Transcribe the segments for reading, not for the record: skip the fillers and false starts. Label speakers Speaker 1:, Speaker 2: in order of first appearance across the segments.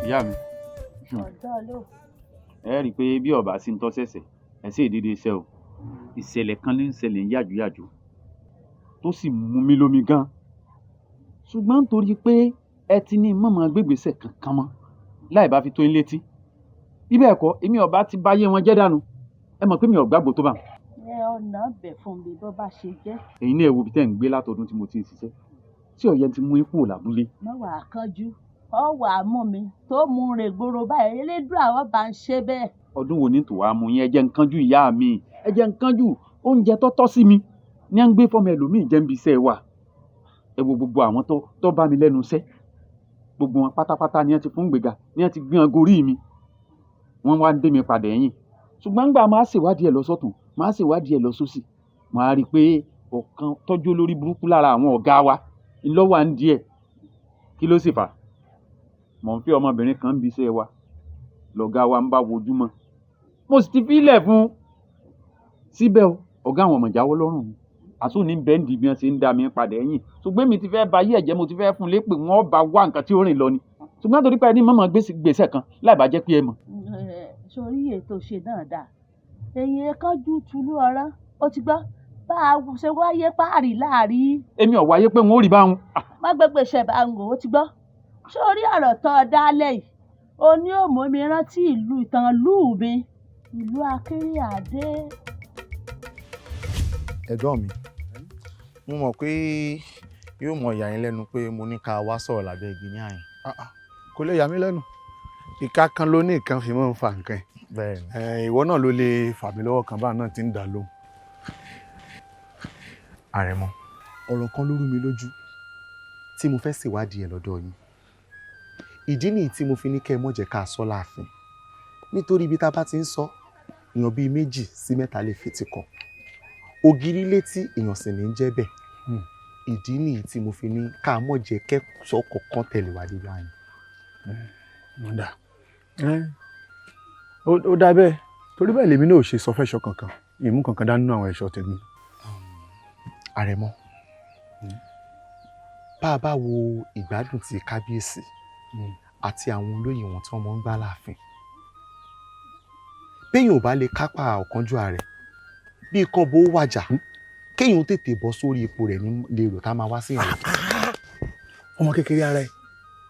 Speaker 1: Ìyá mi.
Speaker 2: Ọ̀dọ́ ló.
Speaker 1: Ẹ rí i pé bí ọba sí ń tọ́ sẹ̀sẹ̀ ẹ sì dédé iṣẹ́ o. Ìṣẹ̀lẹ̀ kan ní ń ṣẹlẹ̀ ń yàjóyàjó tó sì mú mi lómi gan, ṣùgbọ́n nítorí pé ẹ ti ní mọ̀mọ́ gbégbèsè kankan mọ́ láì bá fi tó yín létí, bí bẹ́ẹ̀ kọ́ èmi ọba ti báyé wọn jẹ́ dànù. Ẹ mọ̀ pé mi ò gbàgbọ́ tó bá wọn.
Speaker 2: Ẹ ọ̀nà bẹ̀ fún mi bó bá ṣe jẹ́.
Speaker 1: Ẹ̀yin náà ẹ wo ibi tẹ́ ń gbé látọdún tí mo ti ń ṣiṣẹ́ tí ọ̀yẹ́ ti mú yín kúrò lábúlé.
Speaker 2: Má wàá kánjú, ọ wàá mú mi tó mú un rè gbòòrò báyìí, elédùn àwọn bá ń ṣe bẹ́ẹ̀.
Speaker 1: Ọdún wo ni tò wá mú yín? Ẹ jẹ́ ń kánjú, ìyá mi, ẹ jẹ́ ń kánjú. Oúnjẹ tó tọ́ sí mi ní à ń gbé fọ́mọ ẹlòmíì jẹ́ ń bi iṣẹ́ wa. Ẹ wo gbogbo àwọn tó bá mi lẹ́nu iṣẹ́, gbogbo wọn pátápátá ni wọ́n ti fún gbéga, ni wọ́n ti gbé wọn gorí mi, wọ́n wá ń dé mi padà ẹ̀yìn. Ṣùgbọ́n nígbà máa ṣèwádìí ẹ̀ lọ sọ́tún, máa ṣèwádìí ẹ̀ lọ sósì, máa rí i pé ọ̀kan tọ́jú olórí burúkú lára àwọn ọ̀gá wa ńlọ́wọ́ à ń díẹ̀. Kí ló sì fà á? Mò ń fi ọmọbìnrin kan ń bi iṣẹ́ wa lọ̀gá wa ń bá wojú mọ́, mo sì ti fílẹ̀ fún un síbẹ̀ o. Ọ̀gá àwọn ọmọ ìjáwọ́ lọ́rùn mi àtúnní bẹ́ńdì bí wọ́n ṣe ń dá mi padà ẹ̀yìn. Ṣùgbọ́n èmi ti fẹ́ ba ayé ẹ̀jẹ̀, mo ti fẹ́ fún un lépè, wọ́n bá wá nǹkan tí ó rìn lọ ni. Ṣùgbọ́n torí pé ẹni mọ̀mọ́ gbèsè kan láì bá jẹ́ pé ẹ mọ̀.
Speaker 2: Sórí ètò ṣe náà dáa, èyí kánjú tulú ọ̀rán ó ti gbọ́ bá a ṣe wáyé páàrí láàrí.
Speaker 1: Èmi ò wáyé pé wọn ò rí báwọn.
Speaker 2: Má gbégbèsè bá ń wò ó ti gbọ́. Sórí ọ̀rọ̀ tó o dálẹ̀ yìí, o ní ò mú mi rántí ìlú ìtàn ìlú mi, ìlú Akínrìnàdé.
Speaker 3: Ẹ̀gbọ́n mi, mo mọ̀ pé yóò mọ ìyà yín lẹ́nu pé mo ní ká wá sọ̀rọ̀ lábẹ́ igi ní àyìn.
Speaker 4: Kò lè yà mí lẹ́nu. Ìka kan ló ní nǹkan fi máa ń fa nǹkan.
Speaker 3: Bẹ́ẹ̀ni.
Speaker 4: Ìwọ náà ló lè fà mí lọ́wọ́ kan báà náà ti ń dà lóhùn.
Speaker 3: Àrẹ̀mọ, ọ̀rọ̀ kan ló rú mi lójú tí mo fẹ́ ṣèwádìí ẹ̀ lọ́dọ̀ yín. Ìdí nìyí tí mo fi ní kẹ́ ẹ mọ̀ jẹ́ ká sọ láàfin, nítorí ibi tá a bá ti ń sọ, èèyàn bíi 2 sí 3 lè fetí kọ ògiri létí, èèyàn sì ní í jẹ́ bẹ́ẹ̀. Ìdí nìyí tí mo fi ní ká mọ̀ jẹ́ kẹ́sọ̀ kọ̀ọ̀kan tẹ̀lé wa dé báyìí.
Speaker 4: Ó dà, ó dá bẹ́ẹ̀, torí bẹ́ẹ̀ lèmi náà ò ṣe sọ fẹ́ṣọ kankan, ìmú kankan dá nínú àwọn ẹ̀ṣọ́ tèmi.
Speaker 3: Àrẹ̀mọ, bá a bá wo ìgbádùn ti kábíyèsí àti àwọn olóyè wọn tí wọ́n mọ̀ ń gbá láàfin, béèyàn ò bá lè kápá ọ̀kánjúà rẹ̀ bíi kọ́bọ̀ ó wàjà, kéèyàn tètè bọ́ sórí ipò rẹ̀ ní lérò tá a máa wá sí ìrìn.
Speaker 4: Ọmọ kékeré ara ẹ,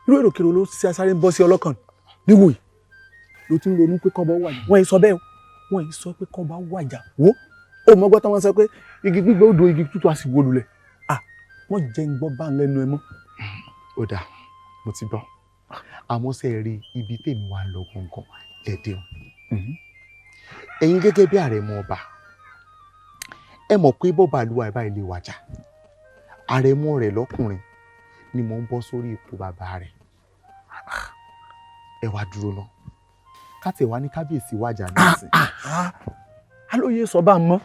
Speaker 4: irú èrò kiri ló sáré ń bọ́ sí ọlọ́kàn níwò yìí ló ti ń ronú pé kọ́bọ̀ wàjà? Wọ́n yìí sọ bẹ́ẹ̀ o, wọ́n yìí sọ pé kọ́bọ̀ wàjà. Wo ó mọ gbọ́ tí wọ́n sọ pé igi gbígbẹ ó do igi tútù, á sì wó lulẹ̀. À wọ́n jẹ́ ń gbọ́ bá ń lẹ́nu ẹ mọ́.
Speaker 3: Ó dáa, mo ti gbọ́. Àmọ́ ṣe rí ibi tèmi wá lọ gangan lẹ́dẹ̀ o. Ẹ̀yin gẹ́gẹ́ bí àrẹ̀mọ ọba, ẹ mọ̀ pé bọ́ba àlùwà ẹ̀ báyìí lè wàjà, àrẹ̀mọ rẹ̀ lọ́kùnrin ni mò ń bọ́ sórí ipò bàbá rẹ̀. Ẹ wá dúró ná, ká tẹ̀ wá ní kábíyèsí wàjà nísìn.
Speaker 4: Alóye sọ bá ń mọ́,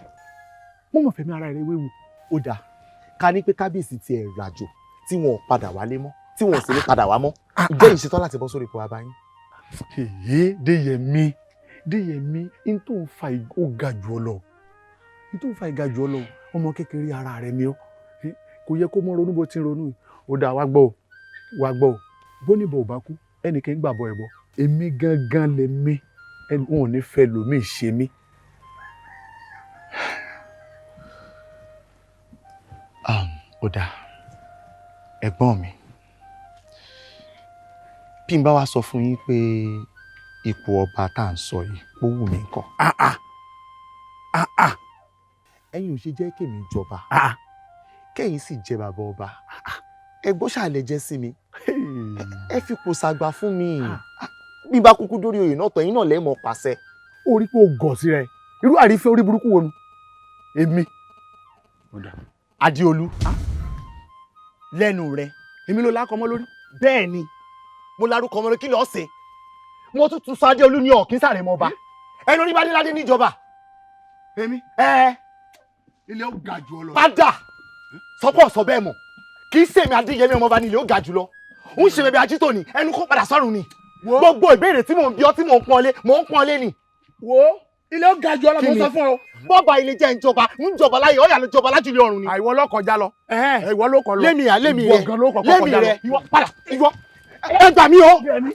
Speaker 4: mo mọ̀ fẹ́mi ara rẹ̀ wéwu.
Speaker 3: Ó dáa, ká ní pé kábíyèsí tiẹ̀ ràjò tí wọn ò padà wálé mọ́, tí wọn ò sì ní padà wá mọ́, ǹjẹ́ yìí ṣetán láti bọ́ sórí ipò bàbá yín?
Speaker 4: Èyí Déyẹmí, Déyẹmí, n tó ń fa ó ga jù ọ lọ, n tó ń fa ìga jù ọ lọ. Ọmọ kékeré ara rẹ ni ọ, kò yẹ kó mọ ronú bó ti ń ronú yìí. Ó dáa, wá gbọ́ o, wá gbọ́ o. Bóníbọ̀ ò bá kú, ẹnìkan gbàbọ̀ ẹ̀ bọ̀. Èmi gangan lèmi, wọn ò ní fẹ́ lòmíì ṣe mí.
Speaker 3: Ó dáa, ẹ̀gbọ́n mi, bí n bá wá sọ fún yín pé ipò ọba tá à ń sọ yìí ó wù mí nǹkan. Ẹ̀yin ò ṣe jẹ́ kémi jọba, kẹ́yìn sì jẹ́ bàbá ọba. Ẹ̀gbọ́n ṣàlẹ̀ jẹ́ sí mi, ẹ fi kò ṣàgbà fún mi. Bí n bá kúkú dórí oyè náà tán, ẹ̀yin náà lẹ́ẹ̀mọ pàṣẹ.
Speaker 4: Ó rí pé o gọ̀ sí rẹ, irú àrífẹ́ orí burúkú wo nu èmi.
Speaker 3: Adéolú, lẹ́nu rẹ.
Speaker 4: Èmi ló lákọ mọ́ lórí.
Speaker 3: Bẹ́ẹ̀ ni, mo larúkọ ọmọ rẹ. Kí lọ́ọ́ ṣe? Mo tún tún sọ Adéolú ní ọ̀kín sàrẹ̀ mọ́ ọba ẹnu orí bá dé níjọba.
Speaker 4: Èmi.
Speaker 3: Ẹ.
Speaker 4: Ilé ó ga jù ọ lọ.
Speaker 3: Padà sọpọ̀ sọ bẹ́ẹ̀ mọ̀, kì í sèmi Adéyẹmí ọmọọba ní ilé ó ga jù lọ. Ń ṣe bẹbẹ ajítò ní ẹnu kó padà sọ́run ni. Gbogbo ìbéèrè tí mò ń bí ọ, tí mò ń pọ́n lé, mò ń pọ́n lé ni.
Speaker 4: Wo, ilé ó ga jù ọ lọ, mo sọ fún ọ.
Speaker 3: Bọ́ọ̀bà ilé jẹ́ ìjọba ń jọba láyé ọ̀yà ló jọba lájúlé ọ̀run ni.
Speaker 4: Àìwọ lọkọjá lọ, ìwọ ló kọ lọ.
Speaker 3: Lémi à lémi
Speaker 4: Ìwọ
Speaker 3: rẹ
Speaker 4: gan ló kọ́kọ́
Speaker 3: lémi
Speaker 4: kọjá
Speaker 3: rẹ
Speaker 4: lọ.
Speaker 3: Ìwọ padà, ìwọ. Ẹ gbà mí o,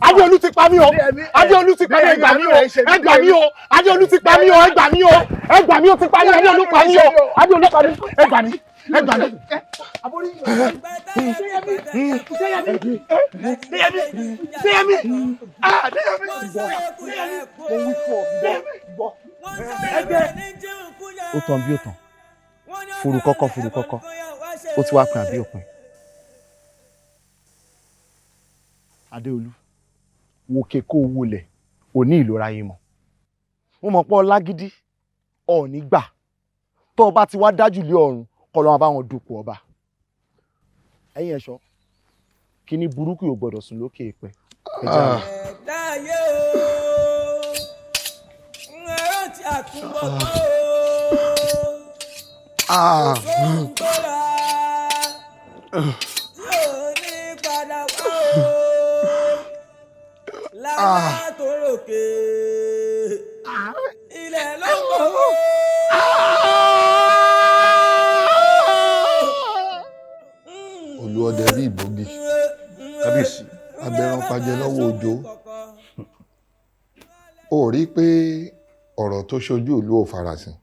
Speaker 3: Adéolú ti pa mí o, Adéolú ti pa mí, ẹ gbà mí o, ẹ gbà mí o, Adéolú ti pa mí o, ẹ gbà mí o, ẹ gbà mí o, ti pa mí, Adéolú pa mí o, Adéolú pa mí, ẹ gbà mí, ẹ gbà mí. Ó tán bí ó tán, furukọ́kọ́ furukọ́kọ́, ó ti wá pin àbí òpin. Adéolú, wòkè kó o wọlẹ̀, ò ní ìlora yìí mọ̀. Mo mọ̀ pé ọlágídí ọ̀ọ́ni gbà tó o bá ti wá dájú lé ọ̀run kọ́ lọ́wọ́ bá wọn dupò ọba. Ẹ̀yin ẹ̀ṣọ́, kíní burúkú yóò gbọ́dọ̀ sùn lókè èèpẹ̀. Ẹ jẹ́ àlọ́.
Speaker 5: Láyé o, ń rántí àtúbọ̀tán o. Kò sóhun tó lọ tí ò ní padà wá o. Lára tó ròkè, ilẹ̀ ló ń bọ̀ o.
Speaker 6: Olúọdẹ bí ìbògì.
Speaker 7: Kábíyèsí.
Speaker 6: Abẹranpajẹ lọ́wọ́ òjò. Ó rí i pé ọ̀rọ̀ tó ṣojú ìlú ò farasin.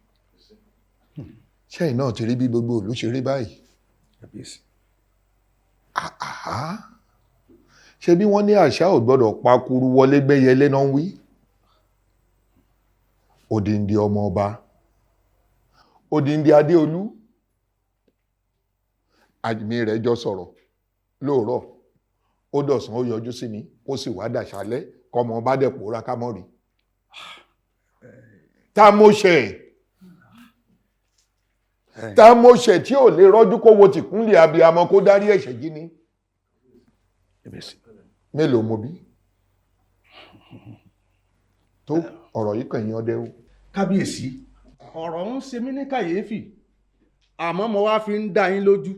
Speaker 6: Ṣẹ́yìn náà ti rí bí gbogbo ìlú ṣe rí báyìí.
Speaker 7: Kábíyèsí.
Speaker 6: Àhá. Ṣé bí wọ́n ní àṣà ò gbọ́dọ̀ pakuru wọlé gbẹ́yẹlé náà ń wí? Odindi ọmọ ọba. Odindi Adéolú. Àmì rẹ̀ jọ sọ̀rọ̀ lóòrọ̀. Ó dọ̀sán ó yọjú sí mi, ó sì wá dàṣálẹ́ kọ́mọ bá dẹ̀ pòórá ká mọ́ rí. Ta mo ṣẹ̀? Ta mo ṣẹ̀ tí ò lè rọ́jú kó wo tìkúnlẹ̀ abiyamọ kó dárí ẹ̀ṣẹ̀ jí ni? Mélòó mo bí? Tó ọ̀rọ̀ yìí kàn yín ọdẹ o.
Speaker 7: Kábíyèsí, ọ̀rọ̀ ń ṣe mí ní kàyéfì, àmọ́ mo wá fi ń dá yín lójú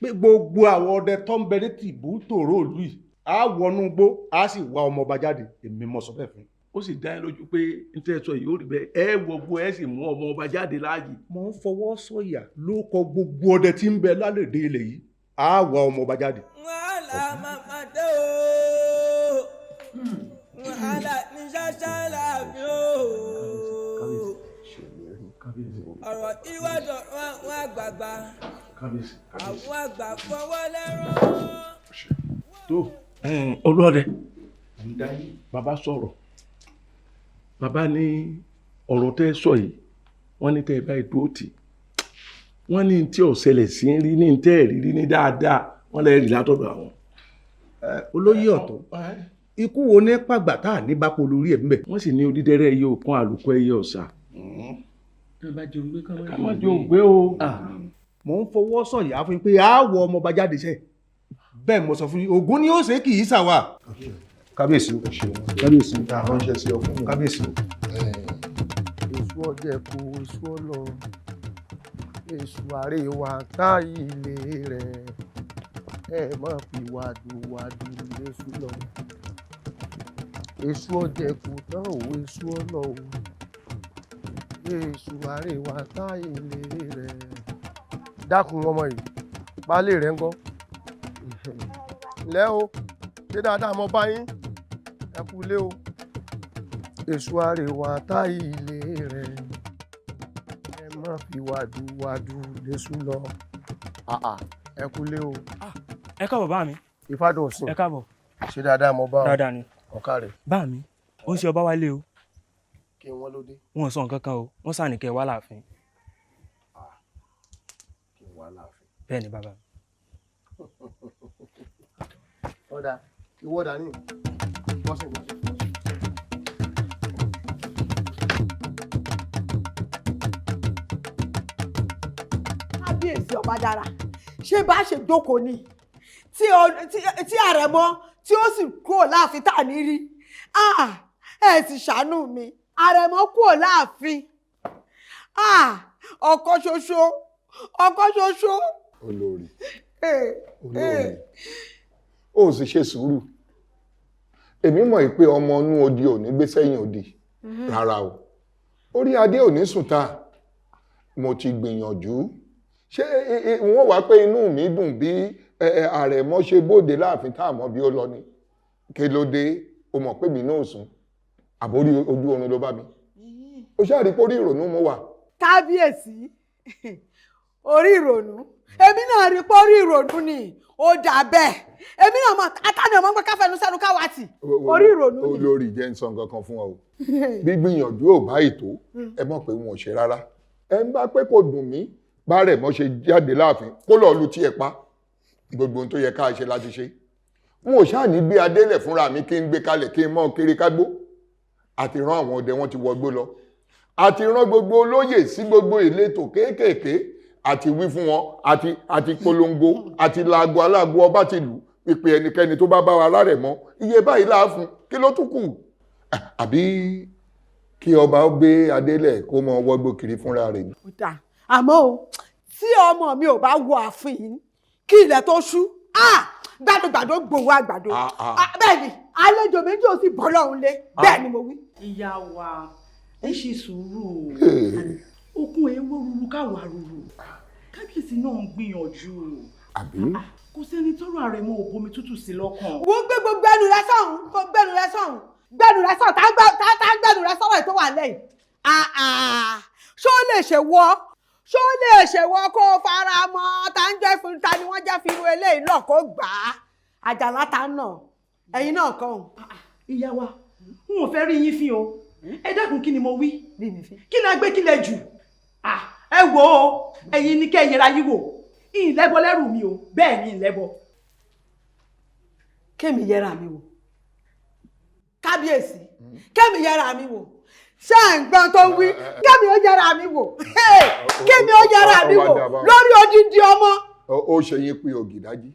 Speaker 7: pé gbogbo àwọn ọdẹ tó ń bẹ ní tìbú tòró ìlú yìí á wọnú igbó, á sì wá ọmọ ọba jáde. Èmi mo sọ bẹ́ẹ̀ fún yín.
Speaker 8: Ó sì dá yín lójú pé n tẹ́ sọ yìí ó rí bẹ́ẹ̀, ẹ wọgbó ẹ sì mú ọmọ ọba jáde láàyè.
Speaker 7: Mo ń fọwọ́ sọ̀yà ló kọ gbogbo ọdẹ tí ń bẹ lálẹ́dẹ̀ ilẹ̀ yìí, á wá ọmọ ọba jáde.
Speaker 5: Wàhálà màmá dé o, wàhálà ní ṣáṣá làbí o. Ọ̀rọ̀ ìwádọ̀ àwọn àgbààgbà, àwọn àgbà fọwọ́ lẹ́rán.
Speaker 8: Tó Olúọdẹ, bàbá sọ̀rọ̀, bàbá ní ọ̀rọ̀ tẹ́ sọ yìí, wọ́n ní tẹ́ ẹ báyìí dúró tì, wọ́n ní tí ò ṣẹlẹ̀ sí ń rí ní tẹ́ ẹ̀ rí ní dáadáa, wọ́n lè rí látọ̀dọ̀ àwọn.
Speaker 7: Olóyè ọ̀tọ̀, ikú wo ní pàgbà tá à ní bá polo orí ẹ̀ ń bẹ̀.
Speaker 8: Wọ́n sì ní odídẹrẹ́ ẹyẹ òkun àlùkò ẹyẹ ọ̀sà. Ká má jẹun gbé o.
Speaker 7: Mò ń fọwọ́ sọ̀yà fún yín pé a wọ ọmọ ọba jáde sẹ́, bẹ́ẹ̀ mo sọ fún yín, Ògún ni ó ṣe kì í ṣàwà. Kábíyèsí o, kábíyèsí o,
Speaker 6: ránṣẹ́ sí ọkùnrin.
Speaker 7: Kábíyèsí o.
Speaker 9: Èṣù ọdẹ kò èṣù ọlọ, èṣù àríwá tá ilé rẹ̀, ẹ má fi wàdùwàdù léṣu lọ. Èṣù ọdẹ kò tán ò èṣù ọlọ o, èṣù àríwá tá ilé rẹ̀. Dákun ọmọ yìí, baálé rẹ̀ ń kọ́. Ǹlẹ́ o, ṣé dáadáa mo bá yín? Ẹ kú ilé o. Èṣù àríwá tá ilé rẹ̀, ẹ má fi wàdùwàdù léṣu lọ. Àà, ẹ kú ilé o.
Speaker 10: Ẹ káàbọ̀ bá mi.
Speaker 9: Ìfádùn sìn.
Speaker 10: Ẹ káàbọ̀.
Speaker 9: Ṣé dáadáa mo bá ọ?
Speaker 10: Dáadáa ni.
Speaker 9: Ọ̀ká rẹ̀.
Speaker 10: Bá mi, ó ń ṣe ọba wálé o.
Speaker 9: Kí wọ́n ló dé?
Speaker 10: Wọn ò sọ nǹkan kan o, wọ́n sàní kẹ́ wá láàfin.
Speaker 9: Kí n wá láàfin.
Speaker 10: Bẹ́ẹ̀ ni bàbá mi.
Speaker 9: Ọ̀dà, ìwọ dání. Bọ́sẹ̀ bọ́sẹ̀.
Speaker 11: Kábíyèsí ọba dára, ṣé bá ṣe jókòó ni tí àrẹ̀mọ tí ó sì kúrò láàfin tá à ní rí? Ẹ sì ṣàánú mi, àrẹ̀mọ kúrò láàfin, ọ̀kan ṣoṣo, ọ̀kan ṣoṣo.
Speaker 6: Olórí, olórí, ó sì ṣe sùúrù. Èmi mọ̀ pé ọmọ inú odi ò ní gbé sẹ́yìn odi rárá o, orí adé ò ní sùn ta. Mo ti gbìyànjú, ṣé wọ́n wá pé inú mi dùn bí Ẹ Àrẹ̀mọ ṣe bóde láàfin tá a mọ̀ bí ó lọ ni. Kí ló dé? O mọ̀ pé mi náà sùn, àbórí ojú oorun ló bá mi. Ó ṣáà rí pórí ìrònú mo wà.
Speaker 11: Kábíyèsí, orí ìrònú, èmi náà rí pórí ìrònú ni. Ó dà bẹ́ẹ̀, èmi náà mọ atani ọmọ pé káfẹnu sẹ́nu káwá tì, orí ìrònú ni.
Speaker 6: Olórí, jẹ́ ń sọ nǹkan kan fún ọ o. Gbígbìyànjú ò bá ètò, ẹ mọ̀ pé wọn ò ṣe rárá. Ẹ ń bá pé kò dùn mí bá rẹ̀ mọ́ ṣe jáde láàfin kó lọ́ọ́ lu tiẹ̀ pa. Gbogbo ohun tó yẹ ká ṣe láti ṣe, n ò ṣáà ní gbé adélẹ̀ fúnra mi kí n gbé kalẹ̀ kí n mọ́ kiri kágbó. Àti rán àwọn ọdẹ, wọn ti wọgbó lọ. Àti rán gbogbo olóyè sí gbogbo ìletò kéékèèké, àti wí fún wọn, àti polongo, àti laago aláàgó ọba ti lù pípé ẹnikẹ́ni tó bá bá wa lárẹ̀ mọ́, iye báyìí là á fún. Kí ló tún kù? Àbí kí ọba ó gbé adélẹ̀ kó mọ wọgbó kiri fúnra rẹ̀ ni?
Speaker 11: Ó dáa, àmọ́ o, tí ọmọ mi ò bá wọ ààfin yìí kí ilẹ̀ tó ṣú, gbàdúgbàdú gbòwó àgbàdo. Bẹ́ẹ̀ ni, àlejò méjì ò sì bọ́ lọ́hùn lé. Bẹ́ẹ̀ ni mo wí.
Speaker 12: Ìyá wa, ẹ ṣe sùúrù o. Okun ewo ruru káwa ruru, kábíyèsí náà ń gbìyànjú.
Speaker 6: Àbí?
Speaker 12: Kò sẹ́ni tọ́rọ̀ Àrẹ̀mọ ò bomi tútù sí lọ́kàn.
Speaker 11: Wo, gbé gbogbo ẹnu rẹ sọ̀hún, kó gbẹnu rẹ sọ̀hún, gbẹnu rẹ sọ̀hún, tá tá gbẹnu rẹ sọ̀rọ̀ tó wà lẹ́yìn. Ṣó lè ṣe wọ́? Ṣó lè ṣe wọ́ kó o fara mọ́? Ta ń jẹ́ fún ta ni wọ́n jẹ́ fi irú eléyìí náà kó gbà á? Àjàlá ta náà, ẹ̀yin náà kọ́ òun.
Speaker 12: Ìyá wa, n ò fẹ́ rí yín fín o. Ẹ dákun, kí ni mo wí? Kí ni a gbé kílẹ̀ jù? Ẹ wò ó, ẹ̀yin ní kẹ́ ẹ yẹra yín wò. Ìlẹ́bọ lẹ́rù mi o, bẹ́ẹ̀ ni ìlẹ́bọ.
Speaker 11: Kémi yẹra mi wò? Kábíyèsí, kémi yẹra mi wò? Ṣé à ń gbọ́n tó ń wí? Kémi ó yẹra mi wò? Kémi ó yẹra mi wò lórí odindi ọmọ?
Speaker 6: Ó ṣe yín pé ògìdájí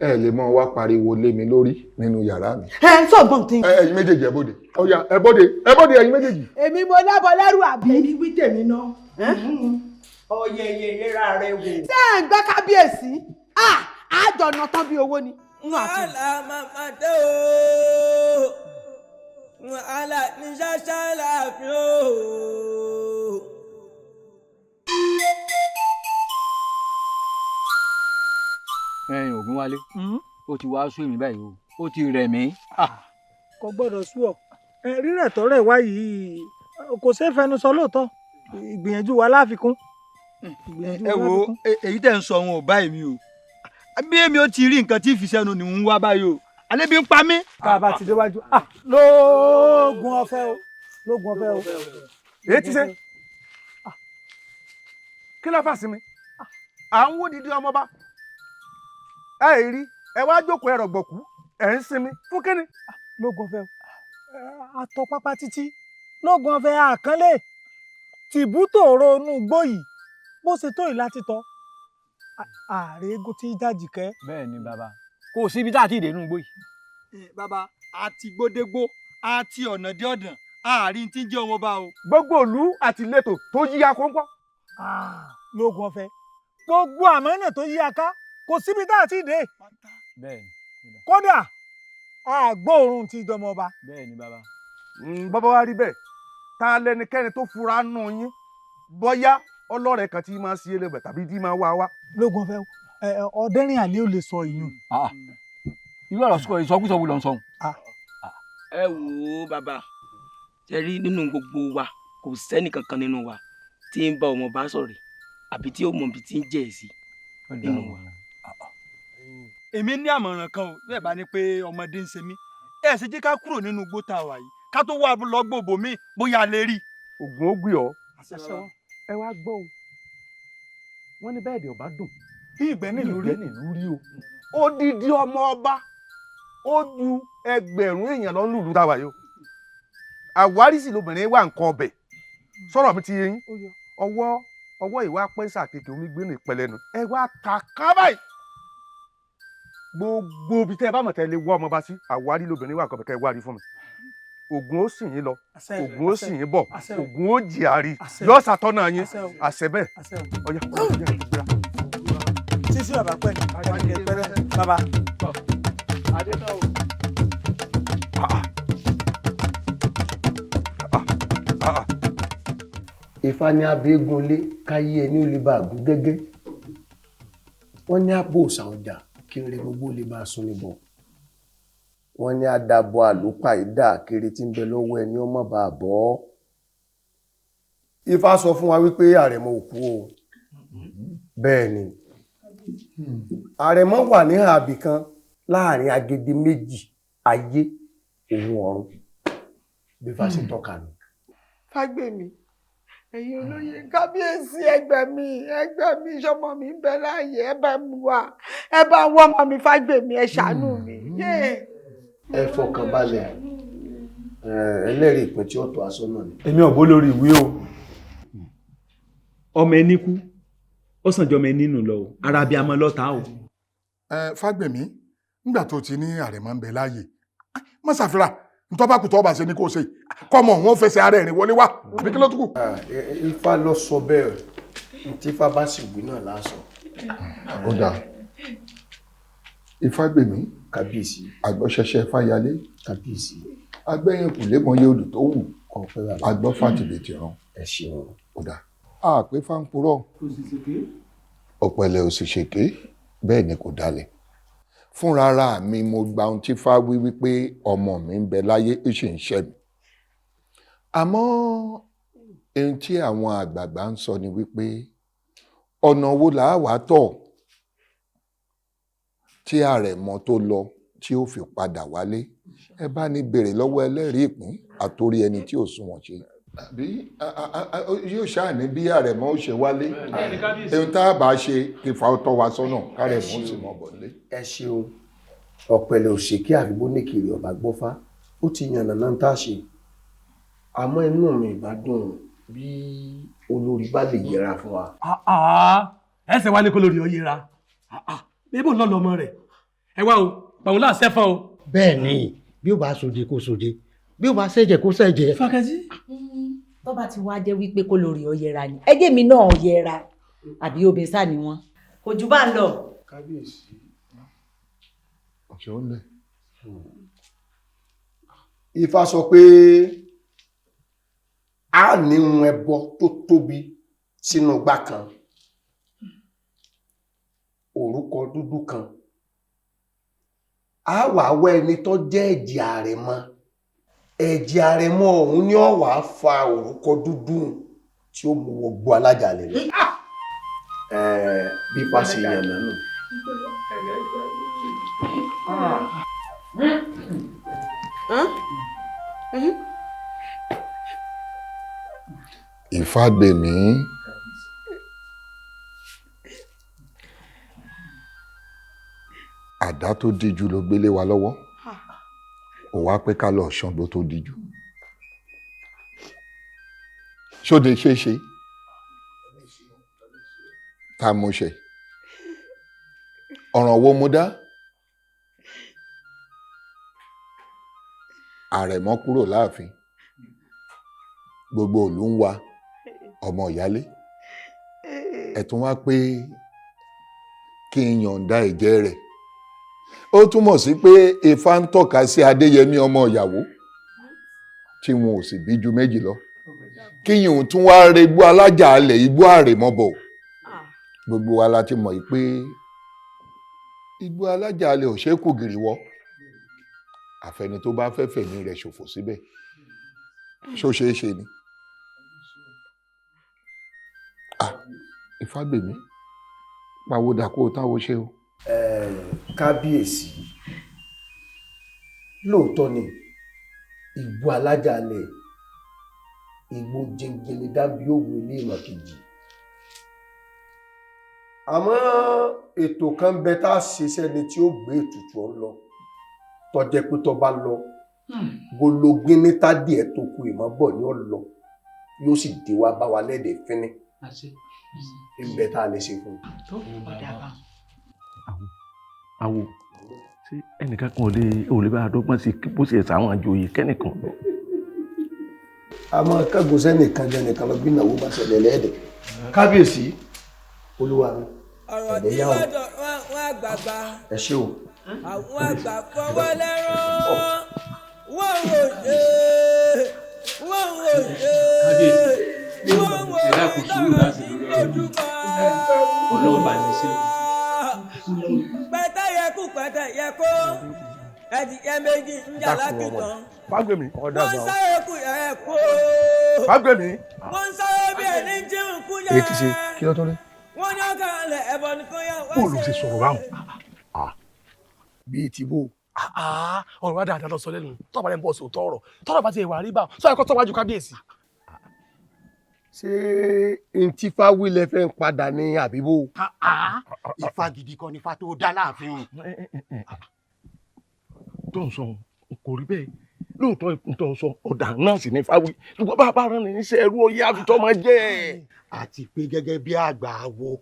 Speaker 6: ẹ lè mọ wá pariwo lé mi lórí nínú yàrá mi.
Speaker 11: Ẹ sọgbọn tí.
Speaker 6: Ẹ̀yin méjèèjì, ẹ bóde. Ó yá, ẹ bóde, ẹ bóde, ẹ̀yin méjèèjì.
Speaker 11: Èmi mo lẹ́bọ lẹ́rù, àbí?
Speaker 12: Èmi wí tèmi náà. Ọyẹyẹ yẹra rẹ wò.
Speaker 11: Ṣé à ń gbọ́, kábíyèsí? Àjọ ọ̀nà tán bí owó ni.
Speaker 5: Wàhálà màmá dé o, wàhálà ní ṣáṣá láàfin o.
Speaker 13: Ẹ̀yin Ògúnwálé, ó ti wá sú èmi báyìí o, ó ti rẹ̀ mí.
Speaker 14: Kò gbọ́dọ̀ sú ọ. Rírẹ̀ tọ́rẹ̀ wá yìí kò ṣeé fẹnu sọ lóòótọ́. Ìgbìyànjú wa láfikún.
Speaker 15: Ẹ wo, èyí tẹ̀ ń sọ wọn ò bá èmi o. Bí èmi ò ti rí nǹkan tí fi sẹ́nu ni ń wá báyìí o, alẹ́ bí ń pa mí.
Speaker 14: Tá a bá ti déwájú, lóògùn ọ̀fẹ́ o, lóògùn ọ̀fẹ́ o.
Speaker 7: Èyí ti ṣe kí ló fà sí mi? À ń wó dídí ọmọba ẹ rí, ẹ wá jókòó, ẹ rọ̀gbọ̀kú, ẹ ń sinmi fún kíni?
Speaker 14: Lóògùn ọ̀fẹ́ o, àtọ pápá títí lóògùn ọ̀fẹ́ àkànlé tìbútòrò inú igbó yìí bó ṣe tó yìí láti tọ ààrẹ eégún tí jàjì kẹ.
Speaker 13: Bẹ́ẹ̀ ni bàbá, kò síbi tá a ti dé inú igbó yìí.
Speaker 15: Bàbá, àti gbódégbó àti ọ̀nà dé ọ̀dàn, àárín tí ń jẹ́ ọmọ bá o.
Speaker 7: Gbogbo ìlú àti ìletò tó yí akóńkọ́.
Speaker 14: Lóògùn ọ̀fẹ́, gbogbo àmọ́nà tó yí aká, kò síbi tá a ti dé.
Speaker 13: Bẹ́ẹ̀ni.
Speaker 14: Kódà àgbóòrùn ti dọmọ ọba.
Speaker 13: Bẹ́ẹ̀ni bàbá.
Speaker 7: Bàbá wa, rí bẹ́ẹ̀, ta lẹnikẹ́ni tó fura nù yín bóyá ọlọ́rẹ̀ kan tí máa ṣe é lẹ́bẹ̀ tàbí tí máa wá wá?
Speaker 14: Lóògùn ọ̀fẹ́, ọ̀dẹ́rìn àlè ò lè sọ ìyún.
Speaker 13: Irú ọ̀rọ̀ ìsọkúsọ wo ló ń sọ?
Speaker 16: Ẹ wò ó bàbá, ṣe rí nínú gbogbo wa, kò sẹ́nì kankan nínú wa tí ń bá ọmọ bá sọ̀rọ̀ àbí tí ó mọ ibi tí ń jẹ́ ẹ̀ sí nínú wa.
Speaker 15: Èmi ní àmọ̀ràn kan o. Bẹ́ẹ̀ bá ní pé ọmọdé ń ṣe mí, ẹ ṣe jẹ́ ká kúrò nínú igbó tá a wà yìí, ká tó wà lọ gbòbò míì, bóyá a lè rí.
Speaker 7: Ògùn ó gbé ọ. Ẹ wá gbọ́ o, wọ́n ní bẹ́ẹ̀ dẹ̀ ọba dùn.
Speaker 14: Bí ìgbẹ́ nílùú rí.
Speaker 7: Ìgbẹ́ nílùú rí o. Odidi ọmọ ọba ó ju ẹgbẹ̀rún èèyàn lọ nílùú táwa yìí o. Àwárí sì lobìnrin wà nǹkan ọbẹ̀. Sọ̀rọ̀ mi ti yé yín. Ọwọ́ ọwọ́ ìwà pẹ́ńsà kékeré omi gbénu ìpẹlẹnu. Ẹ wá ta ká báyìí. Gbogbo ibi tẹ́ ẹ bá mọ̀ tẹ́ lè wọ́ ọmọ bá sí, àwárí lobìnrin wà nǹkan ọbẹ̀, kẹ́ ẹ wá rí fún mi. Ògùn ó sì yín lọ, Ògùn ó sì yín bọ̀, Ògùn ó jìárì yọ ṣàtọ́nà yín. Àṣẹ bẹ́ẹ̀. Ọ̀yá ọ̀yá, ìgbéra.
Speaker 14: Sísí bàbá pẹ́ pẹ́rẹ́ bàbá.
Speaker 9: Ifá ní abéégúnlé káyé ẹni ó lè bá àgún gẹ́gẹ́. Wọ́n ní àbò òòsà ọjà kí n re gbogbo lè bá a sún níbọ̀. Wọ́n ní àdàbọ̀ àlùpàídà kiri tí ń bẹ lọ́wọ́ ẹni ọmọ bá a bọ́. Ifá sọ fún wa wípé àrẹ̀mọ ò kú o. Bẹ́ẹ̀ ni, àrẹ̀mọ wà ní àbì kan láàrin agede méjì ayé òun ọ̀run, bí Ifá ṣe tọ́ka nù.
Speaker 11: Fágbèmí, ẹ̀yin olóye, kábíyèsí, ẹgbẹ́ mi, ẹgbẹ́ mi, sọmọ mi ń bẹ láàyè, ẹ bá mi wá, ẹ bá ń wọ́ ọmọ mi Fágbèmí, ẹ ṣàánú mi.
Speaker 9: Ẹ fọkàn balẹ̀, ẹlẹ́rìí ìpín tí ó tọ́ aṣọ náà ni.
Speaker 15: Èmi ò bó lórí ìwé o.
Speaker 1: Ọmọ ẹni kú, ó sàn jọmọ ẹni nù lọ o, ara bíi amọ lọ́ta o.
Speaker 6: Ẹ Fágbèmí, nígbà tó ti ní àrẹ̀mọ ń bẹ láàyè, má ṣàfihàn ntọ́ bá kù tọ́ bá ṣe ni kò ṣe, kọ́mọ òun fẹsẹ̀ ara ẹ̀rìn wọlé wá, àbí kí ló tún kù.
Speaker 9: Ifá ló sọ bẹ́ẹ̀, tí Ifá bá sì wí náà lásán.
Speaker 6: Ó dáa, Ifágbèmí.
Speaker 9: Kábíyèsí.
Speaker 6: Àgbọ̀ṣẹṣẹ Fáyalé.
Speaker 9: Kábíyèsí.
Speaker 6: Agbẹ́yìn kù lébọn yé odò tó wù. Àgbọ̀ fàtìbìtì ràn.
Speaker 9: Ẹ ṣeun.
Speaker 6: Ó dáa, a pé fáńpurọ́ ọ̀pẹ̀lẹ̀ ò sì ṣèké, bẹ́ẹ̀ ni kò dalẹ̀. Fúnra ara mi mo gba ohun tí Fá wí wípé ọmọ mi ń bẹ láyé, ó sì ń ṣẹ́ mi. Àmọ́ ohun tí àwọn àgbààgbà ń sọ ni wípé ọ̀nà wo là á wàá tọ̀ tí àrẹ̀mọ tó lọ tí ó fi padà wálé? Ẹ bá ní béèrè lọ́wọ́ ẹlẹ́rìí ìpín àtòrí ẹni tí ò sunwọ̀n ṣe. Àbí yóò ṣáà ní bí àrẹ̀mọ ó ṣe wálé. Ohun tá a bá ṣe kí Ifá ó tọ́ wa sọ́nà kárẹ̀mọ ó sì mọ̀ bọ̀ nílé.
Speaker 9: Ẹ ṣeun. Ọ̀pẹ̀lẹ̀ òṣèké àfibó ní kiri ọ̀bà gbọ́fá, ó ti yànnà náà tá a ṣe. Àmọ́ inú mi ìbá dùn bí olórí bá lè yẹra fún wa.
Speaker 17: Ẹsẹ̀ wa ní kó lórí ọ yẹra. Bébò náà lọmọ rẹ̀. Ẹ wá o, pàwọn náà sẹ́fọ̀n o.
Speaker 18: Bẹ́ẹ̀ ni, bí ó bá sòde kó sòde, bí ó bá ṣẹ̀jẹ̀ kó ṣẹ̀jẹ̀.
Speaker 17: Fákẹ́sí.
Speaker 19: Tó bá ti wá jẹ́ wípé kó lórí ọ yẹra ni, ẹ jẹ́ mi náà yẹra, àbí obìnrin sá ni wọ́n. Kò jù bá ń lọ.
Speaker 9: Kábíyèsí.
Speaker 6: Ọ̀ṣọ́ ń lẹ̀.
Speaker 9: Ifá sọ pé a ní ohun ẹbọ tó tóbi sínú igbá kan, orúkọ dúdú kan. A wà wá ẹni tó jẹ́ ẹ̀jẹ̀ àrẹ̀mọ. Ẹ̀jẹ̀ àrẹ̀mọ ọ̀hún ni ó wàá fa orúkọ dúdú tí ó mú wọgbó alájàlẹ̀ lọ. Bí Ifá ṣe yàn náà nù.
Speaker 6: Ifágbèmí. Àdá tó díjú ló gbélé wa lọ́wọ́. Ó wá pé ká lọ ṣàngbó tó díjú. Ṣóde ṣeéṣe. Tá mo ṣe? Ọ̀ràn wo mo dá? Àrẹ̀mọ kúrò láàfin. Gbogbo ìlú ń wa ọmọ ìyálé. Ẹ tún wá pé kí n yọ̀ǹda ẹ̀jẹ̀ rẹ̀. Ó túmọ̀ sí pé Ifá ń tọ́ka sí Adéyẹmí ọmọ ìyàwó tí wọn ò sì bí ju méjì lọ. Kí yìí tún wá regbó alájà alẹ̀ igbó àrèmọ́bọ̀. Gbogbo wa la ti mọ̀ pé igbó alájà alẹ̀ ò ṣeé kù gìrì wọ́. Àfẹni tó bá fẹ́ fẹ̀mí rẹ̀ ṣòfò síbẹ̀. Ṣó ṣeé ṣe ni? Ifágbèmí, pàwọ́dà kó o táwo ṣe o.
Speaker 9: Kábíyèsí, lóòótọ́ ni igbó alájàalẹ̀ igbó jẹngẹlẹ dábí òwò ilé ìmọ̀ kejì. Àmọ́ ètò kan bẹ tá a ṣe sẹ́ni tí ó gbé ètùtù ọ̀hún lọ, tó jẹ́ pé tó bá lọ gologin ní tádìẹ tó ku ìmọ̀ bọ̀ ni ó lọ, yóò sì dé wá bá wa lẹ́dẹ̀ẹ́ fínní. Ń bẹ tá a lè ṣe fún un.
Speaker 8: Àwò, ṣé ẹnìkan kan ò lè bá a dọ́gbọ́n sí bó ṣe ṣàwọn àjòyè kẹ́nìkan lọ.
Speaker 9: A máa kẹ́gun sẹ́nìkan jẹ́ nìkan lọ bí ìnáwó bá ṣẹlẹ̀ lẹ́ẹ̀dẹ̀. Kábíyèsí, olúwa mi,
Speaker 5: ọ̀rọ̀
Speaker 9: ẹ̀dẹ̀
Speaker 5: tí
Speaker 9: yá o.
Speaker 5: wọ́n dọ̀rọ̀ àwọn àgbààgbà,
Speaker 9: Ẹ ṣé o.
Speaker 5: àwọn àgbà fọwọ́ lẹ́rán, wọ́n wò ṣe, wọ́n wò ṣe, wọ́n wò
Speaker 1: Ọlọ́run bá ní ṣe o.
Speaker 5: Pẹ́tẹ́ yẹ kú pẹ́tẹ́ yẹ kó. Ẹdìyẹ méjì ń jà lákìtàn.
Speaker 8: Fágbèmí.
Speaker 5: Wọ́n ń sáré kú yẹ kó.
Speaker 8: Fágbèmí.
Speaker 5: Wọ́n ń sáré bí ẹni jíun kú yẹ.
Speaker 9: Èyí ti ṣe kí ló tó rí.
Speaker 5: Wọ́n ní ọkàn lẹ̀ ẹ̀bọ nìkan yà wá
Speaker 8: Bó ló ṣe sọ̀rọ̀ báwọn?
Speaker 9: Bíi ti bó.
Speaker 17: Ọ̀rọ̀ wa dáadáa lọ sọ lẹ́nu tọ́ba rẹ̀ ń bọ̀ sòótọ́ ọ̀rọ̀ tọ́rọ̀ bá ti wà rí bá sọ ẹ̀kọ́ tọ́wájú kábíyèsí.
Speaker 9: Ṣé ntí fáwí lẹ fẹ́ ń padà ní àbíbó?
Speaker 18: Ifá gidi kan nífá tó dá láàfin.
Speaker 8: Tó ń sọ kò rí bẹ́ẹ̀ lóòótọ́ tó ń sọ ọ̀dà náà sì ní fáwí ṣùgbọ́n bá a bá rán ní iṣẹ́ ẹrú oyè àfitọ́ máa jẹ́ ẹ̀.
Speaker 18: Àti pé gẹ́gẹ́ bí àgbà wo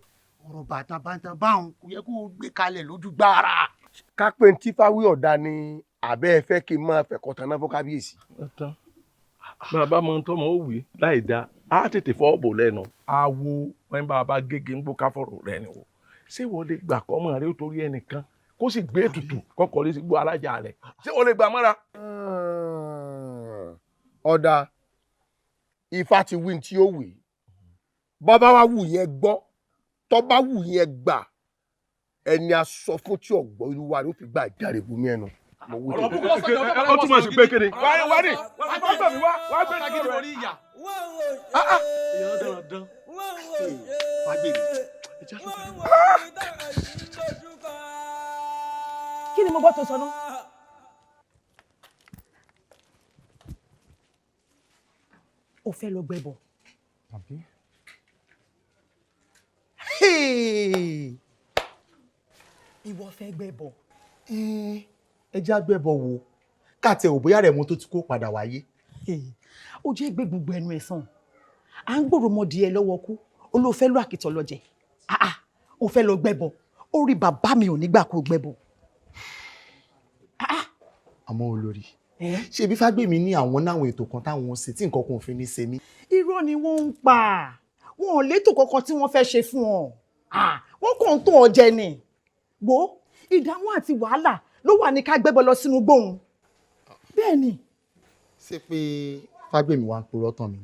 Speaker 18: ọ̀rọ̀ bàtàbàtà báwọn kò yẹ kó o gbé kalẹ̀ lójú gbára.
Speaker 9: Ká pé ntí fáwí ọ̀dà ni àbẹ́ ẹ fẹ́ kí n máa fẹ̀kọ́ taná fún kábíyèsí.
Speaker 8: Bàbá mọ tọmọ ó wí láì dáa á tètè fọ́ bò lẹ́nu. Awo wọn bá a bá gègé ń gbó káfọ̀rọ̀ rẹ ni o. Ṣé wọ́n lè gbà kọ́ mọ̀ rẹ ó torí ẹnìkan kó sì gbé ètùtù kọ́kọ́ lé sí gbó alájà rẹ̀? Ṣé wọ́n lè gbà mọ́ra?
Speaker 9: Ọ̀dà Ifá ti wí tí ó wí. Bọ́bá wa wù yẹn gbọ́, tọ́ba wù yẹn gbà, ẹni a sọ fún tí ọ̀gbọ́n olúwa ló fi gbà jáde bomi ẹnu.
Speaker 8: Ó túmọ̀ sí pé kéde. Wá ní wá gbé mi wá wá gbé mi wá.
Speaker 12: Kí ni mo gbọ́ tó sọ náà? O fẹ́ lọ gbẹ́bọ.
Speaker 3: Àbí?
Speaker 12: Ìwọ fẹ́ gbẹ́bọ.
Speaker 3: Ẹ jẹ́ àgbẹ̀bọ̀ wò káàtì ẹ̀ ò bóyá rẹ̀ mú tó ti kó padà wáyé.
Speaker 12: Ó jẹ́ gbé gbogbo ẹnu ẹ̀ sàn. À ń gbòòrò mọ́ di ẹ lọ́wọ́ kú. Ó ló fẹ́ lọ àkìtàn lọ jẹ. Ó fẹ́ lọ gbẹ́bọ. Ó rí bàbá mi ò nígbà kó gbẹ́bọ.
Speaker 3: Àmọ́ olórí, ṣé bí Fágbèmí ní àwọn náwọn ètò kan táwọn ṣe tí nǹkan kan ò fi ní ṣe mí.
Speaker 12: Irọ́ ni wọ́n ń pa. Wọn ò létò kankan tí wọ́n fẹ́ ṣe fún ọ. Wọ́n kàn ń tó ọ jẹ ni. Wo ìdààmú àti wàhálà ló wà ní ká gbẹ́bọ lọ sínú gbóhùn. Bẹ́ẹ̀ ni.
Speaker 3: Ṣé pé Fágbèmí wa ń purọ́ tán mi?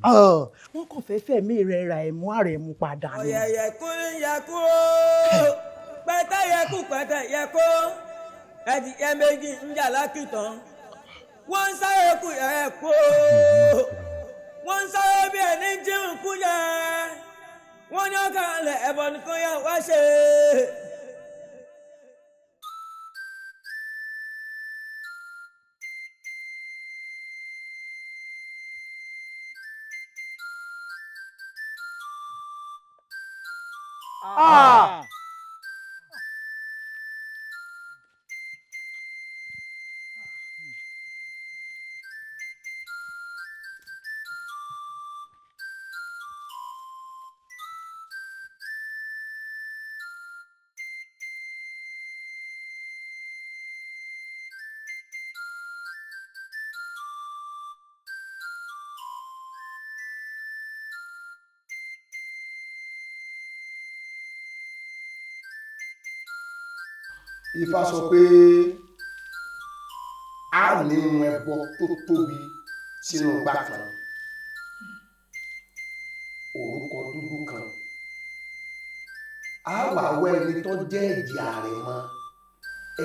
Speaker 12: Wọ́n kàn fẹ́ fẹ̀mí rẹ̀ ra ẹ̀mú àrẹ̀mú padà ni.
Speaker 5: Ọ̀yẹ̀yẹ̀ kú ń yẹ kú ó. Pẹ́tẹ́ yẹ kú pẹ́tẹ́ yẹ kó. Ẹdìyẹ méjì ń jà lákìtàn. Wọ́n ń sáré kú yẹ kó. Wọ́n ń sáré bí ẹni jíun kú yẹ. Wọ́n ní ọkàn lẹ̀ ẹ̀bọ nìkan yà wá ṣe.
Speaker 9: Ifá sọ pé a ní ohun ẹbọ tó tóbi sínú igbá kan, orúkọ dúdú kan, a wà wọ ẹni tó jẹ́ ẹ̀jẹ̀ àrẹ̀mọ.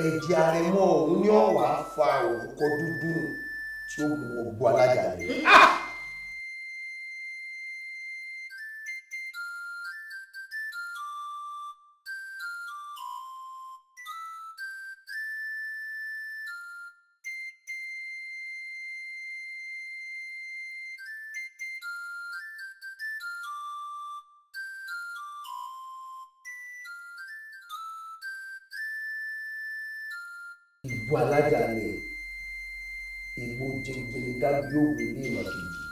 Speaker 9: Ẹ̀jẹ̀ àrẹ̀mọ ọ̀hún ni ó wàá fa orúkọ dúdú tí ó mú ọgbọ alájà rẹ̀. Ìbú alájàlẹ̀ ìbò jìnjìn dábí òwe ní ìmọ̀ kejì.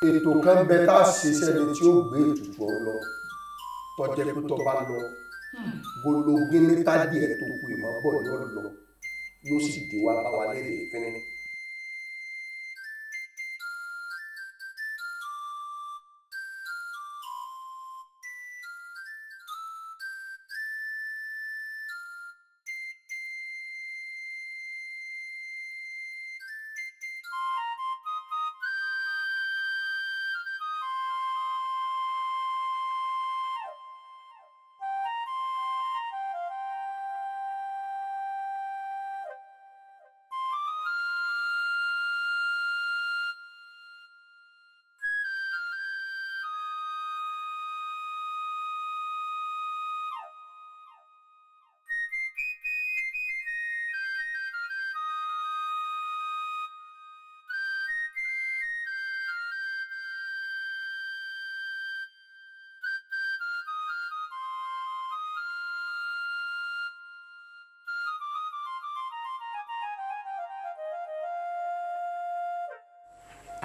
Speaker 9: Ètò kan bẹ tá a ṣe sẹ́ni tí ó gbé ètùtù ọ lọ tọ́jẹ́ pé tó bá lọ gologé ní tádìẹ̀ tó kù ìmọ̀ bọ̀ yóò lọ yóò sì dé wá bá wa lédè fínni.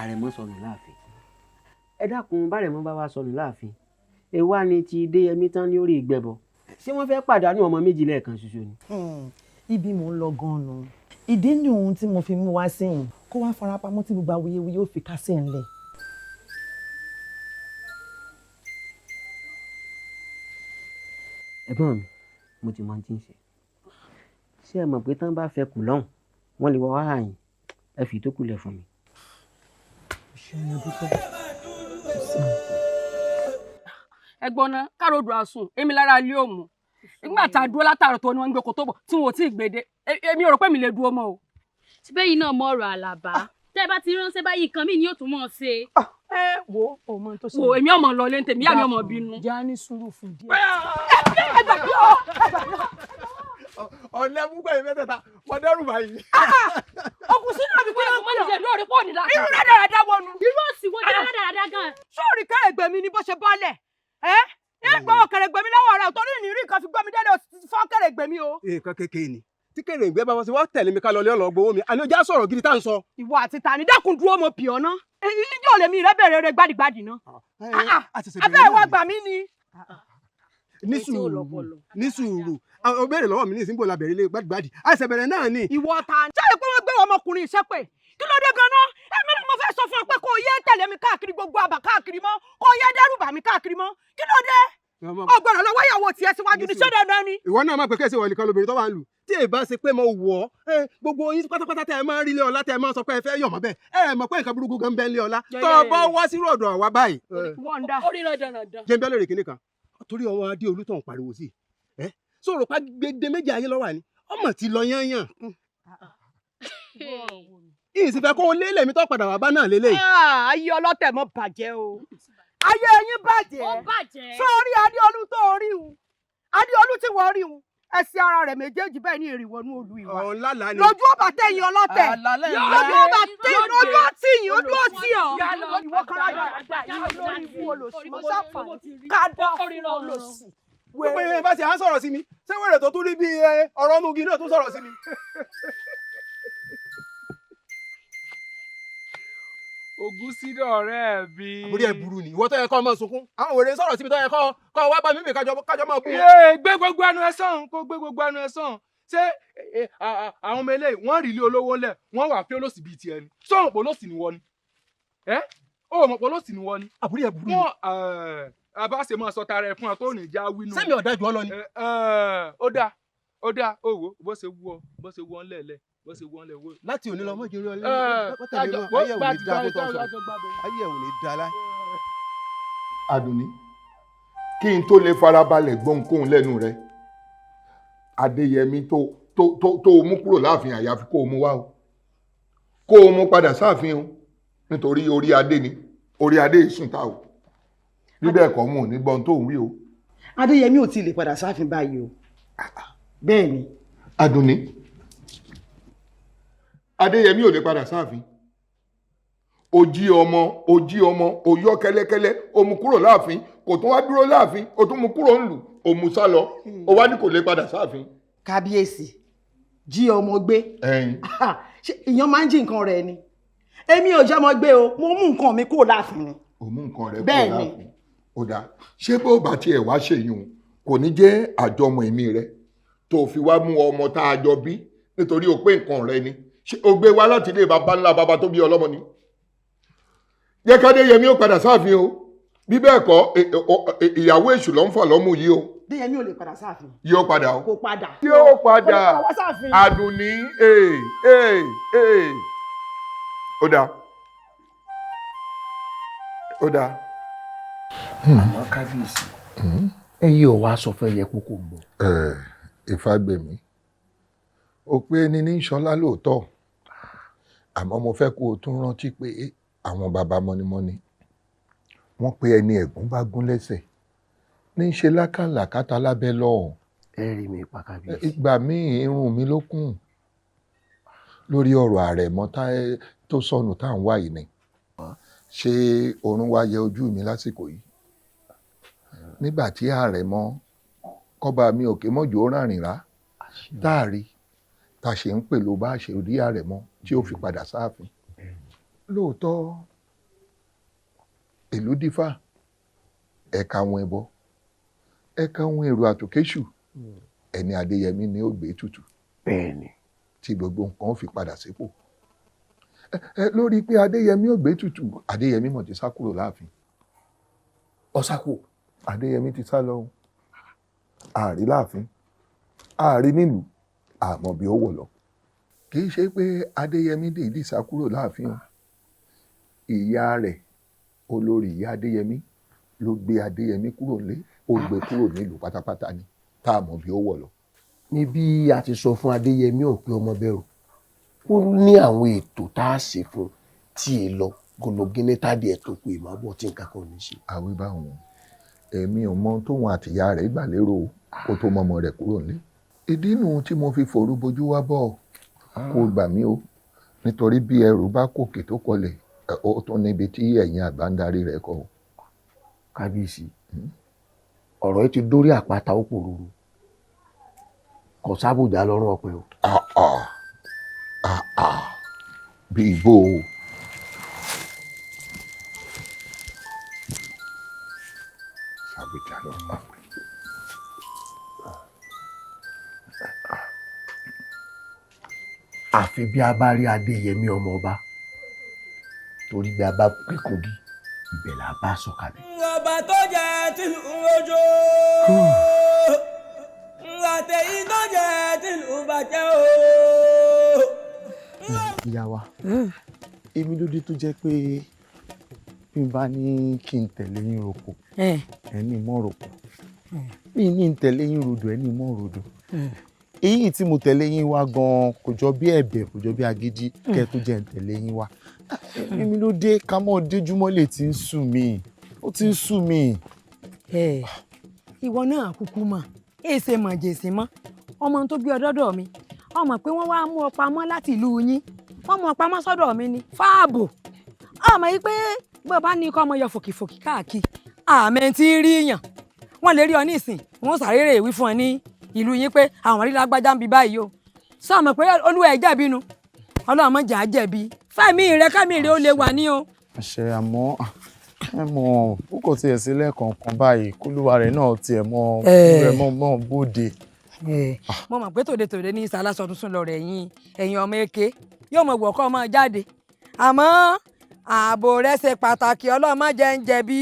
Speaker 20: Àrẹ̀mọ sọnù láàfin. Ẹ dákun, bárẹ̀mọ bá wa sọnù láàfin, èwa ni ti Déyẹmí tán ní orí ìgbẹ́bọ? Ṣé wọ́n fẹ́ pàdánù ọmọ méjì lẹ́ẹ̀kan ṣoṣo ni?
Speaker 21: Ibi mò ń lọ gan-an nù. Ìdí ni ohun tí mo fi mú wá sí yìí, kó wá farapamọ́ tí gbogbo awuyewuye ó fi kásẹ̀ ńlẹ̀.
Speaker 20: Ẹ̀gbọ́n mi, mo ti mọ ohun tí ń ṣe. Ṣé ẹ mọ̀ pé tán bá fẹ́ kù lọ́hùn, wọ́n lè wá wá àyìn? Ẹ fi ìtókù lẹ̀ fún mi.
Speaker 21: Ṣé mo dúpẹ́?
Speaker 22: Ẹ̀gbọ́n náà káròdù àsùn èmi lára ilé òmù nígbà tá a dúró látàrọ tó ní wọn ń gbé kó tó bọ̀ tí wọn ò tí ì gbèdé, èmi ò rò pé mi lè dúró mọ́ o.
Speaker 23: Síbẹ̀ yìí náà mọ ọ̀rọ̀ Àlàbá, tẹ́ ẹ bá ti ránṣẹ́ báyìí kan mí ni yóò tún mọ̀ ọ́ ṣe.
Speaker 12: Ẹ wo, o mọ tó ṣe.
Speaker 22: Wo, èmi ọmọ lọ lé ń tèmi, ìyá mi ọmọ bínú.
Speaker 12: Já ní sùúrù fún díẹ̀.
Speaker 11: Ẹ gbà mí o, ẹ gbà mí o.
Speaker 7: Ọ̀lẹ́ púpọ̀ yìí mẹ́tẹ̀ẹ̀ta, mo dẹ́rù báyìí.
Speaker 12: Okùn sínú àbí kí ló ń
Speaker 22: pè é lórí pọ̀ nílá.
Speaker 12: Irú rádaràda wọnú.
Speaker 23: Irú òsì wo ni rádaràda gan.
Speaker 12: Sóòrì kẹrẹ̀gbẹ̀ mi ni bó ṣe bọ́lẹ̀. Ẹ́ ń gbọ́ kẹrẹ̀gbẹ̀ mi lọ́wọ́ rẹ̀ torí ìnírí nǹkan fi gbọ́ mi délé, fọ́ kẹrẹ̀gbẹ̀ mi o.
Speaker 7: Nǹkan kékeré ni tí kèrèǹgbẹ́ bá wọ́n ṣe wá tẹ̀lé mi ká lọ lé ọ̀lọ́ gbowó mi, àní ojú á sọ̀rọ̀ gidi tá à ń sọ.
Speaker 12: Ìwọ àti tani, dákun dúró, mo pì ọ́ ná. Ijó lèmi rẹ bẹ̀rẹ̀ rẹ gbádìgbádì ná. Abẹ́ ìwà gbà mí ni.
Speaker 7: Ní sùúrù, ní sùúrù, o béèrè lọ́wọ́ mi ní ìsìnbó la bẹ̀rẹ̀ ilé gbádìgbádì, àìsàn bẹ̀rẹ̀ náà ni.
Speaker 12: Ìwọ ta ni. Ṣé pé wọ́n gbé ọmọkùnrin ìṣẹ́pẹ̀? Kí ló dé gan-an? Èmi ni mo fẹ́ sọ fún ọ pé kó o yé tẹ̀lé mi káàkiri gbogbo àbà káàkiri mọ́, kó o yé dẹ́rù bà mí káàkiri mọ́. Kí ló dé? Ọgbọ̀nà lọ́wọ́ ìyàwó tiẹ̀ síwájú ní, ṣé dandan ni.
Speaker 7: Ìwọ náà máa pè kéèsì ìwọ nìkan lóbìnrin tó wà ń lù tí èyí bá ṣe pé mo wọ̀ ọ́, gbogbo yín pátápátá tẹ́ ẹ máa ń rí ilé ọlá, tẹ́ ẹ máa ń sọ pé ẹ fẹ́ yọ̀ mọ́ bẹ́ẹ̀, ẹ mọ̀ pé nǹkan burúkú gan bẹ́ẹ̀ ń lé ọlá tó o bá wá sírú ọ̀dọ̀ àwa báyìí.
Speaker 22: Orí rẹ̀ dandan.
Speaker 7: Jẹ́ n bẹ́ẹ̀ lórí kinní kan torí ọmọ Adéolú tó ń pariwo sí ẹ sọ̀rọ̀ pa gbèdé méjì ayé lọ́wọ́ ni ọmọ ti lọ yányàn. Ìsìnfẹ́ kó o lélẹ̀ mi tó padà wà bá náà lélẹ̀.
Speaker 12: Ayé ọlọ́tẹ̀ mọ́ bàjẹ́ o, ayé yín bàjẹ́. Sórí Adéolú tó rí un, Adéolú tí wọ́n rí un, ẹsẹ̀ ara rẹ̀ méjèèjì bẹ́ẹ̀ ní èrè wọnú olú ìwà lójú ọba tẹ̀yìn ọlọ́tẹ̀, lójú ọba tẹ̀yìn, lójú ọtí yìí, ojú ọtí ọ ìwọ kan lára lórí ibú olòṣì mo sáfà kádà fún olòṣì.
Speaker 7: Pé bá ṣe à ń sọ̀rọ̀ sí mi, ṣé wèrè tó tún rí bí ọ̀rọ̀ ọmọ ogun náà tún sọ̀rọ̀ sí mi.
Speaker 24: Ògún sínú ọ̀rẹ́ mi.
Speaker 7: Àbúrò ẹ̀ burú ni, ìwọ tó yẹ kó máa sunkún, àwọn wèrè sọ̀rọ̀ síbi tó yẹ kó wá bá mímì kájọ máa bú.
Speaker 24: Yéè, gbé gbogbo ẹnu ẹ sàn, kó gbé gbogbo ẹnu ẹ sàn. Ṣé àwọn ọmọ eléyìí wọ́n rí ilé olówó ńlẹ̀, wọ́n wà fí olóṣì bíi tiẹ̀ ni? Sọ̀rọ̀ pé olóṣì ni wọ́n ni? Ẹ́ ó mọ̀ pé olóṣì ni wọ́n ni?
Speaker 7: Àbúrò ẹ̀ burú ni.
Speaker 24: Wọ́n àbá ṣe máa sọ tara ẹ̀ fún ẹ tó ní já wínú.
Speaker 7: Sẹ́mi ọ̀dájú ọ lọ ni.
Speaker 24: Ó dáa, ó dáa, ó wò bó ṣe wú ọ, bó ṣe wú ọ ńlẹ̀ẹ́lẹ̀, bó ṣe wú ọ ńlẹ̀ wò.
Speaker 7: Láti òní lọ mọ́jú rí ọ lẹ́yìn ayé ò ní dá tó tọ́ sọ, ayé ò ní dá láì.
Speaker 6: Àdùnní, kí n tó lè farabalẹ̀ gbọ́nkóhun lẹ́nu rẹ, Adéyẹmí tó o mú kúrò láàfin, àyàfi kó o mú wá o, kó o mú padà sáàfin o, nítorí orí adé ni, orí adé ìsùn ta o, bí bẹ́ẹ̀ kọ́ mú ò ní gbọ́n tó ń wí o.
Speaker 12: Adéyẹmí ò tí ì lè padà sáàfin báyìí o, bẹ́ẹ̀ ni.
Speaker 6: Àdùnní, Adéyẹmí ò lè padà sáàfin. O jí ọmọ, o jí ọmọ, o yọ kẹ́lẹ́kẹ́lẹ́, o mú kúrò láàfin, kò tún wá dúró láàfin, o tún mú kúrò ńlù, o mú sá lọ, o wá ní kò lè padà sáàfin.
Speaker 12: Kábíyèsí, jí ọmọ gbé? Ṣé ìyẹn máa ń jí nǹkan rẹ ni? Èmi ò jẹ́ ọmọ gbé o, mo mú nǹkan mi kúrò láàfin ni.
Speaker 6: O mú nǹkan rẹ kúrò láàfin. Ó dáa, ṣé bó bá tiẹ̀ wá ṣèyún kò ní jẹ́ àjọmọ̀ èmi rẹ tó fi wá mú ọmọ tá a jọ bí nítorí o pé nǹkan rẹ ni? Ṣé o gbé wá láti ilé baba ńlá baba tó bí ọlọ́mọ ni? Jẹ́ k'Adéyẹmí ó padà sáàfin o, bí bẹ́ẹ̀ kọ́ ìyàwó èṣù ló ń fà lọ́mú yìí o.
Speaker 12: Adéyẹmí ò lè padà sáàfin.
Speaker 6: Yóò padà o.
Speaker 12: Kò padà.
Speaker 6: Yóò padà. Àdùnní ó dáa, ó dáa.
Speaker 8: Àmọ́ kábíyèsí, ẹ yí ò wá sọ fẹ́ yẹ kókó ń bọ̀.
Speaker 6: Ìfàgbèmí, ó pé ẹni ní ṣọlá lóòótọ́, àmọ́ mo fẹ́ kó o tún rántí pé àwọn bàbá mọ́nímọ́ní wọ́n pé ẹni ẹ̀gún bá gún lẹ́sẹ̀ ní í ṣe lákàlàkàtà lábẹ́ lọ́hùn.
Speaker 20: Ẹ rí mi pa kábíyèsí.
Speaker 6: Ìgbà míì irun mi ló kùn lórí ọ̀rọ̀ àrẹ̀mọ tó sọnù tá à ń wá yìí ni. Ṣé oorun wá yẹ ojú mi lásìkò yìí? Nígbà tí àrẹ̀mọ kọ́ba mi òkè mọ́jọ́ ó ràrìn rá táàrí tá a ṣe ń pè ló bá ṣe rí àrẹ̀mọ tí ó fi padà sáàfin. Lóòótọ́ ìlú dífá, ẹ̀ka àwọn ẹbọ, ẹ̀ka àwọn èrò àtòkéṣù, ẹni Adéyẹmí ni ó gbé tutù.
Speaker 9: Bẹ́ẹ̀ni.
Speaker 6: Tí gbogbo nǹkan ó fi padà sípò. Ẹ lórí pé Adéyẹmí ò gbé tutù, Adéyẹmí mọ̀ ti sá kúrò láàfin.
Speaker 9: Ó sá kúrò.
Speaker 6: Adéyẹmí ti sá lọ, ààrí láàfin, ààrí nílùú, àmọ́ bí ó wọ̀ lọ. Kì í ṣe pé Adéyẹmí dìídì sá kúrò láàfin o. Ìyá rẹ̀, olórí ìyá Adéyẹmí, ló gbé Adéyẹmí kúrò nílé, ó gbé kúrò nílùú pátápátá ni, tá a mọ̀ bí ó wọ̀ lọ.
Speaker 9: Níbi a ti sọ fún Adéyẹmí ò pé ọmọ bẹ̀rù, ó ní àwọn ètò tá a ṣe fún tí ì lọ gọlọgínní tádìí ẹ̀ tó kù ìmọ̀ tí nǹkan kan ò ní ṣe.
Speaker 6: Àwí báwọn, èmi ò mọ tóun àtìyá rẹ̀ gbà lérò kó tó mọmọ rẹ̀ kúrò nílé. Ìdí nu tí mo fi fòru bojú wá bọ̀, kó gbà mí o, nítorí bí ẹrù bá kòkè tó kọlẹ̀, ó tún níbi tí ẹ̀yin àgbà ń darí rẹ̀ kọ o.
Speaker 9: Kábíyèsí, ọ̀rọ̀ yìí ti dórí àpáta, ó pòrúurú, kò sábùjá lọ́rùn ọ̀pẹ o.
Speaker 6: Bí ibo o. Sábùjá lọ́rùn ọ̀pẹ.
Speaker 9: Àfi bí a bá rí Adéyẹmí ọmọ ọba, torí bí a bá kíkùn ibẹ̀ là bá sọ̀kalẹ̀.
Speaker 5: Ọba tó jẹ tìlú ojó, àtẹ̀yí tó jẹ tìlú bàjẹ́ o.
Speaker 3: Ìyá wa, èmi ló dé tó jẹ́ pé bí n bá ní kí n tẹ̀lé yín roko, ẹ ní mọ́ roko, bí ní n tẹ̀lé yín rodò, ẹ ní mọ́ rodò. Èyí tí mo tẹ̀lé yín wá gan-an kò jọ bí ẹ̀bẹ̀, kò jọ bí agídí kẹ́ ẹ tó jẹ́ n tẹ̀lé yín wá. Èmi ló dé ká mọ́ déjúmọ́ lè ti ń sú mi, ó ti ń sú mi.
Speaker 2: Ìwọ náà kúkú mọ̀ èsè mọ̀ jèsè mọ́ ọmọ tó gbé ọdọ́dọ̀ mi, ọmọ pé wọ́n wá mú ọ pamọ́ láti ìlú yín, wọ́n mú ọ pamọ́ sọ́dọ̀ mi ni fáàbò. Ọmọ yìí pé bó bá ní kọ́ ọmọ yọ fòkìfòkì káàkiri, àmì tí ń rí yàn, wọ́n lè rí ọ ní ìsìn, wọ́n sáré rè wí fún ọ ní ìlú yín pé àwọn rí lágbájá ń bi báyìí o. Sọ mọ̀ pé olúwa ẹ̀ jẹ̀bi nu, ọlọ́run mọ̀ jà á jẹ̀bi fẹ́mi rẹ, kẹ́mi rẹ ó lè wà ní o.
Speaker 3: Àṣẹ. Àmọ́ ẹ mọ̀ ó kò tiẹ̀ sí lẹ́ẹ̀kọ̀ọ̀kan báyìí kólúwa rẹ̀ náà tiẹ̀ mọ́ rẹ̀ mọ́ mọ́ bóde.
Speaker 2: Mo mọ̀ pé tòde tòde ní ìsàlásọ tuntun lọ rẹ̀ yín, ẹ̀yin ọmọ èké yóò mọ̀ wọ̀ kọ́ ọmọ jáde, àmọ́ ààbò rẹ̀ ṣe pàtàkì. Ọlọ́run má jẹ́ ń jẹ̀bi,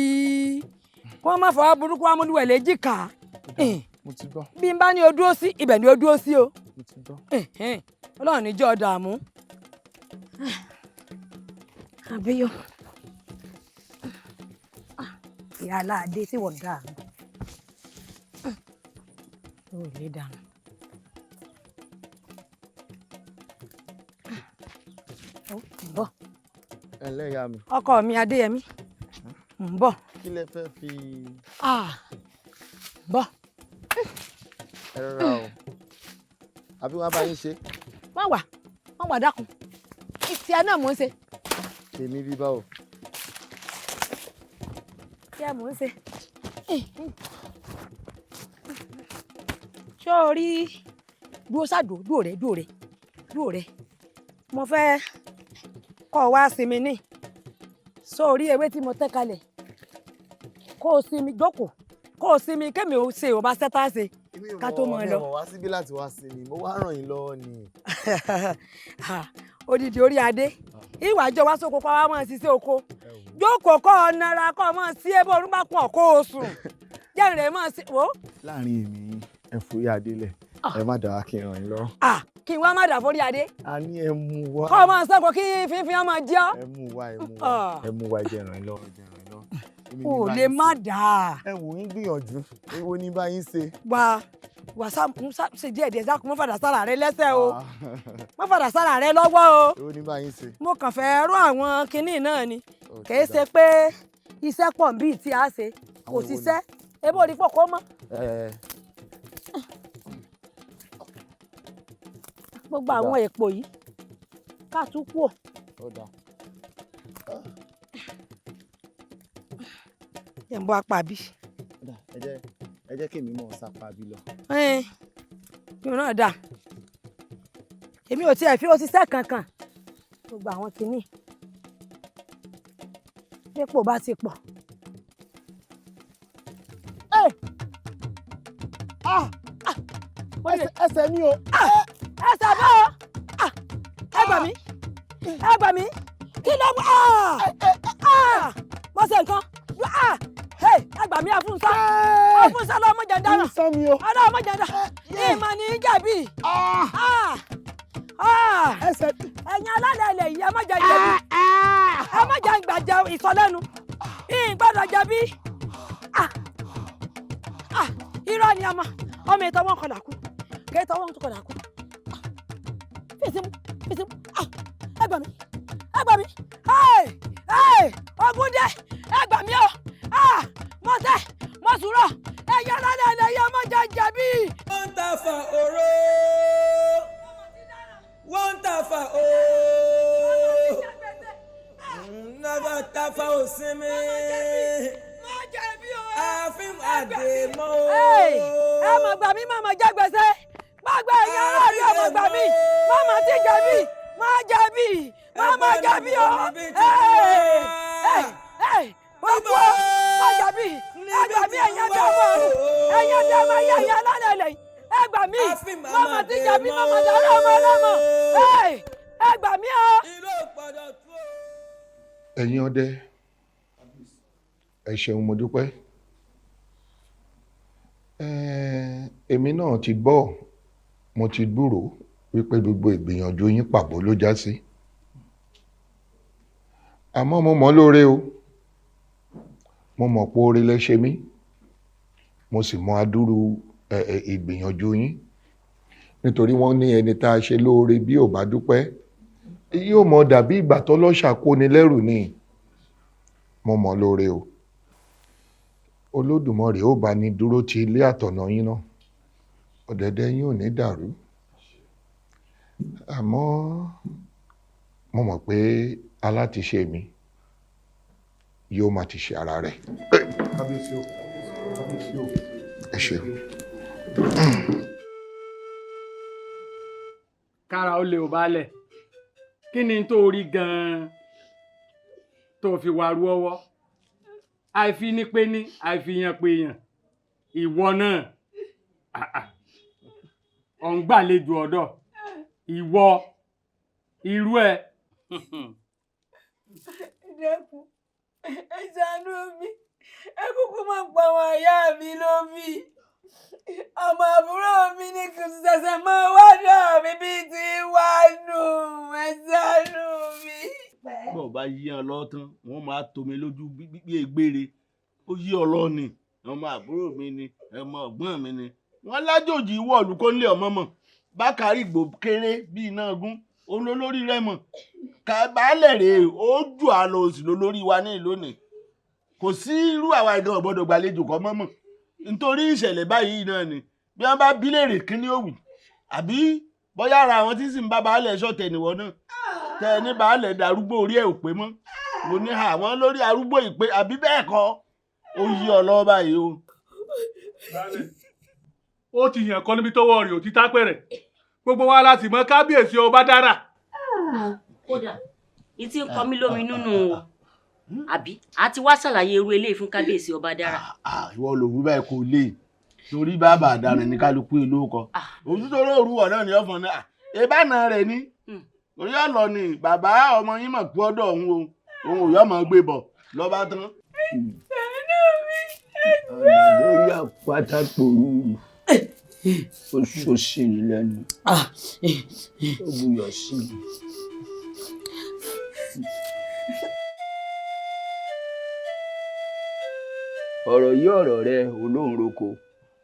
Speaker 2: kó má fọwọ́ burúkú amúlùwẹ̀ léjìká.
Speaker 3: Mo ti gbọ́.
Speaker 2: Bí n bá ní o dúró sí ibẹ̀ ni o dúró sí o.
Speaker 3: Mo ti gbọ́.
Speaker 2: Ọlọ́run ní jẹ́ ọ dààmú. Àbíyọ ìyá aláàdé tí wọ́n dààmú ó lè dànù. Ó ń bọ̀.
Speaker 3: Ẹ ǹlẹ́, ìyá mi.
Speaker 2: Ọkọ mi Adéyẹmí, ń bọ̀.
Speaker 3: Kí lẹ fẹ́ fi.
Speaker 2: Ah, bọ̀.
Speaker 3: Ẹ rọra o, àbí wọn bá yín ṣe.
Speaker 2: Wọ́n wà, wọ́n wà, dákun, ìtìẹ náà mò ń ṣe.
Speaker 3: Tèmi bí báwo.
Speaker 2: Ìtìẹ mò ń ṣe. Ṣé o rí dúró ṣáàdó, dúró rẹ, dúró rẹ, dúró rẹ, mo fẹ́ kọ́ ọ wá sinmi ní ṣó o rí ewé tí mo tẹ́ kalẹ̀, kó o sinmi, jókòó kó o sinmi, kémi ò ṣe ò bá ṣẹ́tà ṣe ká tó mọ̀ ọ́ lọ.
Speaker 3: Mi ò wá síbí láti wá sinmi, mo wá ràn yín lọ́wọ́ ni.
Speaker 2: Odidi orí adé ìwà jọ wá sóko kọ́ wa máa ṣiṣẹ́ oko, jókòó kọ́ ọ nara kọ́ ọ máa sí ebó orun bá kún ọ kó o sùn jẹ́rìí rẹ̀ máa ṣe wò.
Speaker 3: Láàrin èmi yín, ẹ forí adé lẹ̀, ẹ má dára kí n ràn yín lọ́wọ́.
Speaker 2: Ah, kí n wá má dà forí adé.
Speaker 3: A ní ẹ mú wá.
Speaker 2: Kọ́ ọ máa sọ́kò kí fínfín ọmọ jẹ́ ọ́.
Speaker 3: Ẹ mú wá, ẹ mú wá, ẹ mú wá, ẹ jẹ́ ràn yín lọ́wọ́, ẹ jẹ́ ràn yín lọ́wọ́. Èmi ní
Speaker 2: O
Speaker 3: bá
Speaker 2: lè
Speaker 3: yín
Speaker 2: má
Speaker 3: ṣe.
Speaker 2: dà á.
Speaker 3: Ẹ wò yín gbìyànjú, èwo ní bá yín ṣe.
Speaker 2: Wá wà sá ṣe díẹ̀ díẹ̀, sáà kó má fàdà sára rẹ lẹ́sẹ̀ o, má fàdà sára rẹ lọ́wọ́ o.
Speaker 3: Èwo ní bá yín ṣe.
Speaker 2: Mo kàn fẹ́ rọ àwọn kinní náà ni, kì í ṣe pé iṣẹ́ pọ̀ bíi tí a ṣe kò
Speaker 3: Àwọn èwo ni?
Speaker 2: ṣiṣẹ́ ebó orí pọ̀ kó mọ́.
Speaker 3: Ẹ
Speaker 2: Gbogbo àwọn èpò yìí ká tún kú ò.
Speaker 3: Ó dáa.
Speaker 2: Ẹ̀ ń bọ́ apá bí.
Speaker 3: Ó dáa, ẹ jẹ́ kí èmi mọ̀ sápá bí lọ.
Speaker 2: Ẹn, mi náà dà, èmi ò tiẹ̀ fi òṣìṣẹ́ kankan gbogbo àwọn kinní. Tépo bá ti pọ̀.
Speaker 14: Ẹsẹ̀ mi o.
Speaker 2: Ẹsẹ̀ bá o. Ẹ gbà mí, ẹ gbà mí, kí ló mú? Mo ṣe nǹkan. Ẹ gbà mí, àfúnsá, àfúnsá lọ́mọ jẹ̀ǹdà, ọlọ́mọ jẹ̀ǹdà, ìmọ̀ ní í jẹ̀bi. Ẹ̀yin alálẹ̀ ilẹ̀ yìí, ẹ má jẹ́ jẹ̀bi, ẹ má jẹ́ gbàjẹ́ ìsọlẹ́nu, ìyìn gbọ́dọ̀ jẹ̀bi. Irọ́ ni ọmọ ọmọ ìtọ́ wọn kọlà kú, kì í tọ́ wọn kọlà kú. Fèsì mú, fèsì mú. Ẹ gbà mí, ẹ gbà mí, ogun dé, ẹ gbà mí o. Mo tẹ, mo sùúrọ̀, ẹ̀yin alálẹ̀ ilẹ̀ yìí, ẹ má jẹ́ jẹ̀bi.
Speaker 5: Wọ́n ń ta fa oró, wọ́n ń ta fa ooo, nàbà ta fa òsinmi, ààfin àdèmọ́ ooo.
Speaker 2: Ẹ mà gbà mí, màmá jẹ gbèsè, gbàgbé ẹ̀yin aráàlú, ẹ mà gbà mí, màmá ti jẹ̀bi, má jẹ̀bi, màmá jẹ̀bi o. Wọ́n kú ọ, má jẹ̀bi, ẹ gbà mí, ẹ̀yin ẹbí ọmọ ọ̀run, ẹ̀yin ẹbí ọmọ ayé, ẹ̀yin alálẹ̀ ilẹ̀ yìí, ẹ gbà mí, màmá ti jẹ̀bi, màmá dára ọmọ ọlọ́mọ, ẹ gbà mí o.
Speaker 6: Ẹ̀yin ọdẹ, ẹ ṣeun, mo dúpẹ́. Èmi náà ti gbọ́, mo ti gbúròó wípé gbogbo ìgbìyànjú yín pàbó ló já sí, àmọ́ mo mọ̀ lóore o, mo mọ̀ pé oore lẹ ṣe mí, mo sì mọ adúrú ìgbìyànjú yín, nítorí wọ́n ní ẹni tá a ṣe lóore bí ò bá dúpẹ́ yóò mọ dàbí ìgbà tó lọ́ṣà kóni lẹ́rù ni. Mo mọ̀ lóore o. Olódùmarè ó bá ní dúró ti ilé àtọ̀nà yín náà, ọ̀dẹ̀dẹ̀ yín ò ní dàrú. Àmọ́ mo mọ̀ pé alátiṣe mi yóò máa ti ṣe ara rẹ̀.
Speaker 7: Kábíyèsí o, kábíyèsí o.
Speaker 6: Ẹ ṣeun.
Speaker 4: Kára ó lè ò balẹ̀, kí ni tó rí gan-an tó fi wàrú ọwọ́? Àìfi ní pé ní àìfi yan pé yàn, ìwọ náà ọ̀ ń gbàlejò ọ̀dọ̀ ìwọ irú ẹ.
Speaker 5: Dẹ́kun, ẹ ṣàánú mi, ẹ kúkú máa ń pa àwọn àyà mi lóbi. Ọmọ àbúrò mi ní kí n ṣẹ̀ṣẹ̀ máa wá dọ̀ mí bíi ti wá nù, ẹ ṣàánú mi.
Speaker 8: Bọ́ọ̀ bá yí ọ lọ́tán, wọ́n máa tomi lójú bí egbére. Ó yí ọ lọ ni, ọmọ àbúrò mi ni, ọmọ ọ̀gbọ́n mi ni. Wọ́n lájòjì wọ̀lú kó lé ọmọ mọ̀. Bákàrí ìgbò kéré bí iná gún, òun ló lórí rẹ̀ mọ̀. Baálẹ̀ rèé, ó jù á lọ, òsì ló lórí wa ní ìlú ni. Kò sí irú àwa ìgan ò gbọ́dọ̀ gbàlejò kọ́ mọ́mọ́. Nítorí ìṣẹ̀lẹ̀ báyìí náà ni bí wọ́n bá bí léèrè kí ni ó wì, àbí bóyá ara àwọn tí sì ń bá baálẹ̀ ṣọ̀tẹ̀ nìwọ náà. Tẹ ẹ ní baálẹ̀ darúgbó orí ẹ̀ ò pé mọ́. Mo ní àwọn lórí arúgbó ìpè àbí bẹ́ẹ̀ kọ́, ó yí ọ lọ́wọ́ báyìí o.
Speaker 10: Ó ti yàn kọ́ níbi tọ́wọ́ rẹ̀ ò ti tápẹ̀rẹ̀. Gbogbo wa láti mọ kábíyèsí ọba dára.
Speaker 13: Kódà ìtí ń kọ mí lómi nínú o, àbí a ti wá ṣàlàyé irú eléyìí fún kábíyèsí ọba dára.
Speaker 8: Ìwọ ló wí báyìí, kò lè torí bàbá àdàrẹ ní kálukú ìlú kọ òtútù òrùwọ̀ náà ní ọ̀fọ̀n náà ìbáná rẹ̀ ní orí ọ̀lọ́ ni bàbá ọmọ yín mọ̀ pé ọ̀dọ̀ òun o, òun ò yọ̀ mọ̀ gbé bọ̀ lọ́ba tán.
Speaker 16: Ọ̀nà lórí àpáta pòrúurú, ó ṣòṣì ní lẹ́nu, ó buyọ̀ sí i. Ọ̀rọ̀ yí ọ̀rọ̀ rẹ olóhùn roko,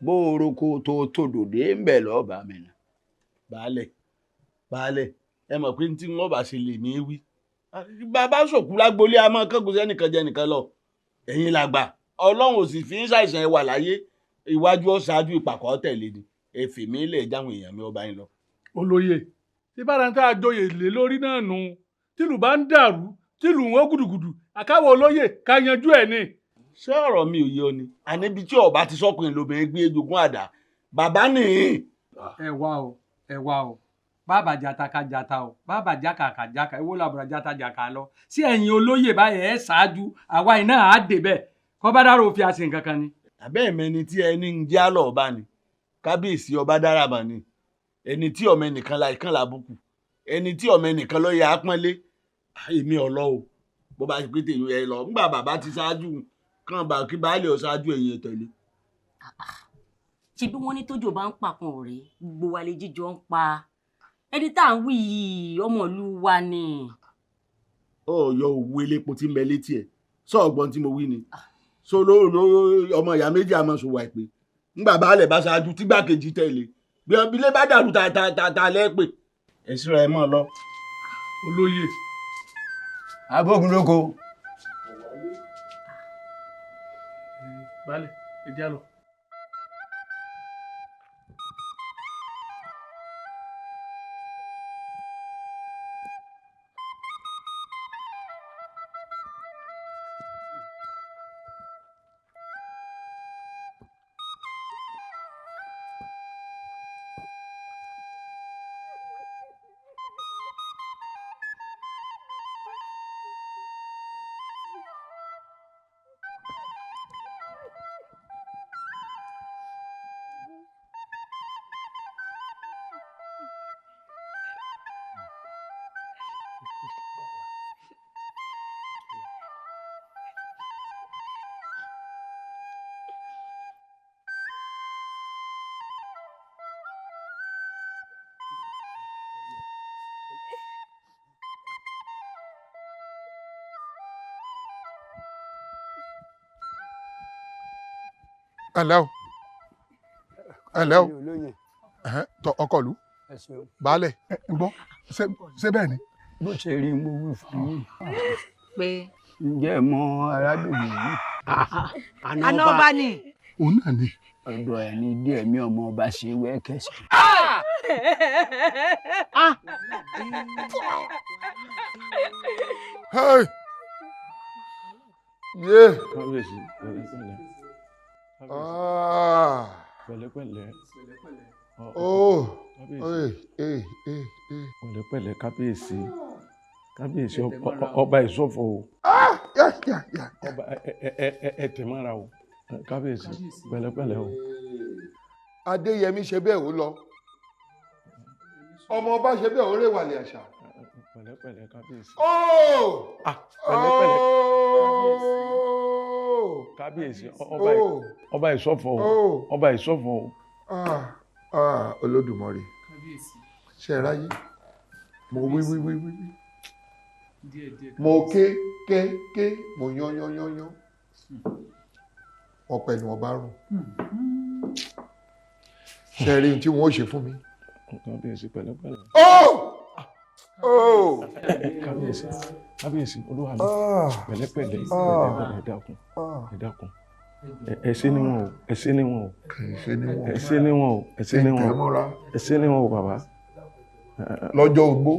Speaker 16: bó o roko tó tòdò dé ń bẹ̀ lọ́ọ̀bà mi nà.
Speaker 8: Baálẹ̀, baálẹ̀, ẹ mọ̀ pé tí wọ́n bá ṣe lè mí wí. Bàbá sòkú lágbolé a máa kángun sẹ́nìkan jẹ́ nìkan lọ. Ẹ̀yin làgbà, Ọlọ́run ò sì fi ń ṣàìsàn ẹ wà láyé. Iwájú ọ̀ṣáájú ìpàkọ́ tẹ̀lé ni. Ẹ fì mí lè jáwọn èèyàn mi ọba yín lọ.
Speaker 10: Olóyè, tí bára ń tá a joyè lé lórí náà nù, tìlù bá ń dàrú, tìlù wọn gùdùgùdù, àkáwọ̀ olóyè ká yanjú ẹ̀ ni.
Speaker 8: Ṣé ọ̀rọ̀ mi ò yé ọ ni? Àníbi tí ọba ti sọ́kùnrin lobìnrin gbé jogún àdá. Bàbá nìyí.
Speaker 4: Ẹ wá o, ẹ wá o. Bàbá jata ká jata o, bàbá jaka ká jaka, èwo làbúrò jata jaka lọ. Sí ẹ̀yin olóyè báyẹn ẹ̀ ṣáájú, àwa iná á dé bẹ́ẹ̀. Kọ́ bá dárò fi àṣẹ nǹkan kan ni.
Speaker 8: Àbẹ́ ẹ̀mẹ́ni tí ẹni ń jẹ́ àlọ́ ọba ni, kábíyèsí ọba dáraba ni, ẹni tí ọmọ ẹnìkan la ìkànnì àbùkù, ẹni tí ọmọ ẹnìkan ló yẹ àpọ́nlé, èmi ọ̀lọ́ o. Bó bá ṣe pé tèmi ẹ lọ, ńgbà bàbá ti ṣáájú kàn bá kí baálé ọ ṣáájú ẹ̀yìn ẹ̀ tẹ̀lé.
Speaker 13: Ṣe bí wọ́n ní tójò bá ń pàkan ọ̀rẹ́, gbogbo wa lè jíjọ ń pa. Ẹni tá à ń wí yìí ọmọ ìlú wa ni.
Speaker 8: Ó yọ òwú elépo tí ń bẹ létí ẹ sọ ọgbọ́n tí mo wí ni. So ló ọmọ ìyá méjì àmọ́ ṣòwò àìpé. Ńgbà baálẹ̀ bá ṣáájú tígbàkejì tẹ̀lé. Bí ilé bá dàrú ta ta ta ta lẹ́pè. Ẹ síra ẹ mọ́ lọ.
Speaker 10: Olóyè.
Speaker 16: Abógun lóko.
Speaker 10: Baálẹ̀, ẹ já lọ.
Speaker 6: Ẹnlẹ́ o, ẹnlẹ́ o, tọ ọkọ ìlú, baálẹ̀, ń gbọ́, ṣé bẹ́ẹ̀ ni.
Speaker 16: Bó ṣe rí mo wí fún yín.
Speaker 23: Pé.
Speaker 16: Ǹjẹ́ ẹ mọ arábìnrin yìí?
Speaker 12: Àná ọba ni.
Speaker 6: Òun náà ni.
Speaker 16: Ọ̀dọ̀ ẹ̀ ni díẹ̀ mi ọmọ ọba ṣe wẹ́kẹ̀sì.
Speaker 6: Hey! Yé!
Speaker 8: Kábíyèsí, pẹ̀lẹ́pẹ̀lẹ́.
Speaker 6: Ah!
Speaker 8: Pẹ̀lẹ́pẹ̀lẹ́.
Speaker 6: Oh!
Speaker 8: Kábíyèsí.
Speaker 6: Hey, hey, hey.
Speaker 8: Pẹ̀lẹ́pẹ̀lẹ́ kábíyèsí. Kábíyèsí ọba ìsọfọ o.
Speaker 6: Ah! Yeah, yeah, yeah.
Speaker 8: Ọba ẹ tẹ̀ mọ́ra o. Kábíyèsí pẹ̀lẹ́pẹ̀lẹ́ o.
Speaker 6: Adéyẹmí ṣe bẹ́ẹ̀ ó lọ. Ọmọ ọba ṣe bẹ́ẹ̀ ó rèwàlẹ̀ àṣà.
Speaker 8: Pẹ̀lẹ́pẹ̀lẹ́ kábíyèsí.
Speaker 6: Oh!
Speaker 8: Pẹ̀lẹ́pẹ̀lẹ́.
Speaker 6: Oh!
Speaker 8: Kábíyèsí ọba ìsọfọ o. Ọba ìsọfọ o.
Speaker 6: Ah! Ah! Olódùmarè. Ṣé ẹ ráyé? Mo wí wí wí wí. Mo ké ké ké, mo yán yán yán yán. Ọ̀pẹ ni ọba rùn. Ṣé ẹ rí ohun tí wọ́n ó ṣe fún mi?
Speaker 8: Kábíyèsí pẹ̀lẹ́pẹ̀lẹ́.
Speaker 6: Oh! Oh!
Speaker 8: Kábíyèsí, kábíyèsí olúwa mi, pẹ̀lẹ́pẹ̀lẹ́ pẹ̀lẹ́pẹ̀lẹ́, ẹ dákun, ẹ dákun. Ẹ ṣé níwọ̀n o, ẹ ṣé níwọ̀n o. Ẹ ṣé níwọ̀n o, ẹ ṣé níwọ̀n o. Ẹ ṣé níwọ̀n o bàbá.
Speaker 6: Lọ́jọ́ ogbó.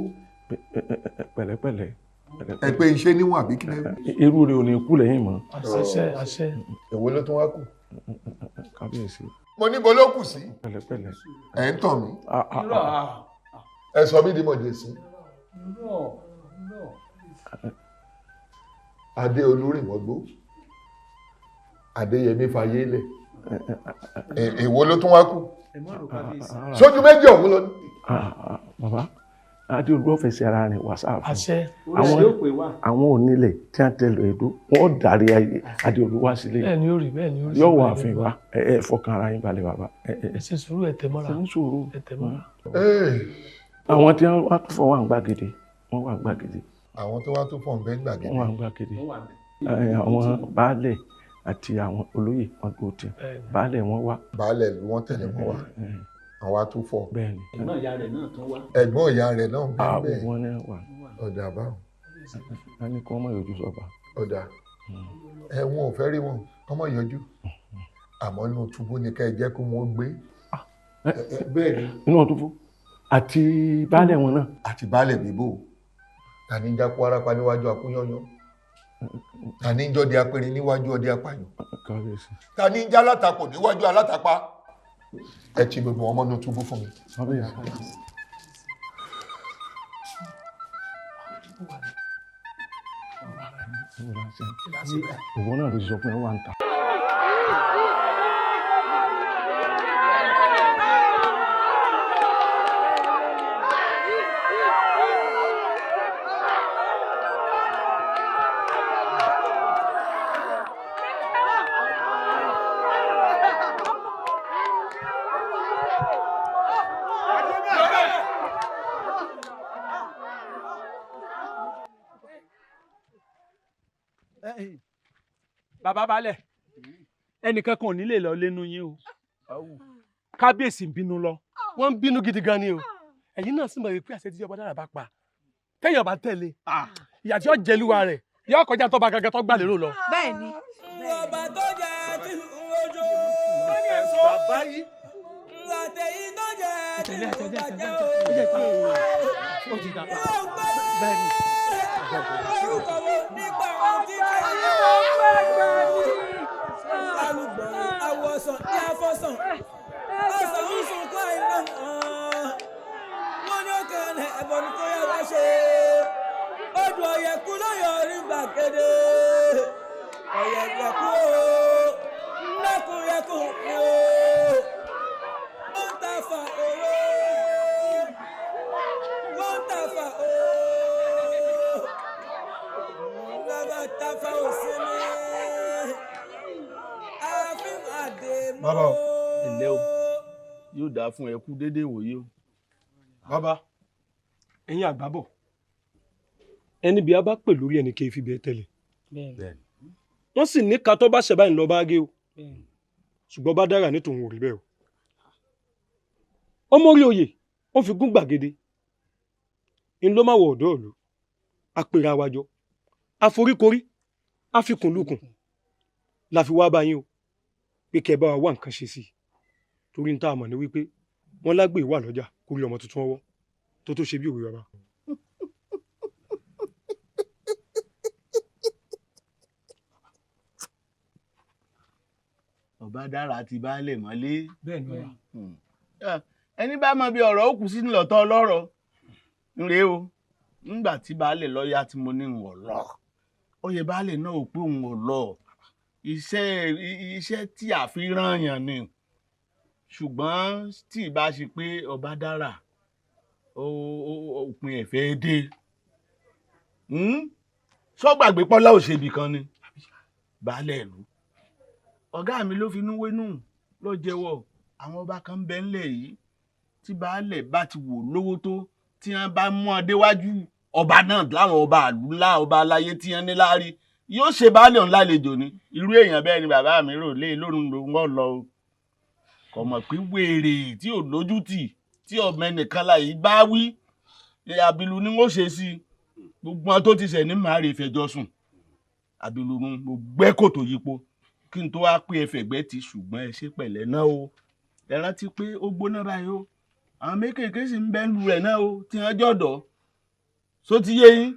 Speaker 8: Pẹ̀lẹ́pẹ̀lẹ́.
Speaker 6: Ẹ pé iṣẹ́ níwọ̀n àbí kílẹ̀.
Speaker 8: Irú rẹ̀ ò ní kú lẹ́yìn mọ́.
Speaker 14: Àṣẹ, àṣẹ.
Speaker 6: Èwo ló tún wá kù?
Speaker 8: Kábíyèsí.
Speaker 6: Mo ní bo ló kù sí.
Speaker 8: Pẹ̀lẹ́pẹ̀lẹ́.
Speaker 6: Ẹ ń tàn mí. Ẹ sọ mí di mọ̀jẹ̀sí. Adé olúrìnmọ́gbó. Adéyẹmí fayé lẹ̀. Èwo ló tún wá kù? Sójú méjì ọ̀hún lọ ní.
Speaker 8: Bàbá, Adéolú ọ̀fẹ́sẹ̀ ara rẹ̀ wá sáàfin.
Speaker 14: Àṣẹ.
Speaker 8: Àwọn onílẹ̀ tí a tẹ̀lé èdò wọ́n darí Adéolú wá sílé.
Speaker 14: Bẹ́ẹ̀ ni ó rí, bẹ́ẹ̀ ni ó rí.
Speaker 8: Yóò wọ ààfin wa, ẹ fọkàn ara yín balẹ̀ bàbá.
Speaker 14: Ẹ ṣe sùúrù, ẹ tẹ̀ mọ́ra.
Speaker 8: Ẹ ní sùúrù.
Speaker 14: Ẹ tẹ̀ mọ́ra.
Speaker 8: Àwọn tí wọ́n wá tó fọ wà ń gbàgede, wọ́n wà ń gbàgede.
Speaker 6: Àwọn tó wá tó fọ̀ ń bẹ́ ń gbàgede.
Speaker 8: Wọ́n wà ń gbàgede. Àwọn baálẹ̀ àti àwọn olóyè wọn kò tì. Baálẹ̀ wọn wá.
Speaker 6: Baálẹ̀ ló wọ́n tẹ̀lé wọn wá. Àwa tó fọ.
Speaker 8: Bẹ́ẹ̀ni.
Speaker 4: Ẹ̀gbọ́n ìyá rẹ̀ náà tún wá.
Speaker 6: Ẹ̀gbọ́n ìyá rẹ̀ náà bẹ́ẹ̀ bẹ́ẹ̀.
Speaker 8: Àwọn náà wà.
Speaker 6: Ọ̀dà báwọn.
Speaker 8: A ní kí wọ́n má yọjú sọ́ba.
Speaker 6: Ọ̀dà. Ẹ wọn ò fẹ́ rí wọn, kọ́ mọ̀ yọjú. Àmọ́ inú túbú ni ká ẹ jẹ́ kó wọ́n gbé. Bẹ́ẹ̀ ni.
Speaker 8: Inú túbú àti baálẹ̀ wọn náà.
Speaker 6: Àti baálẹ̀ bíbò. Tani ń jákó arápá níwájú akúyányán. Tani ń jọdẹ apẹrin níwájú ọdẹ apàyàn.
Speaker 8: Kábíyèsí.
Speaker 6: Tani ń jálátakò níwájú alátakpa. Ẹ ti gbogbo wọn mọ́nú túbú fún mi.
Speaker 8: Òwò náà ló ti sọ fún ẹ wà ń ta.
Speaker 1: Bàbá balẹ̀, ẹnìkan kan ò ní lè lọ lẹ́nu yín o. Kábíyèsí ń bínú lọ.
Speaker 15: Wọ́n ń bínú gidi gan ni o. Ẹ̀yin náà sì mọ̀ wípé àṣẹ tí ọba dára bá pa, téèyàn bá tẹ̀lé, ìyà tí ó jẹlúwa rẹ̀ yóò kọjá tó bá gangan tó gbà lérò lọ.
Speaker 12: Bẹ́ẹ̀ni.
Speaker 5: Ọba tó jẹ tí ń rojo.
Speaker 15: Bàbá yìí.
Speaker 5: Àtẹ̀yí tó jẹ tí ń bàjẹ́ o.
Speaker 15: Bẹ́ẹ̀ni.
Speaker 5: Orúkọ wo nípa ohun tí kò yẹ. Alùgbọ̀n àwọ̀sàn ní afọ́sàn. Ọ̀sán ń sunkún àìlọ́. Wọ́n ní òkè ẹ̀bọ̀n kó yẹ wá ṣe. Odò ọ̀yẹ̀kú ló yọ orí gbàgede. Ọ̀yẹ̀kú o, lẹ́kùnyẹ̀kùn o. Wọ́n ń ta fa òró. Wọ́n ń ta fa òró. Bàbá ta fa òsinmi. Ààfin àdèmọ́.
Speaker 8: Bàbá o, ẹ̀lẹ́ o, yóò dáa fún ẹ kú déédéé wòye o.
Speaker 1: Bàbá, ẹ̀yin àgbà bọ̀, ẹni bí a bá pè lórí ẹnì kì í fi bẹ́ẹ̀ tẹ̀lé. Wọ́n sì ní ká tó bá ṣẹ̀ báyìí lọ bá gé o, ṣùgbọ́n bá dára ní tòun ò rí bẹ́ẹ̀ o. Ọmọ orí oyè ó fi gún gbàgede ń ló má wọ ọ̀dọ́ ìlú. Apèrè àwàjọ, àforíkorí, àfikùnlukùn la fi wá bá yín o, pé kẹ́ ẹ bá wa wá nǹkan ṣe sí i, torí ń tá a mọ̀ ní wípé wọ́n lágbè wà lọ́jà kórí ọmọ tuntun ọwọ́ tó tó ṣe bí òwe bàbá.
Speaker 8: Ọba dára ti baálẹ̀ mọ́lé.
Speaker 1: Bẹ́ẹ̀ni bàbá.
Speaker 8: Ẹni bá mọ bí ọ̀rọ̀ ó kù sí ńlọtọ lọ́rọ̀ ńre o. Ńgbà tí baálẹ̀ lọ́ọ́yà tí mo ní ń wọ̀ lọ, oyè baálẹ̀ náà ò pé òun ò lọ. Iṣẹ́ tí a fi rán yàn ni. Ṣùgbọ́n tí ì bá ṣe pé ọba dára òpin ẹ̀fẹ́ dé. Sọ́gbàgbé pọ́lá òṣèbì kan ni baálẹ̀ ìlú. Ọ̀gá mi ló finú wénú ló jẹ́wọ́ àwọn ọba kan ń bẹ ńlẹ̀ yìí tí baálẹ̀ bá ti wò lówó tó, tí wọ́n bá mú ọ déwájú ọba náà láwọn ọba àlú ńlá ọba aláyé tí wọ́n ní láárí yóò ṣe baálẹ̀ òun lálejò ni. Irú èèyàn bẹ́ẹ̀ ni bàbá mi rò lé lórun ló ń lọ o. Kò mọ̀ pé wèrè tí ò lójútì tí ọmọ ẹnìkan láyé bá wí àbìlú ni wọ́n ṣe sí i. Gbogbo wọn tó ti ṣẹ̀ ní màá rè fẹjọ́ sùn. Àbìlú nu mo gbẹ́ kòtò yípo kí n tó wá pé ẹfẹ̀gbẹ́ ti, ṣùgbọ́n ẹ ṣe pẹ̀lẹ́ náà o. Ẹ rántí pé ó gbóná báyìí o. Àwọn mékèèké sì ń bẹ́ ń lu rẹ̀ náà o tí wọ́n jọ̀dọ̀. Só ti yé yín?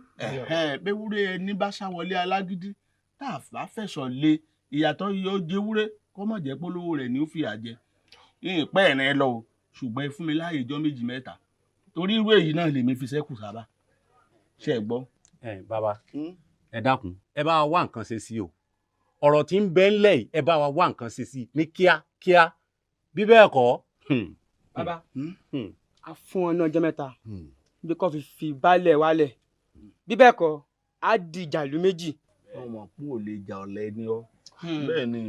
Speaker 8: Bẹ́wúrẹ́ ẹni bá ṣàwọlé alágídí tá a bá fẹ̀sọ̀ lé ìyàtọ̀ yóò jẹ́wúrẹ́ kọ́ mọ̀ jẹ́ polówó rẹ̀ ni ó fìyà jẹ. Ìpẹ́ ẹ̀rín ẹ lọ o, ṣùgbọ́n ẹ fún mi láàyè ijọ́ méjì mẹ́ta torí irú èyí náà lèmi fi sẹ́kù sábà. Ṣé ẹ gbọ́?
Speaker 17: Ẹ bàbá, ẹ dákun, ẹ bá wa wá nǹkan ṣe sí o. Ọ̀rọ̀ tí ń bẹ ńlẹ̀ yìí, ẹ bá wa wá nǹkan ṣe sí ní kíákíá. Bí bẹ́ẹ̀ kọ́.
Speaker 24: Bàbá, a fún ọ ní ọjọ́ mẹ́ta bí kò fi baálẹ̀ wálẹ̀. Bí bẹ́ẹ̀ kọ́, á di ìjà ìlú méjì.
Speaker 8: Ọmọ kú ò lè jà ọ̀lẹ ni ọ́. Bẹ́ẹ̀ ni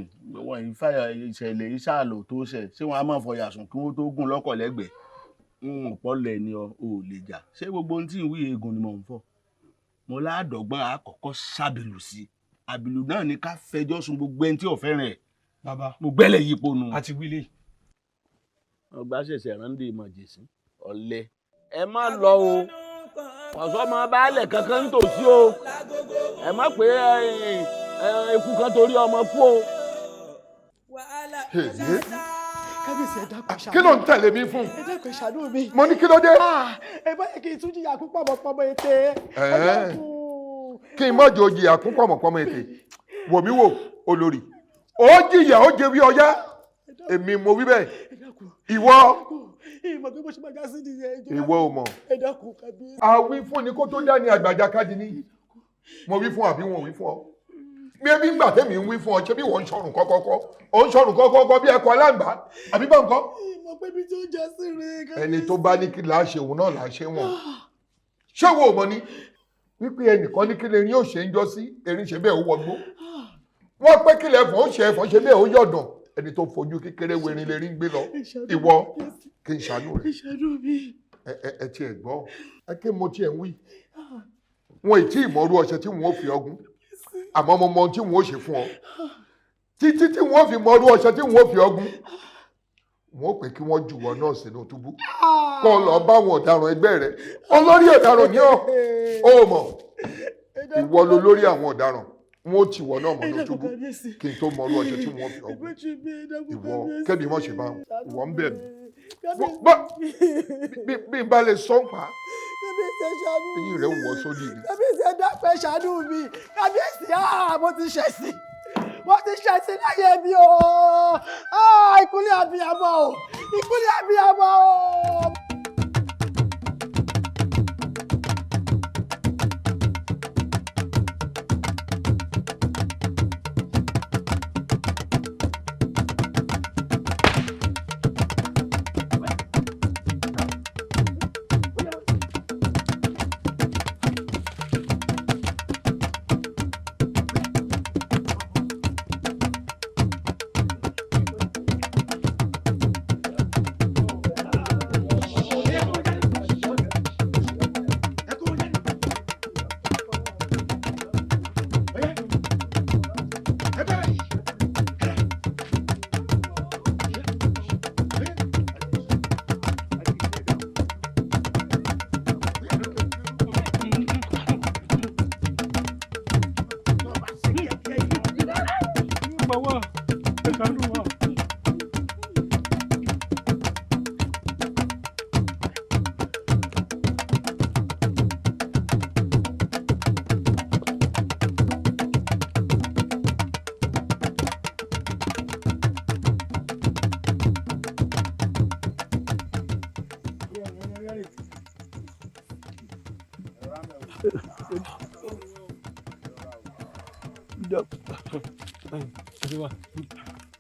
Speaker 8: wọ́n yìí fàyà ìṣẹ̀lẹ̀ ìṣàlò tó ṣẹ̀, ṣé wọ́n á máa fọyà sùn kí wọ́n tó gùn lọ́kọ̀ lẹ́gbẹ̀ẹ́? Ń pọ̀ lẹ̀ ni ọ́, ò lè jà. Ṣé gbogbo ohun tí ń wí eegun ni mò ń fọ̀? Mo láàdọ̀gbọ́n àkọ́kọ́ sábìlù sí i. Àbìlù náà ni ká fẹjọ́ sùn gbogbo ẹni tí ò fẹ́ràn ẹ̀.
Speaker 1: Bàbá,
Speaker 8: mo gbẹ́lẹ̀ yípo nu.
Speaker 1: A ti wílé.
Speaker 8: Ọgbà ṣẹ̀ṣẹ̀ rándé ìmọ̀jẹ̀sí ọ̀lẹ. Ẹ má lọ o, ọ̀sọ́mọ baálẹ̀ kankan ń tòsí o. Ẹ má pé eku kan torí ọmọ kú o.
Speaker 11: Kábíyèsí, ẹ dákun, ṣàánú.
Speaker 6: Kí ló ń tẹ̀lé mi fún?
Speaker 11: Ẹ dákun, ṣàánú mi.
Speaker 6: Mo ní kí ló dé?
Speaker 11: Ẹ bá yẹ kí n tún jìyà kú pọ̀mọ̀pọ̀mọ̀ ètè. Ẹ dákun.
Speaker 6: Kí n má jò jìyà kú pọ̀mọ̀pọ̀mọ̀ ètè. Wò mí wò, olórí. Ó jìyà ó jẹ wí ọyá. Èmi mo wí bẹ́ẹ̀. Ìwọ.
Speaker 12: Ìmọ̀ pé bó ṣe máa já sí nìyẹn.
Speaker 6: Ìwọ ò mọ̀.
Speaker 12: Ẹ dákun kábíyèsí.
Speaker 6: Àwí fún ni kó tó dá ní àgbàjá kádi ní. Mo wí fún àbí wọn ò wí fún ọ. Bí ẹbí ń gbà tẹ́mi ń wí fún ọ, ṣé bí wọ́n ń sọ̀rùn kọ́kọ́kọ́? Ò ń sọ̀rùn kọ́kọ́kọ́ bí ẹ̀kọ́ aláǹgbá. Àbí bá nǹkan?
Speaker 12: Ìmọ̀ pé bí tí ó já sí rèé kábíyèsí.
Speaker 6: Ẹni tó bá ní kí là á ṣe òun náà là á ṣe wọn. Ṣé wo ò mọ̀ ni? Wípé ẹnìkan ní kí lè rí òṣè ń jọ sí, erin ṣe bẹ́ẹ̀ ó wọgbó. Wọ́n pé kí lẹ̀fọ́n ó ṣe ẹ̀fọ́n ṣe bẹ́ẹ̀ ó yọ̀dàn. Ẹni tó fojú kékeré werin lè rí ń gbé lọ. Ìwọ kí n ṣàánú rẹ̀. Ẹ tiẹ̀ gbọ́, ẹ kí mo tiẹ̀ ń wí. Wọn ì tí ì mọ̀rú ọṣẹ tí wọn ò fi ọgún. Àmọ́ mo mọ ohun tí wọn ò ṣe fún ọ. Títí tí wọn ò fi mọ̀rú ọṣẹ tí wọn ò fi ọgún. Wọn ò pé kí wọ́n jù wọ́n náà sínú túbú. Kọ́ lọ bá àwọn ọ̀daràn ẹgbẹ́ rẹ̀. Olórí ọ̀daràn ni ọ́. Ó mọ̀. Ìwọ lo lórí àwọn ọ̀daràn. Wọn ò tì wọ́n náà mọ́ ní túbú. Kí n tó mọ̀rú ọṣẹ tí wọn ò fi ọgún. Ìwọ kẹ́mi mọ̀ ṣe bá wọn. Ìwọ ń bẹ̀ mí. Bí n bá lè sọ́n pa.
Speaker 12: Kábíyèsí ẹ ṣàánú mi.
Speaker 6: Eyín rẹ̀ wọ̀ sódì ni.
Speaker 12: Kábíyèsí ẹ dákun ẹ ṣàánú mi. Kábíyèsí mo ti ṣẹ̀sí. Mo ti ṣẹ̀sí láyé mi o. Ìkúnlẹ̀ abiyamọ o. Ìkúnlẹ̀ abiyamọ o.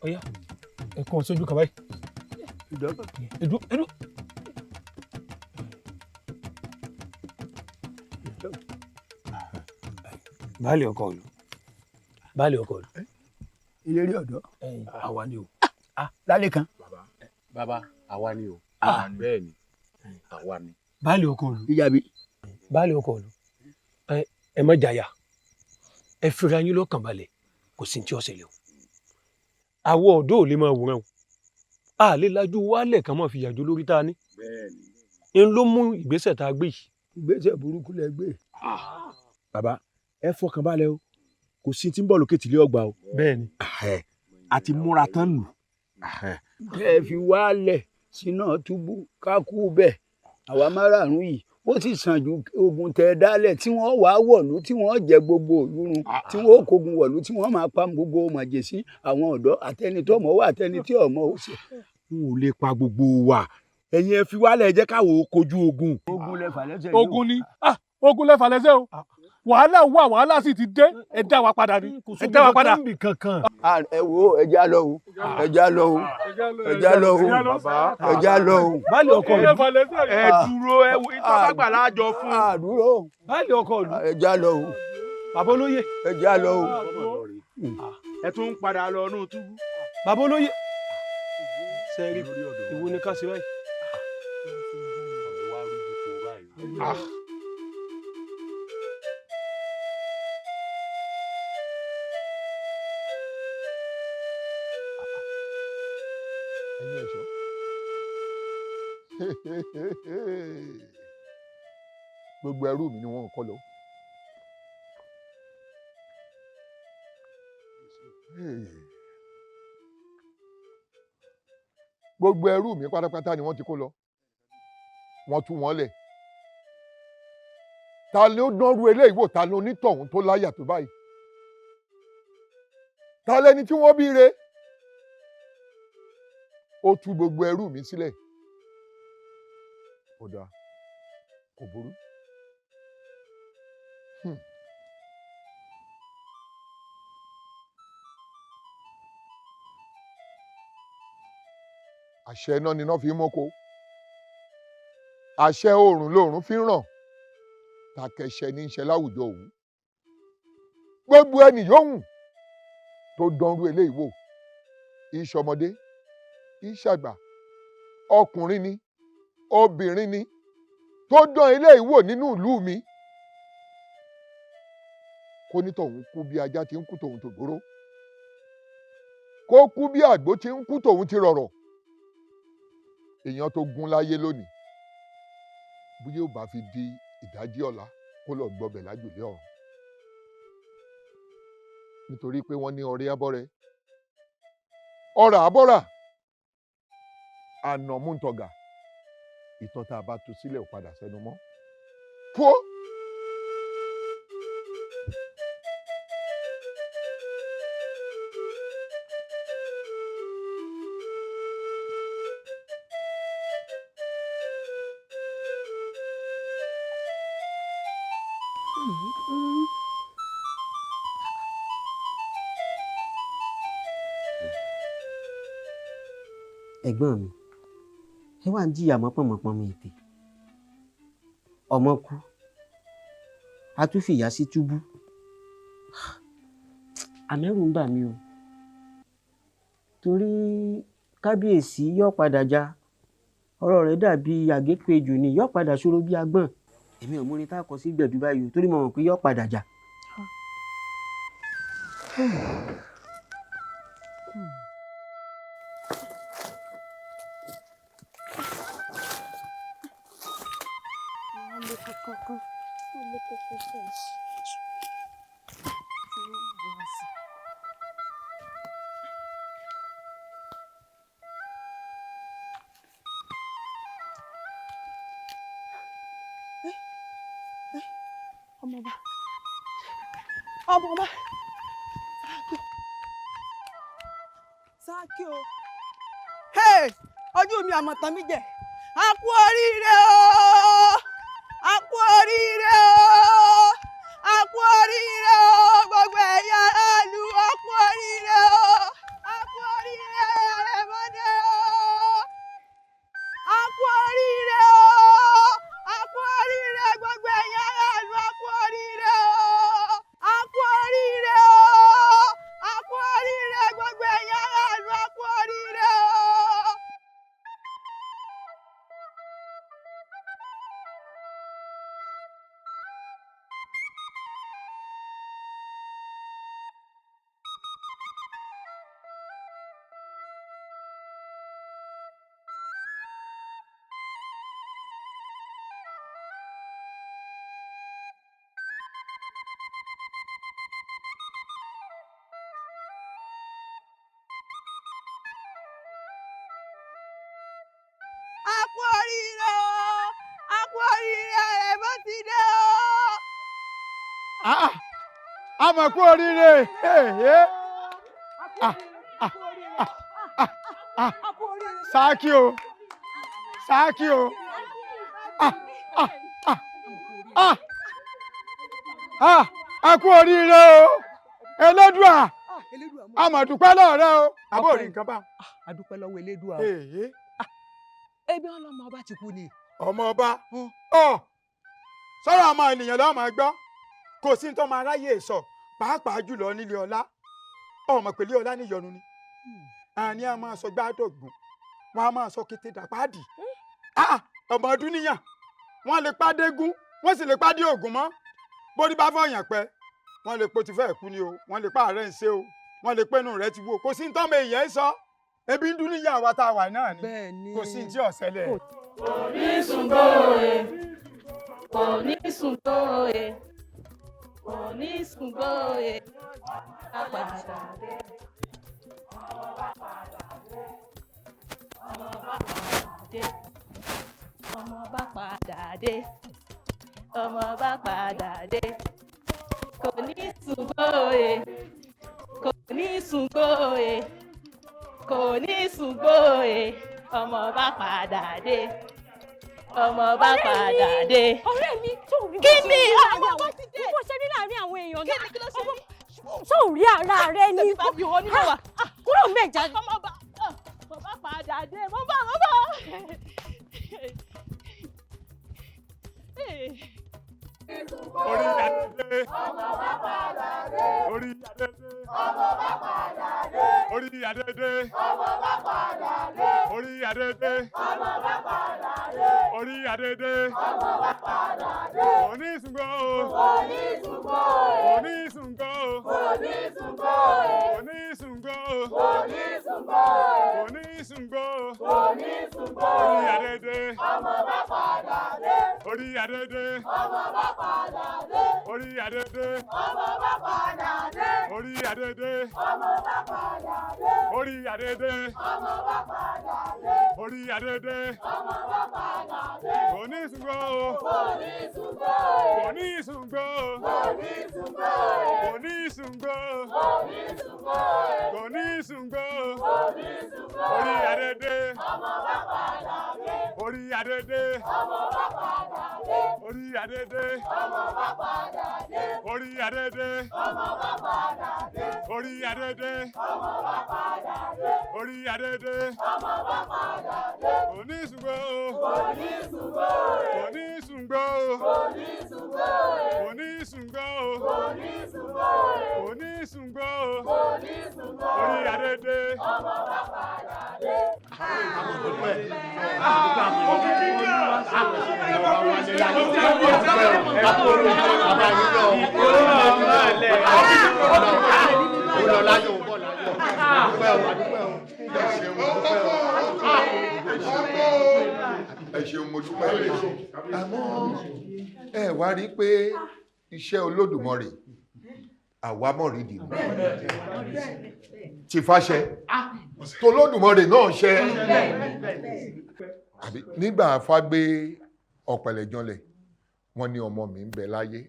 Speaker 1: Ọ̀yá ẹ̀kọ́ sójú kàbáyì. Ẹ̀dú ẹ̀dú. Baálé ọkọ ìlú. Baálé ọkọ ìlú.
Speaker 16: Ìlérí ọ̀dọ́.
Speaker 1: Àwa ni o.
Speaker 16: Lálẹ́ kan.
Speaker 17: Bàbá àwa ni o. Bẹ́ẹ̀ ni àwa ni.
Speaker 1: Baálé ọkọ ìlú.
Speaker 16: Ìjàbí.
Speaker 1: Baálé ọkọ ìlú. Ẹ má jàyà. Ẹ fira yín lọ́kàn balẹ̀. Kò sí tí ó ṣẹlẹ̀ o. Àwọn ọ̀dọ́ ò lè máa wòran o. A lè lajú wálẹ̀ kan máa fi yàjò lórí tá a ní. N ló mú ìgbésẹ̀ tá a gbé yìí.
Speaker 16: Ìgbésẹ̀ burúkú lẹ gbé.
Speaker 7: Bàbá ẹ fọkàn balẹ̀ o, kò sí tí ń bọ̀ lókè tìlé ọgbà o.
Speaker 1: Bẹ́ẹ̀ni.
Speaker 7: A ti múra tán nù.
Speaker 16: Ẹ fi wálẹ̀ sínú túbú ká kú bẹ́ẹ̀ àwa márààrún yìí ó sì sàn ju ogun tẹ dálẹ̀ tí wọ́n wàá wọ̀lú tí wọ́n jẹ gbogbo òlúrun tí wọ́n kógun wọ̀lú tí wọ́n máa pa gbogbo màjèsí àwọn ọ̀dọ́ àtẹni tó mọ̀ wá àtẹni tí ò mọ̀ ó ṣe.
Speaker 7: N ò lè pa gbogbo wa, ẹ̀yin ẹ fi wálẹ̀ ẹ jẹ́ káwọ́ ó kojú ogun.
Speaker 16: Ogun lẹfà lẹ́sẹ̀ yìí o.
Speaker 10: Ogun ni ogun lẹfà lẹ́sẹ̀ o. Wàhálà wà, wàhálà sì ti dé. Ẹ dá wa padà ni. Ẹ dá wa padà.
Speaker 16: Ẹ wo ẹ já lọ o, ẹ já lọ o, ẹ já lọ o, ẹ já lọ o.
Speaker 1: Baálé ọkọ ìlú.
Speaker 7: Ẹ dúró ẹ wo ìtọ́ bá gbà láàjọ fún.
Speaker 16: Àdúró.
Speaker 1: Baálé ọkọ ìlú.
Speaker 16: Ẹ já lọ o.
Speaker 1: Bàbá olóyè.
Speaker 16: Ẹ já lọ o.
Speaker 7: Ẹ tún ń padà lọ inú túbú.
Speaker 1: Bàbá olóyè. Sẹ́ẹ̀rì ìwo ni ká ṣe báyìí.
Speaker 6: Ẹ̀yin ẹ̀ṣọ́. Gbogbo ẹrú mi ni wọ́n kọ́ lọ. Gbogbo ẹrú mi pátápátá ni wọ́n ti kó lọ. Wọ́n tú wọn lẹ̀. Ta ló dánrú eléyìí wò? Ta ló onítọ̀hún tó láyà tó báyìí? Ta lẹni tí wọ́n bí re? Ó tú gbogbo ẹrú mi sílẹ̀. Ó dáa, kò burú. Àṣẹ iná ni iná fi ń mọ́kó, àṣẹ oòrùn lóòrùn fi ń ràn, tàkẹ̀ṣẹ̀ ní í ṣe láwùjọ òwú. Gbogbo ẹnì yòówù tó dánrú eléyìí wò, ìṣọmọdé, ìṣàgbà, ọkùnrin ni, obìnrin ni, tó dán eléyìí wò nínú ìlú mi, kó ní tòun kú bí ajá ti ń kú tòun tògbóró, kó kú bí àgbò ti ń kú tòun ti rọ̀rọ̀. Èèyàn tó gún láyé lónìí, bí yóò bá fi di ìdájí ọ̀la, kó lọ gbọbẹ̀ lájùlé ọ̀run. Nítorí pé wọ́n ní ọrẹ abọ́rẹ, ọrà abọ́rà, ànàmúntọ̀gà, ìtọ́ tá a bá tu sílẹ̀ ò padà sẹ́nu mọ́. Pọ́!
Speaker 20: Ẹ̀gbọ́n mi, ẹ wá ń jìyà mọ́pọ̀nmọ́pọ́n mi ètè. Ọmọ kú, a tún fìyà sí túbú. Àmẹ́rù ń bà mí o, torí kábíyèsí yóò padà já, ọ̀rọ̀ rẹ̀ dàbí àgékù ejò ni, yóò padà ṣòro bí agbọ̀n. Èmi ò múrin tá a kọ sí gbẹ̀dú báyìí o, torí mo mọ̀ pé yóò padà já.
Speaker 12: Ọmọọba, ọmọọba, Sákì o, hey, ojú mi àmọ̀tán mi jẹ, a kú oríire o, a kú oríire o, a kú oríire o, gbogbo ẹ̀yà aráàlú, a kú oríire o, a kú oríire àrẹ̀mọ́dé o, a kú oríire o, a kú oríire gbogbo ẹ̀yà aráàlú, a kú oríire o, a kú oríire o, a kú oríire gbogbo ẹ̀yà aráàlú, a kú oríire o. A kú oríire o, a kú oríire àrẹ̀mọ ti dé o.
Speaker 4: A mọ̀ kú oríire. Sáàkì o, Sáàkì o, a kú oríire o, Elédùà, a mọ̀ dúpẹ́ lọ́wọ́ rẹ o, àbó rí nǹkan bá.
Speaker 12: A dúpẹ́ lọ́wọ́ Elédùà o. Ebi ọlọmọ ọba ti kú ni.
Speaker 4: Ọmọ ọba ọ sọ̀rọ̀ ọmọ ènìyàn lọ́wọ́ máa gbọ́, kò sí ní tó máa ráyè sọ, pàápàá jùlọ nílé ọlá. Ọmọ pẹ̀lú ọlá níyọnu ni àní a máa sọ gbádọ̀gùn, wọn a máa sọ kété dàpáàdì. Ọmọ ọdún níyàn, wọn lè pàdégún, wọn sì lè pàdé ògùn mọ́. Bórí bá fọyàn pẹ́, wọn lè po ti fẹ́ kú ni o, wọn lè pa àárẹ̀ ń ṣe o, wọn lè pẹ́nu rẹ ti wú o, kò sí ní tọ́mọ èèyàn sọ. Ebi ń dún níyà wa tá a wà náà ni, kò sí ní tí ò ṣẹlẹ̀.
Speaker 23: Kò ní sùn gbóòye, kò ní sùn gbóòye, kò ní sùn gbóòye, a padà dé. Ọmọ bá padà dé, ọmọ bá padà dé, ọmọ bá padà dé, ọmọ bá padà dé. Kò ní sùn gbóòye, kò ní sùn gbóòye,
Speaker 18: Kò ní sùgbó e, ọmọ bá padà dé, ọmọ bá padà dé.
Speaker 23: Ọ̀rẹ́ mi, tó rí
Speaker 18: Kí ni
Speaker 23: àwọn
Speaker 18: ọmọ ti dé?
Speaker 23: Bó ṣe rí láàrin àwọn èèyàn
Speaker 18: Kí ni kí ló ṣe mí?
Speaker 23: Tó rí ara rẹ ni.
Speaker 18: Tèmi bá fi hàn nínú wa.
Speaker 23: Kúrò mẹ́jà.
Speaker 18: Ọmọ bá mo bá padà dé, mo bá mo bá.
Speaker 4: Orí adé. Ọmọ bá padà dé. Orí adé. Ọmọ bá padà dé. Orí adé. Ọmọ bá padà dé. Orí adé. Ọmọ bá padà dé. Orí adé. Ọmọ bá padà dé. Òní sùngbọ́ o. Òní sùngbọ́ o. Òní sùngbọ́ o. Òní sùngbọ́ o. Òní sùngbọ́ o. Òní sùngbọ́ o. Òní sùngbọ́ o. Òní sùngbọ́ o. Orí adé. Ọmọ bá padà dé. Orí adé. Ọmọ bá padà dé. Orí adé. Ọmọ bá padà dé. Orí adé. Ọmọ bá padà dé. Orí adé. Ọmọ bá padà dé. Orí adé. Ọmọ bá padà dé. Òní sùngbọ́ o. Òní sùngbọ́ o. Òní sùngbọ́ o. Òní sùngbọ́ o. Òní sùngbọ́ o. Òní sùngbọ́ o. Òní sùngbọ́ o. Òní sùngbọ́ o. Orí adé. Ọmọ bá padà dé. Orí adé. Ọmọ bá padà dé. Orí adé. Ọmọ bá padà dé. Orí adé. Ọmọ bá padà dé. Orí adé. Ọmọ bá padà dé. Orí adé. Ọmọ bá padà dé. Òní sùngbọ́ o. Òní sùngbọ́ o. Òní sùngbọ́ o. Òní sùngbọ́ o. Òní sùngbọ́ o. Òní sùngbọ́ o. Òní sùngbọ́ o. Òní sùngbọ́ o. Orí adé. Ọmọ bá padà dé.
Speaker 6: Ẹ ṣeun, mo dúpẹ́. Àmọ́ ẹ wá rí i pé iṣẹ́ Olódùmarè àwa mọ̀rídìí ti fàṣẹ tolódùmarè náà ṣe àbí nígbà fagbé ọ̀pẹ̀lẹ̀ janlẹ̀ wọ́n ní ọmọ mi ń bẹ láyé.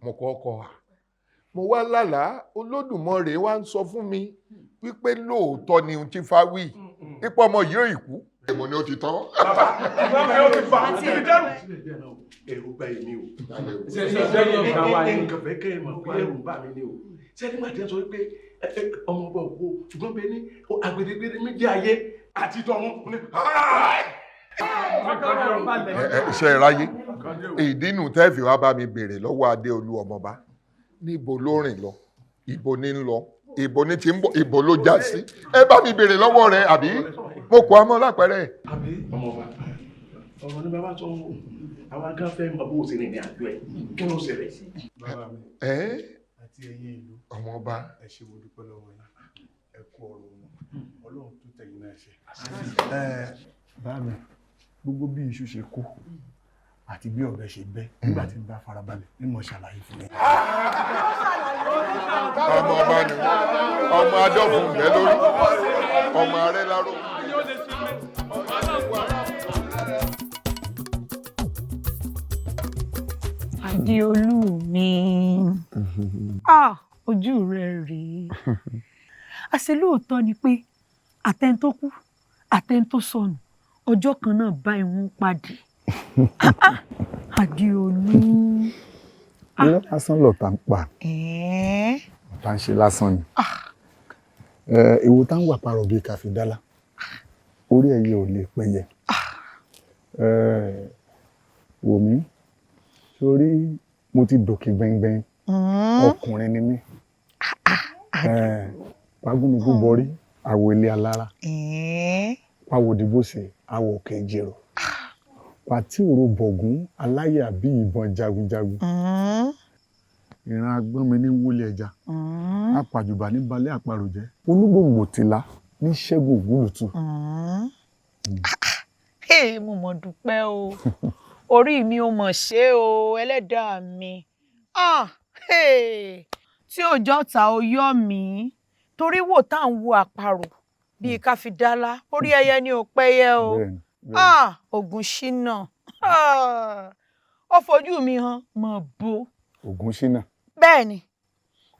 Speaker 6: Mo kọ́kọ́ à mo wá lálàá, Olódùmarè wá ń sọ fún mi wípé lóòótọ́ ni ohun tí fa wí, ipò ọmọ yìí ò ìkú. Èmo ni ó ti tán.
Speaker 7: Bàbá yóò ti fà á ti dẹ́rù.
Speaker 8: Ẹ̀rù bà èmi o. Nǹkan fẹ́ kẹ́ ẹ mọ̀ pé ẹ̀rù bà mí ni o. Ṣé nígbà tí ẹ sọ pé ọmọ ọba òkú ṣùgbọ́n bẹ́ẹ̀ ni àgbèdégbèdé méjì ayé àti tọ̀run.
Speaker 6: Ṣe ráyé ìdínú tẹ́ẹ̀fì wá bá mi béèrè lọ́wọ́ Adéolú ọmọọba, níbo ló rìn lọ, ibo ní ń lọ, ibo ní ti ń bọ̀, ibo ló já sí? Ẹ bá mi béèrè lọ́wọ́ rẹ̀, àbí mo kọ́ ọmọ lápẹ̀rẹ̀.
Speaker 8: Àbí ọmọọba, ọ̀rọ̀ ní bàbá sọ, àwa gan fẹ́ mọ bó o ṣe rìn ní àjọ ẹ̀, kí ló ṣẹlẹ̀.
Speaker 7: Bàbá mi àti ẹ̀yin ìlú,
Speaker 6: ọmọọba,
Speaker 7: ẹ ṣé, mo dúpẹ́ lọ́wọ́ yín, ẹ kú ọ̀rọ̀ wọn, Ọlọ́run tó tẹ̀yìn náà ṣe. Bàbá mi, gbogbo bí iṣu ṣe kú àti bí ọ̀bẹ ṣe bẹ́ nígbà tí n bá farabalẹ̀ ní mo ṣàlàyé fún yín.
Speaker 6: Ọmọ ọba ni ọmọ adọ́fun bẹ́ lórí ọmọ arẹ́ láró.
Speaker 19: Adéolú mi, ojú rẹ rèé. Àṣé lóòótọ́ ni pé àtẹni tó kú àtẹni tó sọnù ọjọ́ kan náà báyìí wọ́n pàdé. Adéolú.
Speaker 21: Irọ́ lásán lọ̀tá ń pa, ọ̀tá ń ṣe lásán ni. Èwo tá ń wà parọ̀ bíi kàfídálá, orí ẹyẹ ò lè pẹyẹ. Wò mí sórí, mo ti dòkè gbẹngbẹng, ọkùnrin ni mí. Pagúnugún bọrí àwọ̀ ilé alára, pàwòdìbòsè àwọ̀ òkè ìjẹ̀rò, pàtí òro bọ̀gún aláyà bí ìbọn jagunjagun, ìran agbọ́n mi ní wọlé ẹja, apàjùbà ní balẹ̀ àparò jẹ́, olúgbòǹgbò tìlá ní ṣẹ́gun ògúlùtù.
Speaker 19: Mo mọ̀ dúpẹ́ o, orí mi ò mọ̀ ṣe o, ẹlẹ́dàá mi tí òjò ta ó yọ mí, torí wò tá à ń wo àparò bíi ká fi dálá, orí ẹyẹ ni ò pẹ́yẹ o. Ògúnṣínà ó fojú mi hàn mọ̀ bó.
Speaker 21: Ògúnṣínà.
Speaker 19: Bẹ́ẹ̀ ni,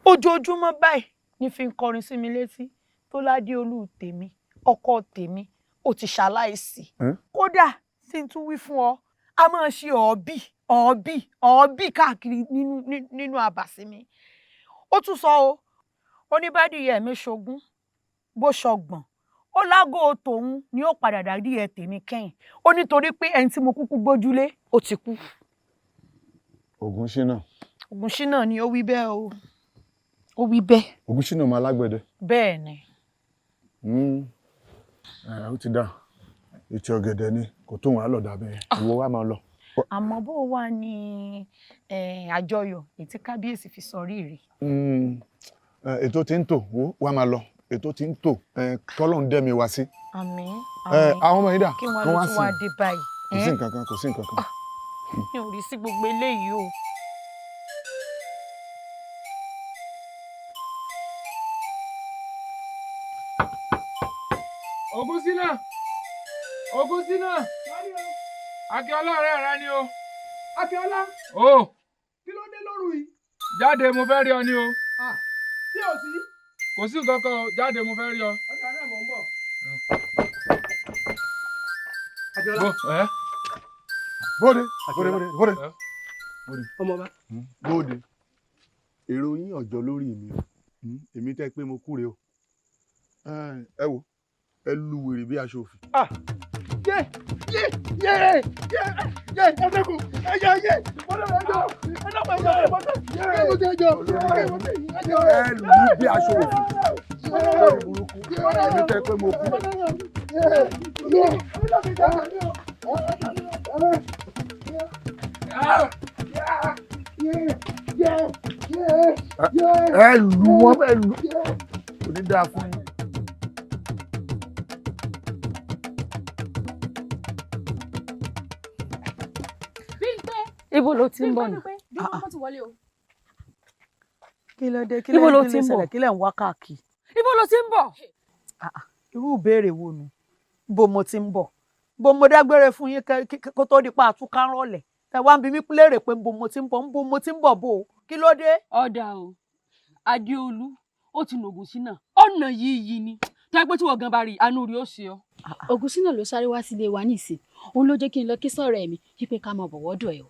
Speaker 19: ojoojúmọ́ báyìí ní fi ń kọrin sí mi létí tó ládéolú tèmi Ọkọ tèmi ó ti ṣaláìsí. Kódà tí n tún wí fún ọ, a máa ṣe ọ̀ọ́bì ọ̀ọ́bì ọ̀ọ́bì káàkiri nínú àbàsí mi. Ó tún sọ o, ó ní bádìyẹ mi ṣogún bó ṣọgbọ̀n, ó lágò tòun ni ó padà dárí ẹ tèmi kẹ́yìn. Ó nítorí pé ẹni tí mo kúkú gbójúlé ó ti kú.
Speaker 21: Ògúnṣínà.
Speaker 19: Ògúnṣínà ni ó wí bẹ́ẹ̀ o, ó wí bẹ́ẹ̀.
Speaker 21: Ògúnṣínà ọmọ alágbẹ̀dẹ.
Speaker 19: Bẹ́ẹ̀ ni.
Speaker 21: Ó ti dá ètò ọ̀gẹ̀dẹ̀ ni kò tó wọn á lọ dàbẹ̀ ìwọ wa máa lọ.
Speaker 19: Àmọ́ bó wà ní àjọyọ̀ ètí kábíyèsí fi sọ rírì.
Speaker 21: Ètò tí ń tò wá máa lọ, ètò tí ń tò kọ́lọ́n dẹ́mi wá sí.
Speaker 19: Àmín.
Speaker 21: Àwọn ọmọ yìí dà
Speaker 19: kí wọ́n ló tún wá dé báyìí.
Speaker 21: Kò sí nǹkan kan, kò sí nǹkan kan.
Speaker 19: Mi ò rí sí gbogbo eléyìí o.
Speaker 24: Ògúnṣínà, Ògúnṣínà, Akínọlá ọ̀rẹ́ rẹ ni o.
Speaker 15: Akínọlá.
Speaker 24: O.
Speaker 15: Kí ló dé lóru yìí?
Speaker 24: Jáde, mo fẹ́ rí ọ ni o.
Speaker 15: Ṣé o sí?
Speaker 24: Kò sí nǹkan kan o, jáde mo fẹ́ rí ọ.
Speaker 15: Ọ̀dà náà mò ń bọ̀.
Speaker 24: Bó ẹ.
Speaker 21: Bóde bóde bóde bóde.
Speaker 15: Ọmọ ọba.
Speaker 21: Bóde, èrò yín ọjọ́ lórí mi o, èmi tẹ́ pé mo kúre o. Ẹ wo, ẹ lu wèrè bí aṣọ òfì.
Speaker 15: Yé yé yé yé yé, ẹ dẹ́kun, ẹ yé yé, mọ́tò ẹ jọ, ẹ dọ́kun ẹ jọ, mọ́tò ẹ mọ́tò ẹ jọ, ẹ jọ.
Speaker 21: Ẹ lu bí aṣọ òfì. Lórí burúkú, èmi tẹ́ pé mo kú. Ẹ lu wọn, ẹ lu, kò ní dáa fún yín.
Speaker 23: Ibo ló ti ń bọ̀ nù?
Speaker 12: Kí ló dé? Kí
Speaker 23: Ibo ló
Speaker 12: ló
Speaker 23: ti ń bọ̀?
Speaker 12: ṣẹlẹ̀? Kí lẹ̀ ń wá káàkiri?
Speaker 23: Ibo ló ti ń bọ̀?
Speaker 12: Irú ìbéèrè wo nu? Bó mo ti ń bọ̀? Bó mo dágbére fún yín kó tó di pa àtúkà rọ̀lẹ̀? Ẹ wá ń bi mí léèrè pé bó mo ti ń bọ̀, bó mo ti ń bọ̀ bó o? Kí ló dé?
Speaker 23: Ọ̀dà o, Adéolú, ó ti nà Ògúnṣínà, ọ̀nà yìí yìí ni. Tó yẹ pé tí wọ́n gan bá rí, àánú rí ó ṣe ọ́.
Speaker 2: Ògúnṣínà ló sáré wá sílé wa nísìn, òun ló jẹ́ kí n lọ kí sọ̀rọ̀ mi wípé ká máa bọ̀wọ́ dọ̀ ẹ́ o.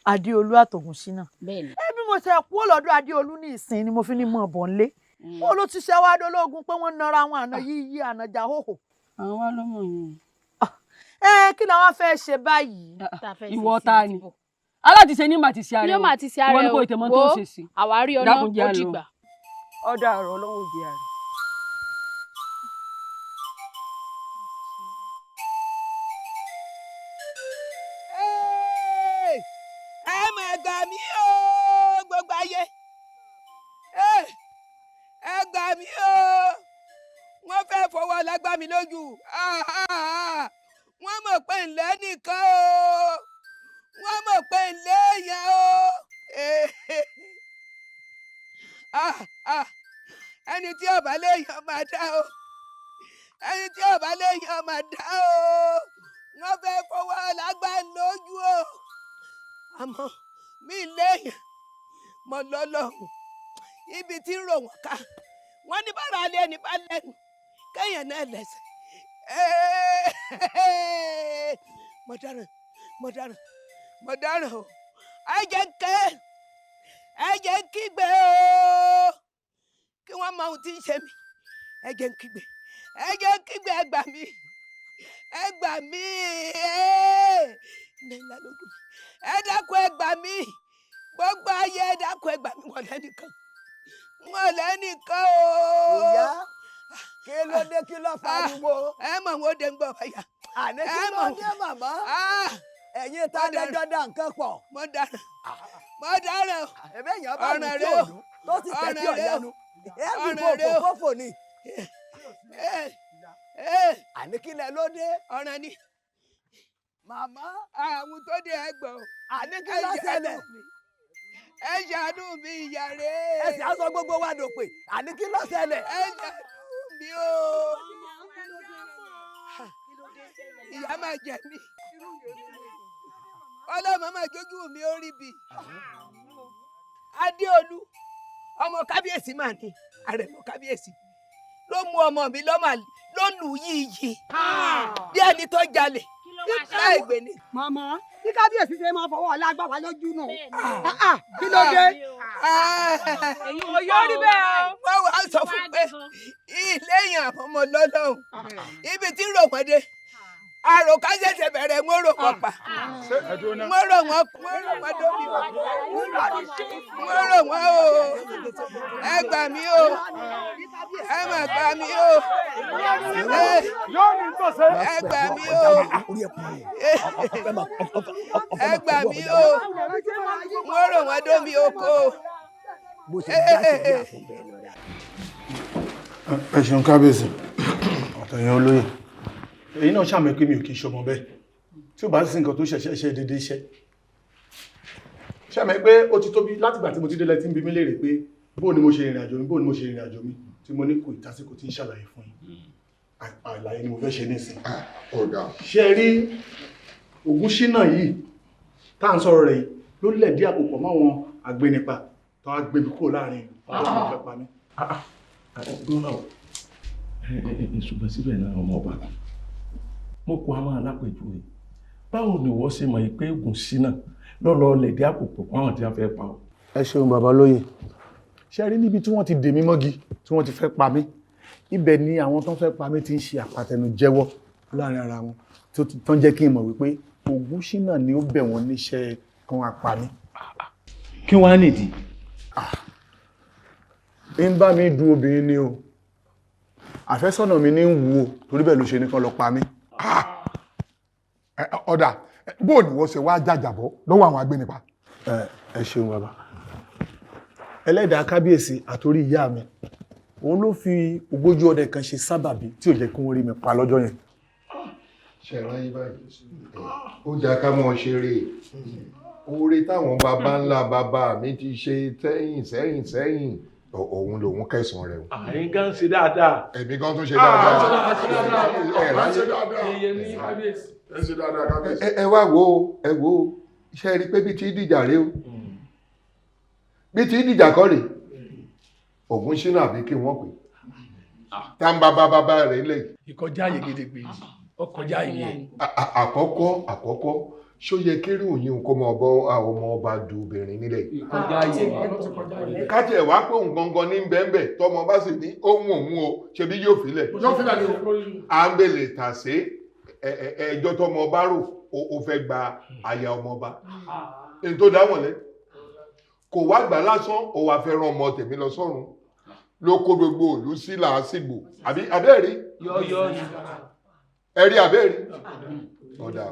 Speaker 12: Adéolú àtògúnṣínà.
Speaker 2: Bẹ́ẹ̀ni.
Speaker 12: Ẹ bí mo ṣe kú lọ́dọ̀ Adéolú ní ìsìn ni mo fi ní mọ̀ bọ̀ nlé. Ó ló ti ṣe wá dológun pé wọ́n nara àwọn àna yíyí ànàjà hóhò.
Speaker 23: Àwọn wá ló mọ̀ yín.
Speaker 12: Ẹ kí làwọn fẹ́ ṣe báyìí?
Speaker 23: Ìwọ ta ni? Aláàtìṣe ní màá ti ṣe ààrẹ
Speaker 2: Ní ó máa ti ṣe ààrẹ
Speaker 23: o. Ìwọ ni kò tèmọ́ tó ń ṣe sí.
Speaker 2: Àwárí ọ̀nà
Speaker 23: Dákun jẹ́
Speaker 2: ó
Speaker 23: á lọ.
Speaker 2: dìgbà.
Speaker 20: Ọ̀dà àrọ̀ ọlọ́run òbí àrẹ.
Speaker 5: Ẹ mà gbà mí o, gbogbo ayé, ẹ gbà mí o, wọ́n fẹ́ fọwọ́ lágbá mi lójú. Wọ́n mọ̀ pé ńlẹ́ nìkan o, wọ́n mọ̀ pé ńlẹ́ èèyàn o. Ẹni tí ó bá léèyàn máa dá o, ẹni tí ó bá léèyàn máa dá o, wọ́n fẹ́ fọwọ́ lágbá lójú o. Àmọ́ mi léèyàn mọ̀ lọ́lọ́run, ibi tí ń rò wọ́n ká, wọ́n ní bára alẹ́ ẹni bá lẹ́nu kéèyàn náà lẹ́sẹ̀. Mo dáràn, mo dáràn, mo dáràn o, ẹ jẹ́ ń ké, ẹ jẹ́ ń kígbe o, kí wọ́n mọ ohun tí ń ṣe mí. Ẹ jẹ́ ń kígbe, ẹ jẹ́ ń kígbe, ẹ gbà mí, ẹ gbà mí, nílá lójú mi, ẹ dákun ẹ gbà mí, gbogbo ayé ẹ dákun ẹ gbà mí, wọn lẹ́nìkan, wọn lẹ́nìkan o.
Speaker 11: Ìyá, kí ló dé, kí ló fariwo?
Speaker 5: Ẹ mọ̀ wọn ó dé ń gbọ́ báyà.
Speaker 11: Àní kí ló dé màmá? Ẹ̀yin ta lẹ́jọ́ dá nǹkan pọ̀.
Speaker 5: Mo dáràn, mo dáràn o.
Speaker 11: Ẹ̀bẹ̀ èèyàn bá mi
Speaker 5: Ọ̀ràn
Speaker 11: tí
Speaker 5: rẹ
Speaker 11: ò
Speaker 5: o.
Speaker 11: dùn tó sì tẹ̀ tí
Speaker 5: Ọ̀ràn rẹ o.
Speaker 11: ọ̀yanu. Ẹ fi
Speaker 5: Ọ̀ràn rẹ
Speaker 11: fòfò
Speaker 5: o.
Speaker 11: fòfò ni. Àní kí lẹ ló dé?
Speaker 5: Ọ̀ràn ni.
Speaker 11: Màmá.
Speaker 5: Àwọn tó dé ẹ gbọ́.
Speaker 11: Àní kí ló ṣẹlẹ̀?
Speaker 5: Ẹ ṣàánú mi ìyá rẹ̀.
Speaker 11: Ẹ sì á sọ gbogbo wa dòpè. Àní kí ló ṣẹlẹ̀?
Speaker 5: Ẹ ṣàánú mi o. Ìyá máa jẹ mí. Ọlọ́mọ máa jójú mi ó rí bi. Adéolú, ọmọ kábíyèsí máa ní, àrẹ̀mọ kábíyèsí. Ló mú ọmọ mi lọ́mọ ló lù yíyí bí ẹni tó jalè láì gbé ni.
Speaker 11: Màmá, bí kábíyèsí ṣe máa fọwọ́ ọ̀la gbà wá lójú nù. Kí ló dé?
Speaker 5: Kò yóò rí bẹ́ẹ̀ o. Wọ́n wá sọ fún pé ilé yẹn àfọmọ lọ́lọ́run ibi tí ń rò wọ́n dé, àròkà ṣẹ̀ṣẹ̀ bẹ̀rẹ̀, ń rò wọ́n pa, ń rò wọ́n, ń rò wọ́n dóbi, ń rò wọ́n o. Ẹ gbà mí o, ẹ má gbà mí o, ẹ gbà mí o, ẹ gbà mí o, ń rò wọ́n dómi oko.
Speaker 21: Ẹ ṣeun kábíyèsí àtẹ̀yìn olóyè. Èyí náà ṣàmì pé mi ò kì í ṣọmọ bẹ́ẹ̀ tí ó bá sí nǹkan tó ṣẹ̀ṣẹ̀ ṣe déédéé iṣẹ́. Ṣàmì pé ó ti tóbi látìgbà tí mo ti délẹ̀ tí ń bi mí léèrè pé bóò ni mo ṣe ìrìn àjò mi, bóò ni mo ṣe ìrìn àjò mi, tí mo ní kò ìtásíkò tí ń ṣàlàyé fún yín. Àlàyé ni mo fẹ́ ṣe nísìn. Ṣé rí Ògúnṣínà yìí tá à ń sọ̀rọ̀ rẹ̀ yìí ló lẹ̀dí àpòpọ̀ máwọn àgbénipa tó wá gbé mi kúrò láàrin ìlú tó wọ́n fẹ́ pa mí.
Speaker 8: Ṣùgbọ́n síbẹ̀ náà, ọmọ ọba, mo kó a máa lápèjúwe, báwo ni wọ́n ṣe mọ̀ pé Ògúnṣínà lọ́lọ́ lẹ̀dí àpòpọ̀ máwọn tí wọ́n fẹ́ pa ọ́?
Speaker 21: Ẹ ṣeun bàbá lóye. Ṣe rí níbi tí wọ́n ti dè mí mọ́gi tí wọ́n ti fẹ́ pa mí, ibẹ̀ ni àwọn tó ń fẹ́ pa mí ti ń ṣe àpàtẹnujẹ́wọ́ láàrin ara wọn, tó tán jẹ́ kí n mọ̀ wípé Ògúnṣínà ni ó bẹ̀ wọ́n níṣẹ́ kan wá pa mí.
Speaker 3: Kí wọ́n á nìdí?
Speaker 21: Ń bá mi du obìnrin ni o, àfẹ́sọ́nà mi ní ń wù o, torí bẹ́ẹ̀ ló ṣe ní kán lọ pa mí.
Speaker 6: Ọ̀dà, bó ni wọ́n ṣe wá jàjàbọ́ lọ́wọ́ àwọn agbénipa?
Speaker 21: Ẹ ṣeun bàbá. Ẹlẹ́dàá kábíyèsí àtorí ìyá mi, òun ló fi ògbójú ọdẹ kan ṣe sábàbí tí ò jẹ́ kí wọ́n rí mi pa lọ́jọ́ yẹn.
Speaker 6: Ṣẹ̀rán yín báyìí, ó dáa ká mọ̀ ṣeré oore táwọn baba ńlá bàbá mi ti ṣe sẹ́yìn sẹ́yìn sẹ́yìn, òun lòun kẹsàn-án rẹ̀ o.
Speaker 8: Àyín gan ṣe dáadáa.
Speaker 6: Èmi gan tún ṣe dáadáa.
Speaker 8: Ẹ
Speaker 6: ṣe dáadáa. Ẹ ṣe dáadáa kábíyèsí. Ẹ wá wo, ẹ wo, ṣe rí i pé bí ti dìjà rèé o, bí ti dìjà kọ́ rèé, Ògúnṣínà àbí kí wọ́n pè tá ń bá bá bá rẹ̀ lẹ̀.
Speaker 10: Ìkọjá àyè gidigbe, ọkọjá àyè.
Speaker 6: Àkọ́kọ́ ṣó yẹ kéré òyìn kó mọ ọbọ ọmọ ọba du obìnrin nílẹ̀.
Speaker 10: Ìkọjá àyè.
Speaker 6: Káti ẹ̀ wá pé òun gangan ní bẹ́ẹ̀nbẹ́ẹ̀, tọmọ bá sì ní ohun òun o, ṣebí yóò filẹ̀.
Speaker 15: Yóò filẹ̀ ni o.
Speaker 6: À ń bèlè tàsé ẹjọ́ tọmọ ọba rò, ó fẹ́ gba aya ọmọ ọba. Èyí tó dáwọ̀n lẹ́ kò wá gbà lásán, ó wá fẹ́ rán ọmọ tèmi lọ sọ́run ló kó gbogbo òlú sí làásìgbò, àbí abẹ́ẹ̀rí? Ẹ̀rí abẹ́ẹ̀rí? Ọ̀dà.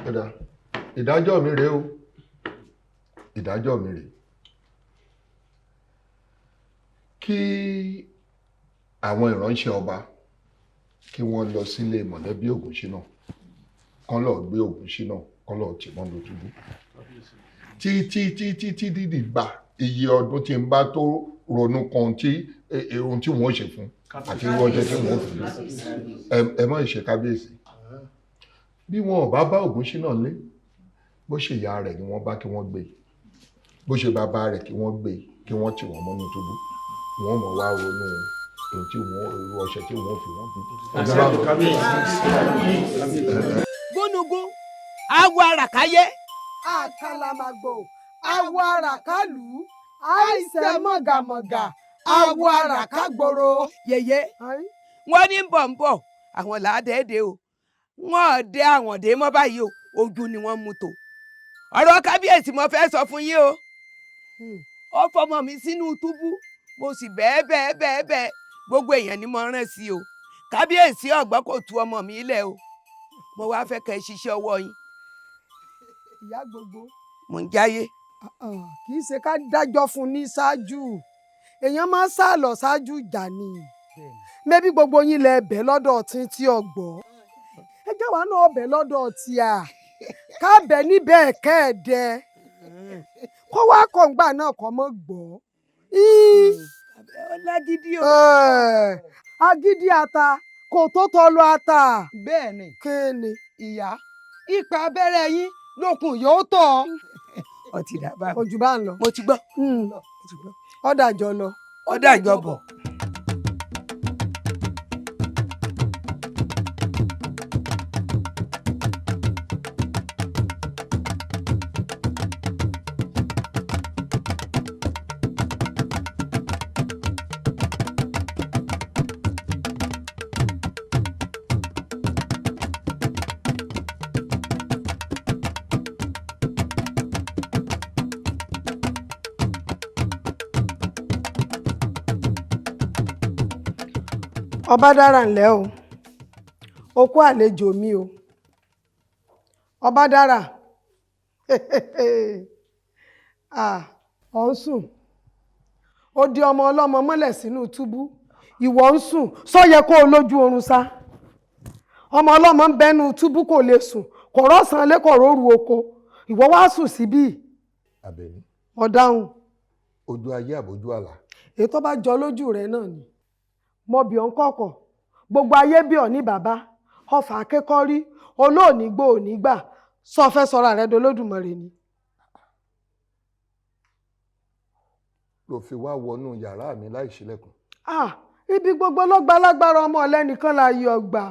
Speaker 6: Ọ̀dà, ìdájọ́ mi rèé o, ìdájọ́ mi rèé. Kí àwọn ìránṣẹ́ ọba kí wọ́n lọ sílé mọ̀lẹ́bí Ògúnṣínà, kán lọ gbé Ògúnṣínà, kán lọ tì mọ́ lójúbú tí tí tí tí dídì gbà iye ọdún tí n bá tó ronú kan tí ohun tí wọ́n ṣe fún àti irú ọjọ́ tí wọ́n fi ẹ má ṣe kábíyèsí. Bí wọn ò bá bá Ògúnṣínà lé, bó ṣe ìyá rẹ̀ ni wọ́n bá kí wọ́n gbé, bó ṣe bàbá rẹ̀ kí wọ́n gbé, kí wọ́n tì wọ́n mọ́nú túbú, wọ́n mọ̀ wá ronú ohun tí wọ́n irú ọṣẹ tí wọ́n fi wọ́n bí.
Speaker 5: Gúnugún awọ àràkáyé.
Speaker 11: Àkàlàmàgbò awọ àràkálù, àìsẹ̀ mọ̀gàmọ̀gà awọ àràkágbòrò.
Speaker 5: Yèyé, wọ́n ní bọ̀ ń bọ̀ àwọn làádẹ́ẹ̀dẹ́ o, wọ́n dé àwọn dé mọ́ báyìí o, ojú ni wọ́n mú tó. Ọ̀rọ̀ kábíyèsí mo fẹ́ sọ fún yín o. Ó fọmọ mi sínú túbú, mo sì bẹ́ẹ̀ bẹ́ẹ̀ bẹ́ẹ̀ bẹ́ẹ̀, gbogbo èèyàn ni mo rán sí o. Kábíyèsí ọ̀gbọ́n kò tú ọmọ mi lẹ̀ o. Mo wá fẹ́ kẹ́ ẹ ṣiṣẹ́ ọwọ́ yín.
Speaker 11: Ìyá gbogbo.
Speaker 5: Mò ń jáyé.
Speaker 11: Kì í ṣe ká dájọ́ fún ní ṣáájú, èèyàn máa ń sálọ ṣáájú ìjà ni. Mẹ́bí gbogbo yín lẹ bẹ̀ lọ́dọ̀ tí tí ọgbọ́, ẹ jẹ́ wàá náà bẹ̀ lọ́dọ̀ tí a ká bẹ̀ níbẹ̀ kẹ́ẹ̀dẹ́ kó wá kọ̀ǹgbà náà kọ́ mọ́ gbọ́.
Speaker 5: Ọlágídí o.
Speaker 11: Agídí ata kò tó tọ́ lọ ata.
Speaker 12: Bẹ́ẹ̀ ni.
Speaker 11: Kéènì.
Speaker 12: Ìyá, ipa abẹ́rẹ́ yín lókun yóò tọ̀.
Speaker 9: Ọtí dà bá mi.
Speaker 11: Ojú bá ń lọ.
Speaker 9: Mo ti gbọ́.
Speaker 11: Ọ̀dàjọ lọ.
Speaker 9: Ọ̀dàjọ bọ̀.
Speaker 11: Ọba dára, ńlẹ́ o, o kú àlejò mi o. Ọba dára, ah, ọ̀ ń sùn, ó di ọmọ ọlọ́mọ mọ́lẹ̀ sínú túbú, ìwọ ń sùn. Sọ yẹ kó o lójú oorun sá? Ọmọ ọlọ́mọ ń bẹnu túbú, kò lè sùn, kò rọ́ọ̀sán lé, kò róru oko, ìwọ wá sùn síbí.
Speaker 6: Àbẹ̀ní.
Speaker 11: Ọ̀dáhùn.
Speaker 6: Ojú ayé àbójú àlà?
Speaker 11: Èyí tó bá jọ lójú rẹ náà ni mo bì ọ́ ń kọ̀kọ̀. Gbogbo ayé bí ọ ní bàbá ọfà akékọ́rí olóòní gbò òní gbà sọ fẹ́ sọra rẹ dolódùmarè ni.
Speaker 6: Ló fi wá wọnú yàrá mi láì ṣílẹ̀kùn.
Speaker 11: Ah, ibi gbogbo ló gba lágbára ọmọ ọlẹ́nìkan la yọ ọgbà.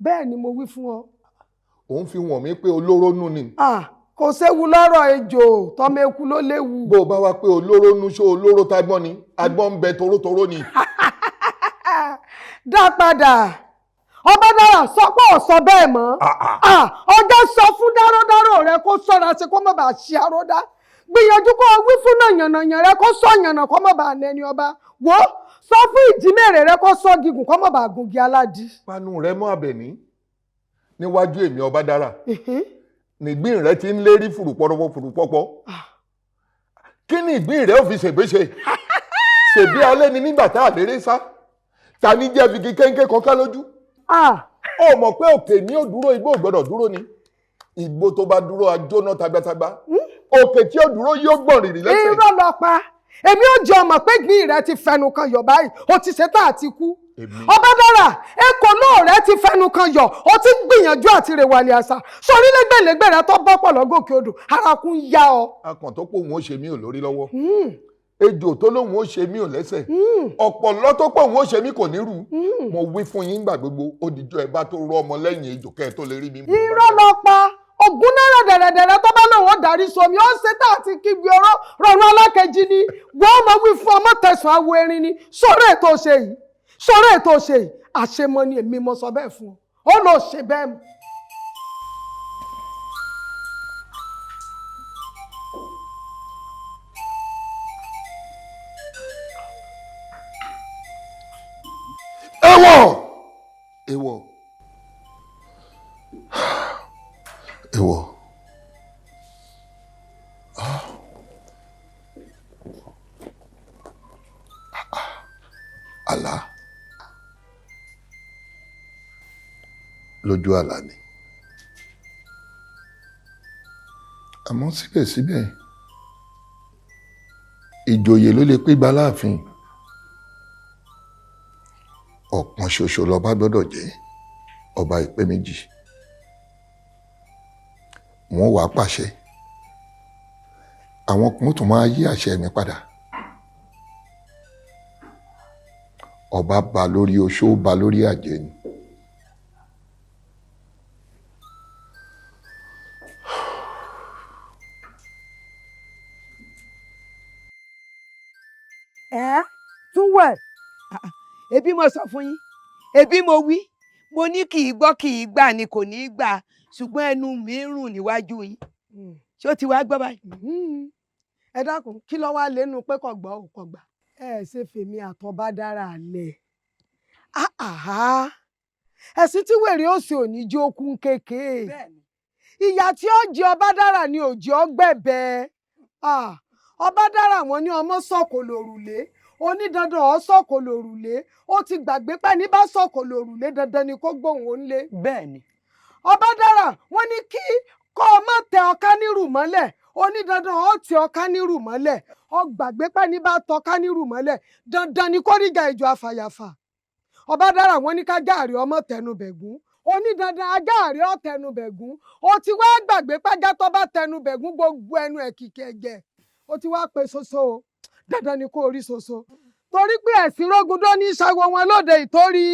Speaker 11: Bẹ́ẹ̀ ni mo wí fún ọ.
Speaker 6: Òun fi wọ̀n mí pé olóró nú ni.
Speaker 11: Ah, kò séwu lọ́rọ̀ ejò, tọmọ eku ló léwu.
Speaker 6: Bó o bá wá pé olóró nú, ṣó olóró tágbọ́n ni? Agbọ́n ń bẹ torótoró ni.
Speaker 11: Dá padà, ọba dára, sọ pé ò sọ bẹ́ẹ̀ mọ́. Ah, ọjọ́ sọ fún dáródáró rẹ kó sọ́ra ṣe, kó má bàa ṣe àròdá. Gbìyànjú kó o wí fún nàyànnàyàn rẹ kó sọ yànnà, kó má bàa nẹni ọba. Wò ó, sọ fún ìjímèrè rẹ kó sọ gígùn, kó má bàa gùngi aládìí.
Speaker 6: Panu rẹ mọ́, Àbẹ̀ní. Níwájú èmi ọba dára nígbín rẹ ti ń lérí fùrùpọ̀rọ̀pọ̀ fùrùpọ̀pọ̀. Kí ni ìgbín rẹ ò fi ṣègbéṣe ṣèbí alẹ́ ni nígbà tá a léré sá? Ta ní jẹ́ fi kéńké kan ká lójú? Ó mọ̀ pé òkè ní ò dúró, igbó ò gbọ́dọ̀ dúró ni. Igbó tó bá dúró ajóná tagbátagba. Òkè tí ó dúró yóò gbọ̀n rìrì lẹ́sẹ̀.
Speaker 11: Irọ́ lọ pa. Èmi ò jẹ́ ọmọ pé gbìn rẹ ti fẹnu kan yọ̀ báyìí, o ti ṣetán àti kú. Ọba dára, èkó náà rẹ ti fẹnu kan yọ̀, o ti ń gbìyànjú àti rèwàlẹ̀ àṣà sórí lẹ́gbẹ̀lẹ́gbẹ̀ rẹ tó bọ́ pọ̀ lọ́gòkè odò, arakun ya ọ.
Speaker 6: Akàn tó pòun ó ṣe mí ò lórí lọ́wọ́, ejò tó lóun ó ṣe mí ò lẹ́sẹ̀, ọ̀pọ̀lọ́ tó pòun ó ṣe mí kò ní rú. Mo wí fún yín gbà gbogbo, ó dijọ́ ẹ bá tó rọ ọmọ lẹ́yìn ejò kẹ́ ẹ tó lè rí mi.
Speaker 11: Irọ́ lọ pa. Ògùn náírà dẹ̀rẹ̀dẹ̀rẹ̀ tó bá lóun ó darí sómi, ó ṣe tá àti kígbe ọ̀rọ̀ rọrùn alákejì ni. Wọ́n mọ̀ wí fún ọmọ tẹ̀sán awo erin ni. Sọ̀rọ̀ ètò ṣe yìí, sọ̀rọ̀ ètò ṣe yìí, àṣemọ ni. Èmi mo sọ bẹ́ẹ̀ fún ọ, ó lọ ṣe bẹ́ẹ̀ mọ́.
Speaker 6: Èèwọ̀, èèwọ̀, èèwọ̀! Ah. Àlá lójú àlá ni, àmọ́ síbẹ̀síbẹ̀ ìjòyè ló lè pé gba láàfin. Ọ̀kan ṣoṣo lọba gbọ́dọ̀ jẹ́, ọba ìpè méjì. Wọ́n wàá pàṣẹ, àwọn kan tún máa yí àṣẹ mi padà. Ọba ba lórí oṣó, ba lórí àjẹ́ ni.
Speaker 9: Ẹ tún wẹ̀. Ebi mo sọ fún yín, ebi mo wí, mo ní kì í gbọ́, kì í gbà ni, kò ní í gbà, ṣùgbọ́n ẹnu mi ń rùn níwájú yín. Ṣé ó ti wá gbọ́ báyìí?
Speaker 11: Ẹ dákun, kí ló wá lẹ́nu pé kò gbọ́ ò kò gbà? Ẹ ṣe fèmí àtọba dára lẹ̀. Ẹ̀sìn tí wèrè ó sì òní jí okun kékeré, ìyà tí ó jẹ ọba dára ni òjì ọgbẹ̀bẹ̀ ọba dára. Wọn ní ọmọ sọ̀kò lòrùlé, onídandan ọ sọ̀kò lòrùlé. Ó ti gbàgbé pé ní bá sọ̀kò lòrùlé, dandan ni kó gbóhùn ó ń lé.
Speaker 9: Bẹ́ẹ̀ni.
Speaker 11: Ọba dára, wọn ní kí kó o má tẹ ọká nírù mọ́lẹ̀, onídandan ọ tẹ ọká nírù mọ́lẹ̀. Ọ gbàgbé pé ní bá tọká nírù mọ́lẹ̀, dandan ni kó ríjà ìjọ àfàyàfà. Ọba dára, wọn ní ká jáàrí ọmọ tẹnu bẹ̀gún. Onídandan ajá rẹ̀ ó tẹnu bẹ̀gún. O ti wá gbàgbé pájá tó bá tẹnu bẹ̀gún gbogbo ẹnu ẹ̀ kìkì ẹ̀jẹ̀. O ti wá pe ṣoṣo o, dandan ni kó o rí ṣoṣo. Torí pé ẹ̀sìn Rógundó ní ṣàwọ̀ wọn lóde ìtorí.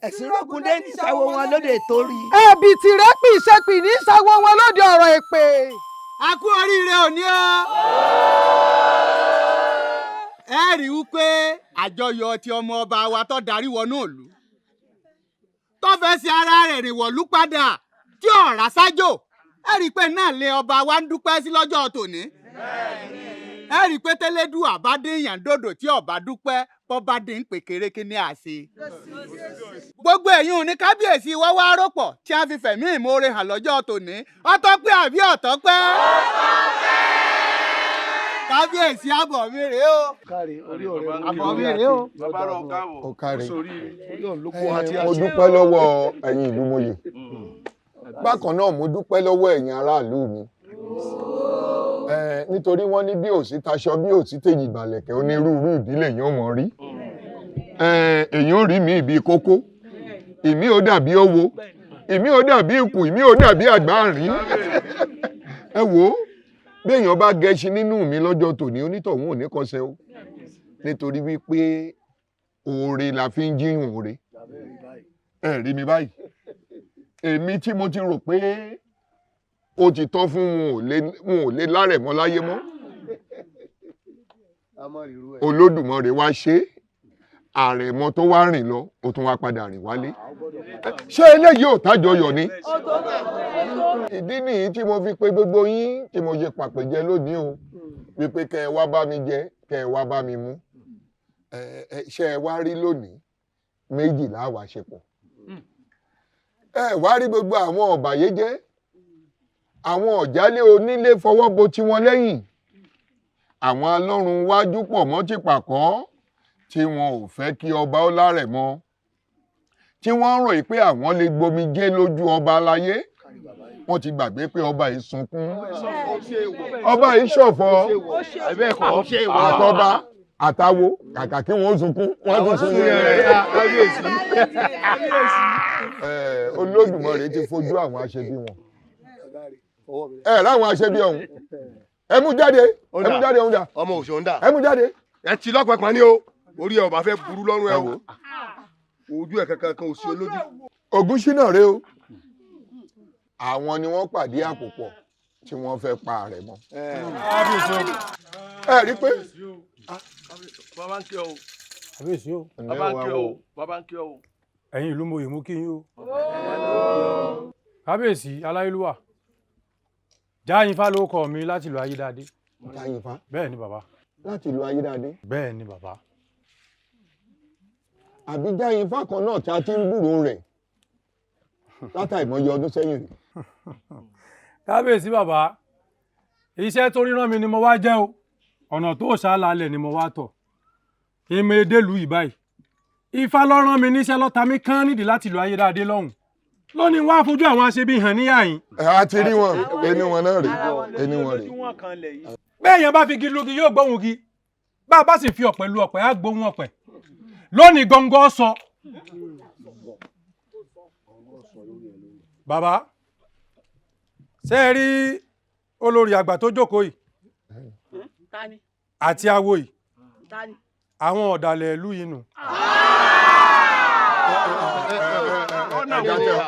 Speaker 9: Ẹ̀sìn Rógundé ní ṣàwọ̀ wọn lóde ìtorí.
Speaker 11: Ẹ̀bì tìrẹ́pì ṣepì ní ṣàwọ̀ wọn lóde ọ̀rọ̀ èpè.
Speaker 13: A kú oríire òní o. Ẹ rí i pé àjọyọ̀ ti ọmọ ọba wa tó darí wọnú ìlú, tó fẹ́ ṣe ara rẹ̀ rìn wọ̀lú padà tí ọ̀rá sájò, ẹ rí i pé náà lé ọba wa ń dúpẹ́ sí lọ́jọ́ tòní. Ẹ rí i pé tẹ́lẹ́dùà bá dín yàn dòdò tí ọba dúpẹ́ bọ́ bá dín ń pè kérékí ní àṣẹ. Gbogbo ẹ̀yin òní kábíyèsí wá wá rọ́pọ̀ tí a fi fẹ̀mí ìmoore hàn lọ́jọ́ tòní. Ọtọ́pẹ́ àbí ọ̀tọ́pẹ́? Kábíyèsí àbọ̀ mi rèé o. Àbọ̀ mi rèé o.
Speaker 6: Ọ̀kàrẹ̀ mo dúpẹ́ lọ́wọ́ ẹ̀yin ìlú mòye. Bákan náà mo dúpẹ́ lọ́wọ́ ẹ̀yin aráàlú mi. Nítorí wọ́n ní bí òsì taṣọ bí òsì tèjì ìbàlẹ̀kẹ̀ onírúurú ìdílé èèyàn ò mọ̀ rí. Èèyàn ò rí mi ìbí kókó, ìmí ò dàbí owó, ìmí ò dàbí ikù, ìmí ò dàbí àgbáàrín. Ẹ wò ó, bí èèyàn bá gẹṣin nínú mi lọ́jọ́ tòní, onítọ̀hún ò ní kọsẹ̀ o. Nítorí wípé oore la fi ń jíyùn oore. Ẹ rí mi báyìí, èmi tí mo ti rò pé ó ti tán fún wọn ò lè lárẹ̀ mọ́ láyé mọ́, Olódùmarè wá ṣe àrẹ̀mọ tó wá rìn lọ, ó tún wá padà rìn wálé. Ṣé eléyìí ò tájọyọ̀ ni? Ìdí nìyí tí mo fi pe gbogbo yín tí mo ṣe pàpèjẹ lónìí o, wípé kẹ́ ẹ wá bá mi jẹ, kẹ́ ẹ wá bá mi mu. Ṣé ẹ wá rí lónìí méjìlá wàá ṣe pọ̀. Ẹ wá rí gbogbo àwọn ọ̀bàyéjẹ́, àwọn ọ̀jálé onílé fọwọ́ bo tiwọn lẹ́yìn, àwọn alọ́run wájú pọ̀ mọ́ ti pàkọ́ tí wọn ò fẹ́ kí ọba ó lárẹ̀ mọ́, tí wọ́n ń ròyìn pé àwọn lè gbomijé lójú ọba aláyé. Wọ́n ti gbàgbé pé ọba yìí sunkún, ọba yìí ṣọ̀fọ̀, àtọba àtàwo kàkà kí wọ́n sunkún wọ́n tún sunkún. Olódùmarè ti fojú àwọn aṣebi wọn. Ẹ ráwọn aṣebi ọ̀hún, ẹ mú jáde, ẹ mú jáde ọ̀hún dà,
Speaker 14: ọmọ òṣòun dà,
Speaker 6: ẹ mú jáde.
Speaker 14: Ẹ ti lọ́pẹ̀pẹ̀ ní o, orí ẹ ò bá fẹ́ burú lọ́rùn ẹ o, ojú ẹ kankan kan ò sí olójú.
Speaker 6: Ògúnṣínà rèé o, àwọn ni wọ́n pàdé àpòpọ̀ tí wọ́n fẹ́ pa Àrẹ̀mọ. Ẹ rí pé.
Speaker 8: Bàbá ń kí ọ o.
Speaker 1: Kábíyèsí o.
Speaker 8: Bàbá ń kí ọ o. Bàbá ń kí ọ o.
Speaker 1: Ẹ̀yin ìlú mòye mú kí yín o. Kábíyèsí aláyélúwà, Jáyínfá ló kọ mi láti ìlú Ayédáadé.
Speaker 6: Jáyínfá.
Speaker 1: Bẹ́ẹ̀ ni bàbá.
Speaker 6: Láti ìlú Ayédáadé.
Speaker 1: Bẹ́ẹ̀ ni bàbá.
Speaker 6: Àbí Jáyínfá kan náà tí a ti ń gbúròó rẹ̀ látàìmọye ọdún sẹ́yìn rí.
Speaker 1: Kábíyèsí bàbá, iṣẹ́ tó ríran mi ni mo wá jẹ́ o, ọ̀nà tó ṣàlàlẹ̀ ni mo wá tọ̀. Ìmọ̀ èdèlú yìí báyìí, Ifá ló rán mi níṣẹ́ lọ́ta mi kán nídìí láti ìlú Ayédáadé lọ́hùn. Lónìí wá fojú àwọn aṣebi hàn níyà yín.
Speaker 6: A ti rí wọn, ẹni wọn náà rèé, ẹni wọn rèé.
Speaker 1: Bẹ́ẹ̀ yẹn bá fi igi lugi yóò gbóhùn igi, bá a bá sì fi ọ̀pẹ lu ọ̀pẹ á gbóhùn ọ̀pẹ. Lónìí gọ́ngọ́ sọ. Bàbá, ṣé ẹ rí olórí àgbà tó jókòó yìí àti awo yìí, àwọn ọ̀dàlẹ̀ ìlú yìí nù.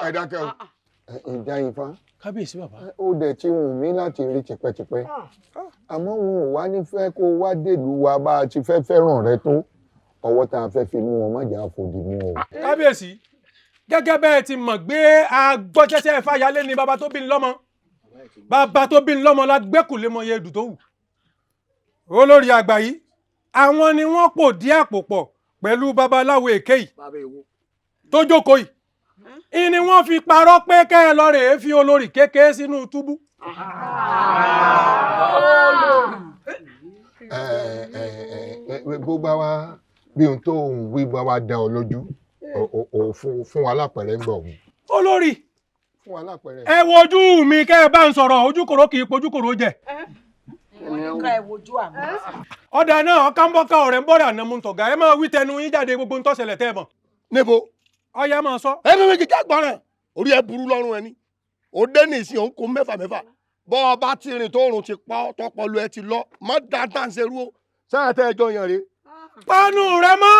Speaker 6: Ẹ dákẹ́ o. Jáyínfá.
Speaker 1: Kábíyèsí bàbá.
Speaker 6: Ó dẹ̀ ti wù mí láti rí tipẹ́tipẹ́, àmọ́ wọn ò wá ní fẹ́ kó wá dèlú wa bá a ti fẹ́ fẹ́ràn rẹ tó, ọwọ́ tá a fẹ́ fi mú wọn má jà fòdì mú o.
Speaker 1: Kábíyèsí, gẹ́gẹ́ bẹ́ẹ̀ ti mọ̀ gbé agbọ́jẹ́sẹ́ Fáyálé ni bàbá tó bí ń lọ́mọ. Bàbá tó bí ń lọ́mọ la gbẹ́kùlé mọ iye èdù tó wù. Olórí àgbà yìí, àwọn ni wọ́n pò dí àpò pọ̀ pẹ̀lú babaláwo èké yìí tó jókòó yìí. Ìní wọ́n fi parọ́ pé kẹ́ ẹ lọ rèé fi olórí kékeré sínú túbú.
Speaker 6: Bó bá wá bí ohun tó ń wí bá wá dá ọ lójú, fún wa lápẹẹrẹ ń bọ̀ òun.
Speaker 1: Olórí,
Speaker 6: fún wa lápẹẹrẹ.
Speaker 1: Ẹ wojú mi kẹ́ ẹ bá ń sọ̀rọ̀, ojúkòrò kì í pojúkòrò jẹ. Ọ̀dà náà ọ̀ká ń bọ́ká ọ̀rẹ́ ń bọ̀rẹ̀ àná mu ń tọ̀gá, ẹ máa wí tẹnu yín jáde gbogbo ń tọ́sẹ̀lẹ̀ tẹ́ ẹ mọ̀.
Speaker 14: Níbo?
Speaker 1: Ọ̀yá máa sọ.
Speaker 14: Ẹnu méjì já gbọ́ràn. Orí ẹ burú lọ́rùn ẹni. Ó dé ní ìsìn òun kó mẹ́fà mẹ́fà. Bọ́ ọ bá ti rìn tóorùn ti pa ọ́, tọpọlọ ẹ ti lọ, má dáadáa ń ṣerú o. Sáyà tẹ́ ẹjọ́ yàn rè.
Speaker 1: Pánú rẹ mọ́.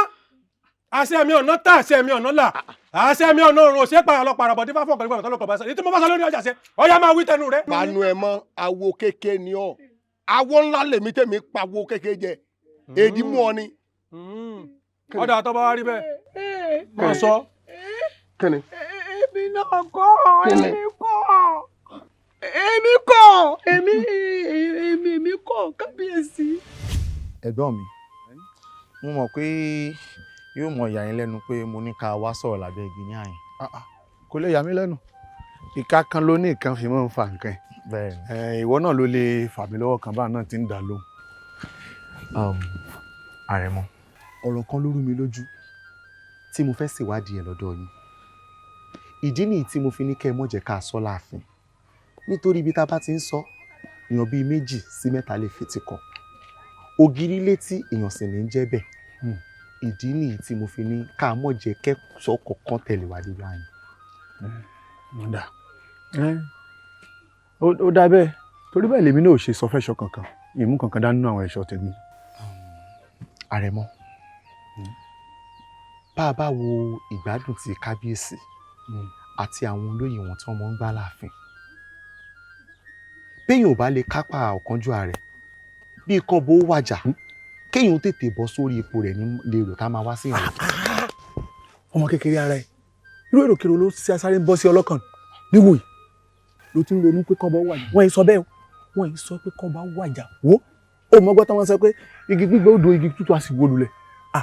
Speaker 1: Àṣẹ mi ọ̀nà tá, àṣẹ mi ọ̀nà là, àṣẹ mi ọ̀nà òrùn òṣè pààrọ̀ lọ pààrọ̀ bọ̀dé fáfọ̀ kọ̀ọ̀kan tọ́lọ́kọ̀ bá sọ. Èyí tí mo bá sọ lórí ọjà ṣe, ọ̀yá máa wí tẹnu rẹ.
Speaker 14: Panu ẹ mọ́, awo kéke ni ọ́. Awo ńlá lèmi tèmi pawó kéke jẹ. Èdè mú ọ ni.
Speaker 1: Ọ̀dà tó bá wá rí bẹ́ẹ̀. Má sọ.
Speaker 14: Kíni?
Speaker 19: Èmi náà kọ́, èmi kọ́, èmi kọ́, èmi èmi èmi kọ́, kábíyèsí.
Speaker 16: Ẹ̀gbọ́n mi, mo mọ̀ pé yóò mọ ìyà yín lẹ́nu pé mo ní ká wá sọ̀rọ̀ lábẹ́ igi ní àyìn.
Speaker 21: Kò lè yà mí lẹ́nu. Ìka kan ló ní nǹkan fi máa ń fa nǹkan.
Speaker 16: Bẹ́ẹ̀ni.
Speaker 21: Ìwọ náà ló lè fà mí lọ́wọ́ kan báà náà ti ń dà lóhùn.
Speaker 16: Àrẹ̀mọ, ọ̀rọ̀ kan ló rú mi lójú tí mo fẹ́ ṣèwádìí ẹ̀ lọ́dọ̀ yín. Ìdí nìyí tí mo fi ní kẹ́ ẹ mọ̀ jẹ́ ká sọ láàfin, nítorí ibi tá a bá ti ń sọ, èèyàn bíi 2 sí 3 lè fetí kọ ògiri létí, èèyàn sì ní í jẹ́ bẹ́ẹ̀. Ìdí nìyí tí mo fi ní ká mọ̀ jẹ́ kẹ́sọ̀ kọ̀ọ̀kan tẹ̀lé wa débi àyìn.
Speaker 21: Ó dà, ó dà bẹ́ẹ̀, torí bẹ́ẹ̀ lèmi náà ò ṣe sọ fẹ́ṣọ kankan, ìmú kankan dání nínú àwọn ẹ̀ṣọ́ tèmi.
Speaker 16: Àrẹ̀mọ, bá a bá wo ìgbádùn ti kábíyèsí àti àwọn olóyè wọn tí wọ́n mọ̀ ń gbá láàfin, béèyàn ò bá lè kápá ọ̀kánjúà rẹ̀ bíi kan bó wàjà, kéèyàn tètè bọ́ sórí ipò rẹ̀ ní lérò tá a máa wá sí ìrìn.
Speaker 21: Ọmọ kékeré ara ẹ, irú èròkèrò ló ṣe sáré ń bọ́ sí ọlọ́kàn níwò yìí ló ti ń ronú pé kọ́ba wàjà. Wọ́n yìí sọ bẹ́ẹ̀ o, wọ́n yìí sọ pé kọ́ba wàjà. Wo ó mọ gbọ́ táwọn sọ pé igi gbígbẹ ó do igi tútù á sì wó lulẹ̀. À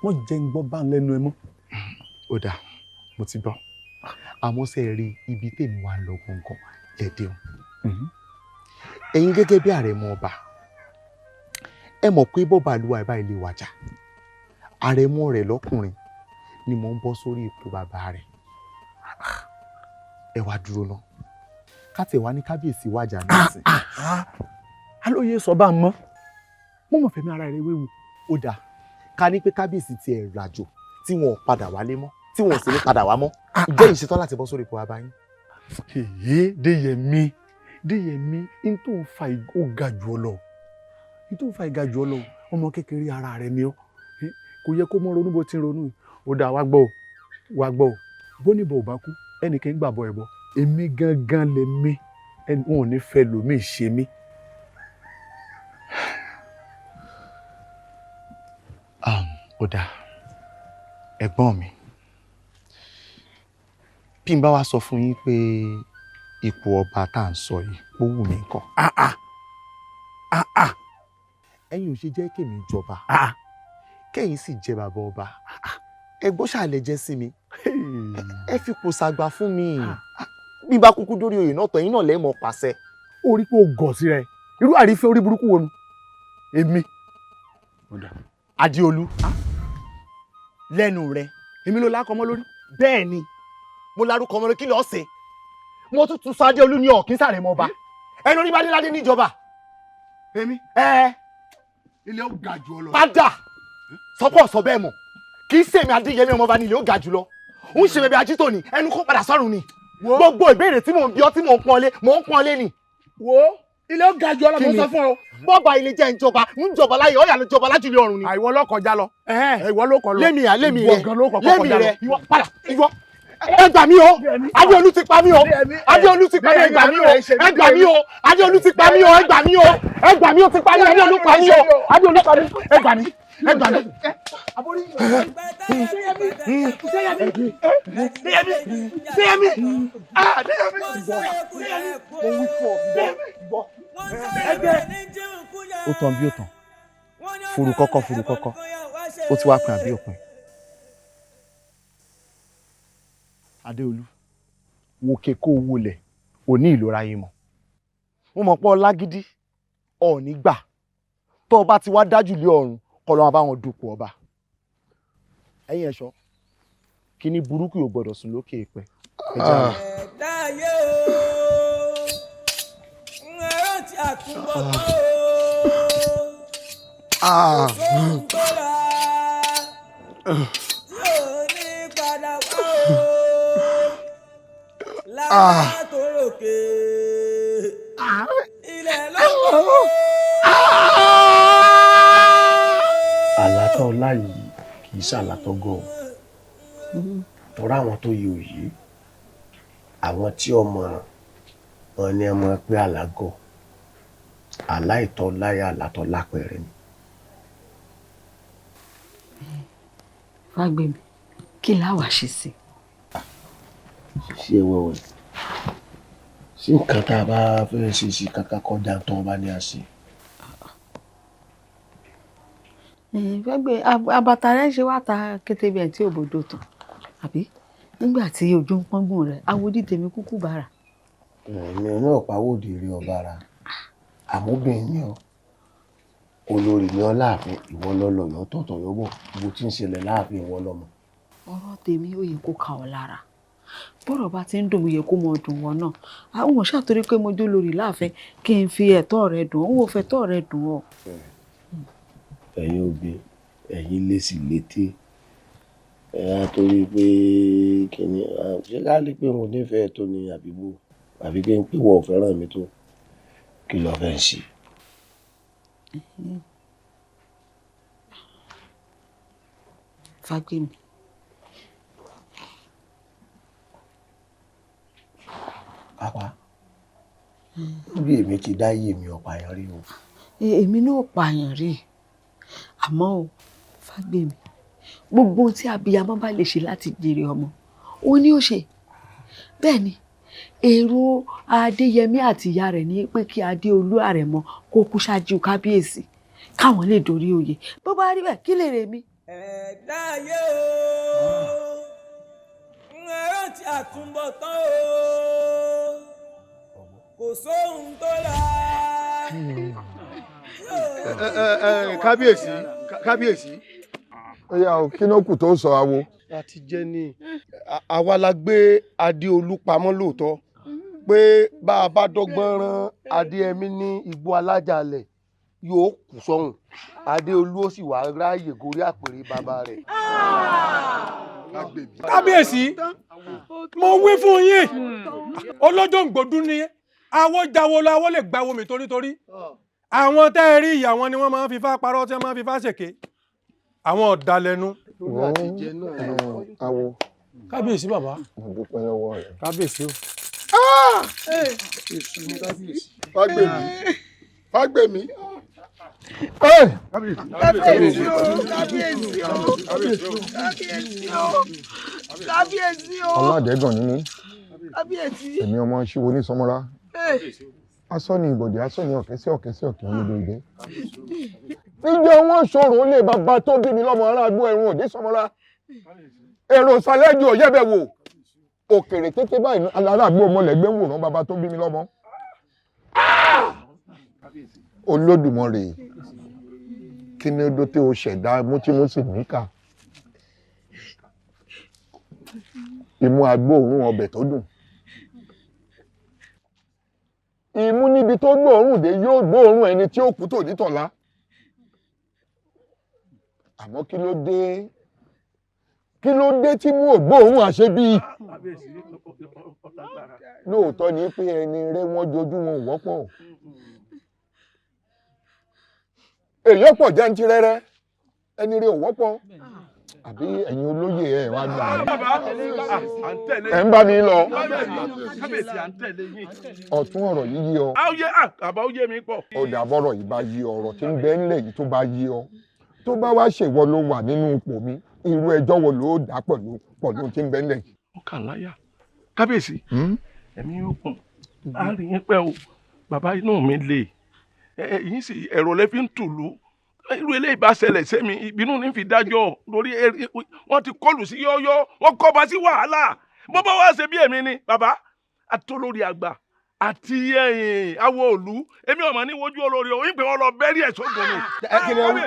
Speaker 21: wọ́n jẹ́ ń gbọ́ bá ń lẹ́nu ẹ mọ́.
Speaker 16: Ó dáa, mo ti gbọ́. Àmọ́ ṣe rí ibi tèmi wà ń lọ gangan lẹ́dẹ̀ o. Ẹ̀yin gẹ́gẹ́ bí àrẹ̀mọ ọba, ẹ mọ̀ pé bọ́ba àlùwà ẹ̀ báyìí lè wàjà, àrẹ̀mọ rẹ̀ lọ́kùnrin ni mò ń bọ́ sórí ipò bàbá rẹ̀. Ẹ wá dúró ná, káàtì wá ní kábíyèsí wàjà nísìn.
Speaker 21: Alóye sọ bá ń mọ́, mo mọ̀ fẹ́mi ara rẹ̀ wéwu.
Speaker 16: Ó dáa, ká ní pé kábíyèsí tiẹ̀ ràjò tí wọn ò padà wálé mọ́, tí wọn ò sì ní padà wá mọ́, ǹjẹ́ yìí ṣetán láti bọ́ sórí ipò bàbá yín?
Speaker 21: Èyí Déyẹmí, Déyẹmí, n tó ń fa ó ga jù ọ lọ, n tó ń fa ìga jù ọ lọ. Ọmọ kékeré ara rẹ ni ọ, kò yẹ kó mọ ronú bó ti ń ronú. Ó dáa, wá gbọ́ o, wá gbọ́ o. Bóníbọ̀ ò bá kú, ẹnìkan gbàbọ̀ ẹ̀ bọ̀. Èmi gangan lèmi, wọn ò ní fẹ́ lòmíì ṣe mí.
Speaker 16: Ó dáa, ẹ̀gbọ́n mi, bí n bá wá sọ fún yín pé ipò ọba tá à ń sọ yìí ó wù mí nǹkan. Ẹ̀yin ò ṣe jẹ́ kèmí jọba, kẹ́yìn sì jẹ́ bàbá ọba. Ẹ̀gbọ́n ṣàlẹ̀ jẹ́ sí mi, ẹ fi kò ṣàgbà fún mi. Bí n bá kúkú dórí oyè náà tán, ẹ̀yin náà lẹ́ẹ̀ mọ̀ pàṣẹ.
Speaker 21: Ó rí pé o gọ̀ sí rẹ, irú àrífín orí burúkú wo nu èmi.
Speaker 16: Adéolú, lẹ́nu rẹ.
Speaker 21: Èmi ló lákọ mọ́ lórí.
Speaker 16: Bẹ́ẹ̀ ni, mo larúkọ ọmọ lórí, kí lọ́ọ́ ṣe? Mo tún tún sọ Adéolú ní ọ̀kín sàrẹ̀mọ ọba, ẹni orí bá dé ládé níjọba.
Speaker 21: Èmi.
Speaker 16: Ẹ
Speaker 21: ilé ó ga jù ọ lọ.
Speaker 16: Padà sọpọ̀ sọ bẹ́ẹ̀ mọ̀, kì í ṣèmi Adéyẹmí ọmọọba ni ilé ó ga jù lọ. Ń ṣe bẹbẹ ajítò ni ẹnu kó padà sọ́run ni. Gbogbo ìbéèrè tí mò ń bi ọ́, tí mò ń pọ́n lé, mò ń pọ́n lé ni.
Speaker 21: Wo ilé ó ga jù ọ lọ, mo sọ fún ọ.
Speaker 16: Bọ́ba ilé jẹ́ ìjọba, ń jọba láyé, ọ̀yà ló jọba lájúlé ọ̀run ni.
Speaker 21: Àìwọ ló kọjá lọ. Ìwọ ló kọ lọ.
Speaker 16: Lémi à, lémi rẹ,
Speaker 21: Ìwọ gan ló kọ́kọ́
Speaker 16: lémi
Speaker 21: kọjá lọ.
Speaker 16: rẹ, ìwọ padà, ìwọ. Ẹ gbà mí o, Adéolú ti pa mí o, Adéolú ti pa mí, ẹ gbà mí o, ẹ gbà mí o, Adéolú ti pa mí o, ẹ gbà mí o, ẹ gbà mí o, ti pa mí, Adéolú pa mí o, Adéolú pa mí, ẹ gbà mí, ẹ gbà mí. Ó tán bí ó tán, furu kọ́kọ́ furu kọ́kọ́, ó ti wá pin àbí òpin. Adéolú, wo ke kó o wọlẹ̀, ò ní ìlora yìí mọ̀. Mo mọ̀ pé ọlágídí ọ̀ọ́ni gbà tó o bá ti wá dájú lé ọ̀run kọ́ lọ́wọ́ bá wọn dupò ọba. Ẹ̀yin ẹ̀ṣọ́, kíní burúkú yóò gbọ́dọ̀ sùn lókè èèpẹ̀. Ẹ já lọ.
Speaker 5: Táyé o, ń rántí àtúbọ̀tán o. Kò sóhun tó rà tí ò ní padà wá o. Lára tó ròkè ilẹ̀ ló ń bọ̀.
Speaker 14: Àlátọ́ ọlá yìí kì í ṣàlátọ́ gọ̀ ọ́, torí àwọn tó yẹ òye, àwọn tí ọmọ wọn ní ọmọ pé àlágọ̀ aláìtọ́ láyà àlátọ́ lápẹ̀rẹ̀ ni.
Speaker 9: Fágbèmí, kí láwàá ṣe sí?
Speaker 14: Ṣíṣe wẹ̀wẹ̀ sí nǹkan tá a bá fẹ́ ṣe sí kàkà kọjá tó bá ní àṣẹ.
Speaker 9: Fágbè, abata rẹ ṣe wá ta kété bí ẹ tí òbòdó tán, àbí nígbà tí ojú ń pọ́ngùn rẹ̀ awodí tèmi kúkú bára.
Speaker 14: Èmi náà pawóde rí ọba ara, àmóbìnrin ni ọ, olórí ni ọ láàfin, ìwọ lọlọ yọ tọ̀tọ̀ yọbọ gbogbo tí ń ṣẹlẹ̀ láàfin ìwọ lọmọ.
Speaker 9: Ọ̀rọ̀ tèmi ó yẹ kó ka ọ lára, bọ́rọ̀ bá ti ń dùn mí yẹ kó mọ dùn wọn náà. Àwọn ò ṣàtòrí pé mo jó lórí láàfin kí n fi ẹ̀tọ́ rẹ dùn, òun ò fẹ̀tọ́ rẹ dùn ọ.
Speaker 14: Ẹ̀yin obìnrin, ẹ̀yin lè sì létí ẹ á torí pé kìnìún ṣé ká lè pé mo nífẹ̀ẹ́ tó ní àbíbò, àbí kí n pé wọ́n ò fẹ́ràn mi tó, kí ló fẹ́ ṣe.
Speaker 9: Fágbèmí.
Speaker 14: Pápá, bí èmi ti dá yé mi ọ̀pá yẹn rí o.
Speaker 9: Èmi náà pààyàn rí, àmọ́ o Fágbèmí, gbogbo ohun tí abiyamọ bá lè ṣe láti jèrè ọmọ ó ní ó ṣe. Bẹ́ẹ̀ ni èrò Adéyẹmí àti ìyá rẹ̀ ní pé kí Adéolú Àrẹ̀mọ kó kú ṣáájú kábíyèsí káwọn lè dórí oyè. Bó bá rí bẹ́ẹ̀, kí lè rè mí.
Speaker 5: Ẹ̀dá ayé o, ẹ̀rọ tí àtúbọ̀tán o, kò sóhun tó la.
Speaker 7: Kábíyèsí, kábíyèsí.
Speaker 6: Ó yá o, kí ló kù tó sọ awo?
Speaker 14: A ti jẹ́ ní àwa la gbé Adéolú pamọ́ lóòótọ́, pé bá a bá dọ́gbọ́n rán Adéyẹmí ní igbó alájàalẹ̀ yóò kù sọ́hùn, Adéolú ó sì wá ráàyè gorí àpèrè bàbá rẹ̀.
Speaker 1: Kábíyèsí, mo wí fún yín, ọlọ́jọ́ ń gbódú ni àwọ̀ jáwọ́ lọ, àwọ̀ lè gbàwọ́ mi torítorí àwọn tẹ́ ẹ rí ìyá wọn ni wọ́n máa ń fifá parọ́, tí wọ́n máa ń fifá ṣèké, àwọn ọ̀dàlẹ̀nu.
Speaker 6: Awo.
Speaker 1: Kábíyèsí bàbá.
Speaker 6: Mo dúpẹ́ lọ́wọ́ rẹ.
Speaker 1: Kábíyèsí o.
Speaker 6: Fágbèmí, Fágbèmí.
Speaker 9: Kábíyèsí o, kábíyèsí o, kábíyèsí o, kábíyèsí o.
Speaker 6: Ọládẹ́gàn ni mí.
Speaker 9: Kábíyèsí.
Speaker 6: Èmi ọmọ ṣíwo ní Sọmọra. Asọ́ni ìbòdì, asọ́ni ọ̀kẹ́ sí ọ̀kẹ́ sí ọ̀kẹ́ olódò ìdẹ́. Níjọ́ wọn ṣòro lé bàbá tó bí mi lọ́mọ aráàgbó ẹ̀rùn òde Sọmọra. Èrò sálẹ́jù ọ̀yẹ́bẹ̀ wò. Òkèrè kété báyìí aláàgbó ọmọlẹ́gbẹ́ ń wòran bàbá tó bí mi lọ́mọ. Olódùmarè, kí ni ó dé tí o ṣẹ̀dá mútímúsì níkà? Imú agbóòórùn ọbẹ̀ tó dùn. Imú níbi tó gbóòórùn dé yóò gbóòórùn ẹni tí ó kú tòní tọ̀la. Àmọ́ kí ló dé? Kí ló dé tí mú ògbóòórùn àṣebí? Lóòótọ́ ni pé ẹni rẹ́ wọ́n jojú wọn ò wọ́pọ̀. Èyí ọ̀pọ̀ jẹ́ ń tirẹ́rẹ́, ẹni rẹ́ ò wọ́pọ̀. Àbí ẹ̀yin olóyè ẹ̀ wá gbà mí. Ẹ̀ ń bá mi lọ.
Speaker 8: Kábíyèsí, à ń tẹ̀lé yín.
Speaker 6: Ọ̀tún ọ̀rọ̀ yìí yí ọ.
Speaker 8: Àwòye àbá ó yé mi pọ̀.
Speaker 6: Ọ̀dà bọ́rọ̀ yìí bá yí ọ̀rọ̀ tí ń bẹ ńlẹ̀ yìí tó bá yí ọ. Tó bá wá ṣèwọ ló wà nínú ipò mi, irú ẹjọ́ wo ló dá pẹ̀lú pẹ̀lú tí ń bẹ ńlẹ̀ yìí?
Speaker 8: Ó kà láyà. Kábíyèsí, ẹ̀mí yóò kùn. A rí yín pẹ́ o, bàbá inú mi le. Ẹ̀yin sì ẹ̀rọ lẹ fi ń tùlú. Irú eléyìí bá ṣẹlẹ̀ sẹ́mi, ìbínú ní fi dájọ́ lórí wọ́n ti kọlù sí yọ́yọ́, wọ́n kọ́ba sí wàhálà. Bó bá wá ṣe bí èmi ni, bàbá, àtolórí àgbà àti ẹ̀yìn awo òlu, èmi ọ̀mọ̀ ní wojú olórí o, ìpè wọn lọ bẹ́rí ẹ̀ sógun ni.
Speaker 7: Kí ni ẹ wí?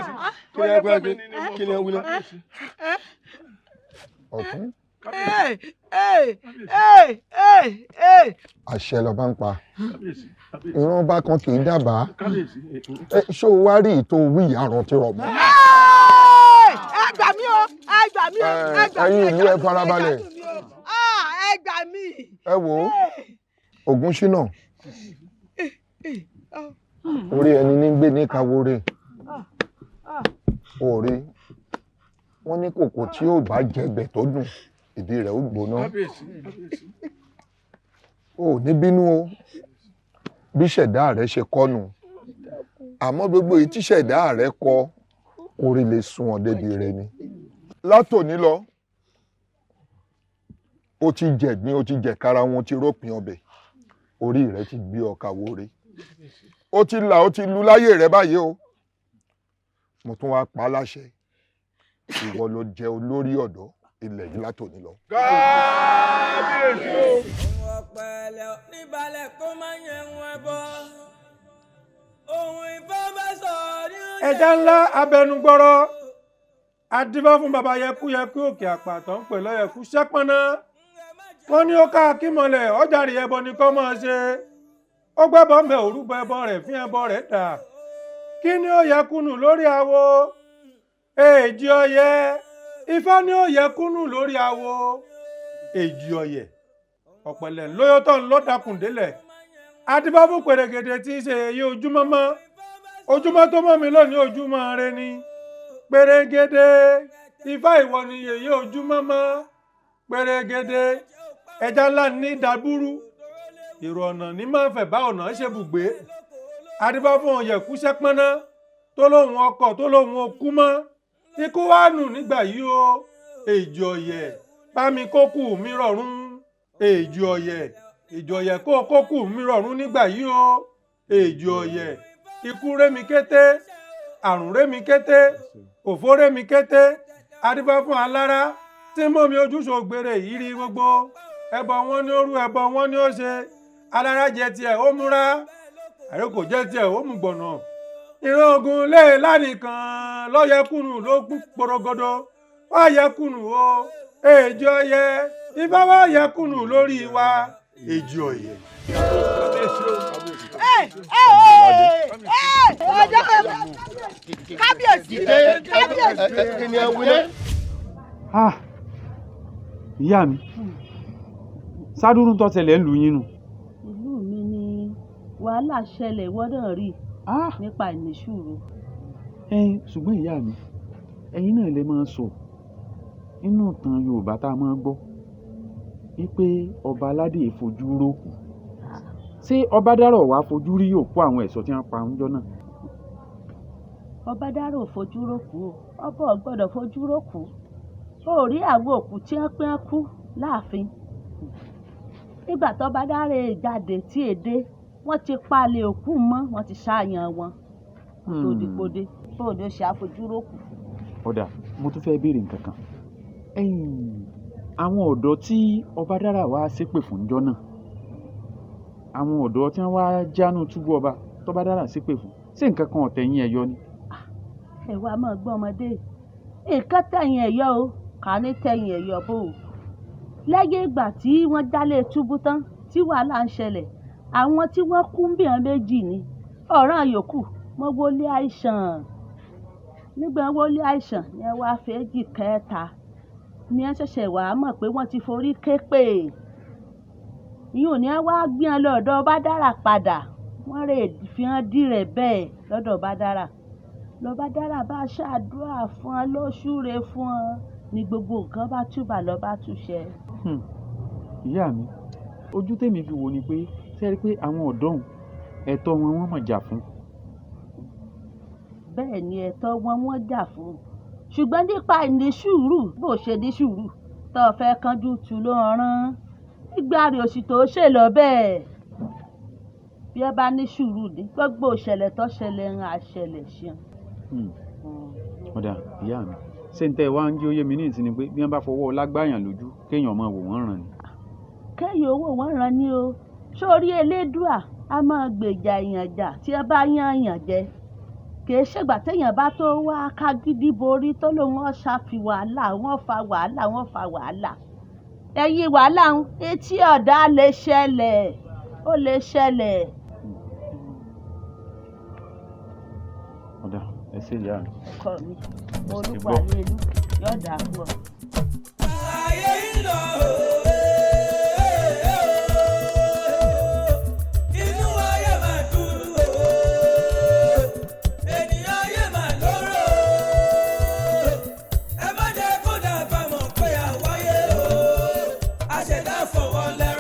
Speaker 7: Kí ni ẹ wí? Kí ni ẹ wí náà?
Speaker 6: Ọ̀tún. Àṣẹ lọba ń pa. Ìran ọba kan kì í dábàá. Ṣé o wá rí ìtò wí àrùn tí rọ̀ mọ́?
Speaker 19: Ẹ gbà mí o, ẹ gbà mí o, ẹ gbà mí o.
Speaker 6: Ẹ̀yin ìlú, ẹ farabalẹ̀.
Speaker 19: Ẹ
Speaker 11: gbà mí.
Speaker 6: Ẹ wò ó, Ògúnṣínà, orí ẹni ní gbé ní kawore orí. Wọ́n ní kòkò tí ò bá jẹbẹ̀ tó dùn, ìdí rẹ̀ ó gbóná. O ò ní bínú o, bí ṣẹ̀dá rẹ̀ ṣe kọ́ nù. Àmọ́ gbogbo èyí tí ṣẹ̀dá rẹ̀ kọ, orí lè sún ọ débi rẹ̀ ni. Látòní lọ, ó ti jẹ̀gbín, ó ti jẹ̀kára wọn, ti rópin ọbẹ̀. Orí rẹ̀ ti gbé ọ kawore, ó ti là, ó ti lu láyé rẹ̀ báyìí o. Mo tún wá pa á láṣẹ, ìwọ ló jẹ olórí ọ̀dọ́ ilẹ̀ yìí látòní lọ.
Speaker 24: Kábíyèsí o.
Speaker 5: Ọ̀pẹ̀lẹ̀ níbalẹ̀ kó má yẹn wọn bọ́. Ohun ìfẹ́ bá sọ ní oúnjẹ.
Speaker 4: Ẹja ńlá abẹnugbọrọ adífá fún baba yẹkúyẹkú òkè àpàtàn ń pè lọyẹkú sẹpọnà. Wọn ní ó ká akímọlẹ ọjàre ẹbọ ni kò máa ṣe. Ó gbẹbọ ń bẹ òrúbọ ẹbọ rẹ fín ẹbọ rẹ dà. Kí ni ó yẹ kúnnù lórí awo? Èjì ọyẹ. Ifá ni ó yẹ kúnnù lórí awo. Èjì ọyẹ ọ̀pẹ̀lẹ̀ ńlọyọ tó ń lọ dakùn délẹ̀. Adífá fún pèrègèdè tí í ṣe èyí ojúmọ́ mọ́. Ojúmọ́ tó mọ́ mi lónìí, ojúmọ́ rẹ ni. Pèrègèdè ifá ìwọ ni èyí ojúmọ́ mọ́. Pèrègèdè ẹja ńlá ní dàbúrú. Èrò ọ̀nà ní máa fẹ̀ bá ọ̀nà ṣe bùgbé. Adífá fún ọ̀yẹ̀kú sẹ́pọ́nná tó lóun ọkọ̀ tó lóun okú mọ́. Ikú wá nù nígbà yìí o. Èjì ọ̀yẹ̀ bá mi kókù mi rọ̀rùn. Èjì ọ̀yẹ̀, èjì ọ̀yẹ̀ kó kókù mi rọ̀rùn nígbà yìí o. Èjì ọ̀yẹ̀, ikú rémi kété, àrùn rémi kété, òfó rémi kété. Adífá fún alára tí mọ́mi ojúṣe ògbére yìí rí gbogbo. Ẹbọ wọn ní ó rú, ẹbọ wọn ní ó ṣe. Alára jẹ tiẹ̀ ó múra, àrókò jẹ tiẹ̀ ó mú gbọ̀nà. Ìran ogun lé lánìkan lọ́yẹ̀kùnù ló kú porogodo. Wáyẹ̀kùnù o, èjì ọ̀yẹ̀, ifá wáyẹ̀kùnù lórí wa, èjì ọ̀yẹ̀.
Speaker 11: Kábíyèsí, kábíyèsí.
Speaker 17: Ah, ìyá mi, sádúrú tó ṣẹlẹ̀ ń lù yín nù.
Speaker 23: Ìlú mi ni wàhálà ṣẹlẹ̀, ìwọ náà rí nípa ìníṣùúrù.
Speaker 17: Ẹ̀yin, ṣùgbọ́n ìyá mi, ẹ̀yin náà lè máa sọ nínú ìtàn Yorùbá tá a máa gbọ́ wípé ọba aládé fojú rókù. Ṣé ọba dárò wá fojú rí òkú àwọn ẹ̀ṣọ́ tí wọ́n pa ń jọ́ náà?
Speaker 23: Ọba dárò fojú rókù o, ọba ò gbọ́dọ̀ fojú rókù. Ó rí àwọn òkú tí wọ́n pín kú láàfin. Nígbà tó bá dárè jáde tí èdè, wọ́n ti palẹ̀ òkú mọ́, wọ́n ti ṣàyàn wọn. Tó di podé, bóun ni ó ṣe àfojú rókù.
Speaker 17: Ọ̀dà, mo tún fẹ́ béèrè nǹkan kan. Ẹ̀yin, àwọn ọ̀dọ́ tí ọba dára wá ṣépè fún ńjọ́ náà, àwọn ọ̀dọ́ tí wọ́n wá jánu túbú ọba tó bá dára ṣépè fún, ṣé nǹkan kan ọ̀tẹ̀yìn ẹ̀ yọ ni?
Speaker 23: Ẹ wá máa gbọ́ ọmọdé, nǹkan tẹ̀yìn ẹ̀ yọ o, kà ní tẹ̀yìn ẹ̀ yọ bò ó. Lẹ́yìn ìgbà tí wọ́n jálé túbú tán tí wàhálà ń ṣẹlẹ̀, àwọn tí wọ́n kú ń bìyàn méjì ni, ọ̀ràn yòókù wọ́n wọlé àìsàn. Nígbà wọlé àìsàn ni ẹ wá fèjì kẹta ni ẹ ṣẹ̀ṣẹ̀ wàá mọ̀ pé wọ́n ti forí képè. Ìyún ni ẹ wá gbé wọn lọ́dọ̀ ọba dára padà, wọ́n rè fi hàn dìrẹ̀ bẹ́ẹ̀ lọ́dọ̀ ọba dára. Lọ́ba dára bá ṣàdúrà fún ọ, lóṣùre fún ọ, ni gbogbo nǹkan bá túbà lọ́ba túṣẹ.
Speaker 17: Ìyá mi, ojú tèmi fi wò ni pé ṣé ẹ rí i pé àwọn ọ̀dọ́ òun ẹ̀tọ́ wọn wọ́n mọ̀ jà fún.
Speaker 23: Bẹ́ẹ̀ ni ẹ̀tọ́ wọn wọ́n jà fún. Ṣùgbọ́n nípa ìnísùúrù, bó ṣe ní sùúrù tó o fẹ́ kánjú tu ló ń rán. Nígbà rẹ̀ òsì tó ṣe lọ bẹ́ẹ̀. Bí ẹ bá ní sùúrù ní gbogbo ìṣẹ̀lẹ̀ tó ṣẹlẹ̀ ń àṣẹlẹ̀ ṣeun.
Speaker 17: Ọ̀dà ìyá mi, ṣé n tẹ́ ẹ wá ń jí ó yé mi ní ìsinmi pé bí wọ́n bá fọwọ́ ọlá gbáyàn lójú kéèyàn máa wò wọ́n ràn ni.
Speaker 23: Kéèyàn owó wọ́n ràn ni o. Sórí Elédùà a máa gbèjà èèyàn jà tí ẹ bá yán èèyàn jẹ. Kì í ṣègbà téèyàn bá tó wá kágídí borí tó lóun ó ṣàfi wàhálà, wọ́n fa wàhálà, wọ́n fa wàhálà. Ẹ̀yin wàhálà ń etí ọ̀dà lè ṣẹlẹ̀, ó lè ṣẹlẹ̀.
Speaker 17: Ọ̀dà, ẹ ṣé ìyá mi.
Speaker 23: Ọkọ mi, olúwa lè lú, yóò dáa fún ọ.
Speaker 5: Ayé ń lọ òwe. jẹ́ fọwọ́ lẹ́rán.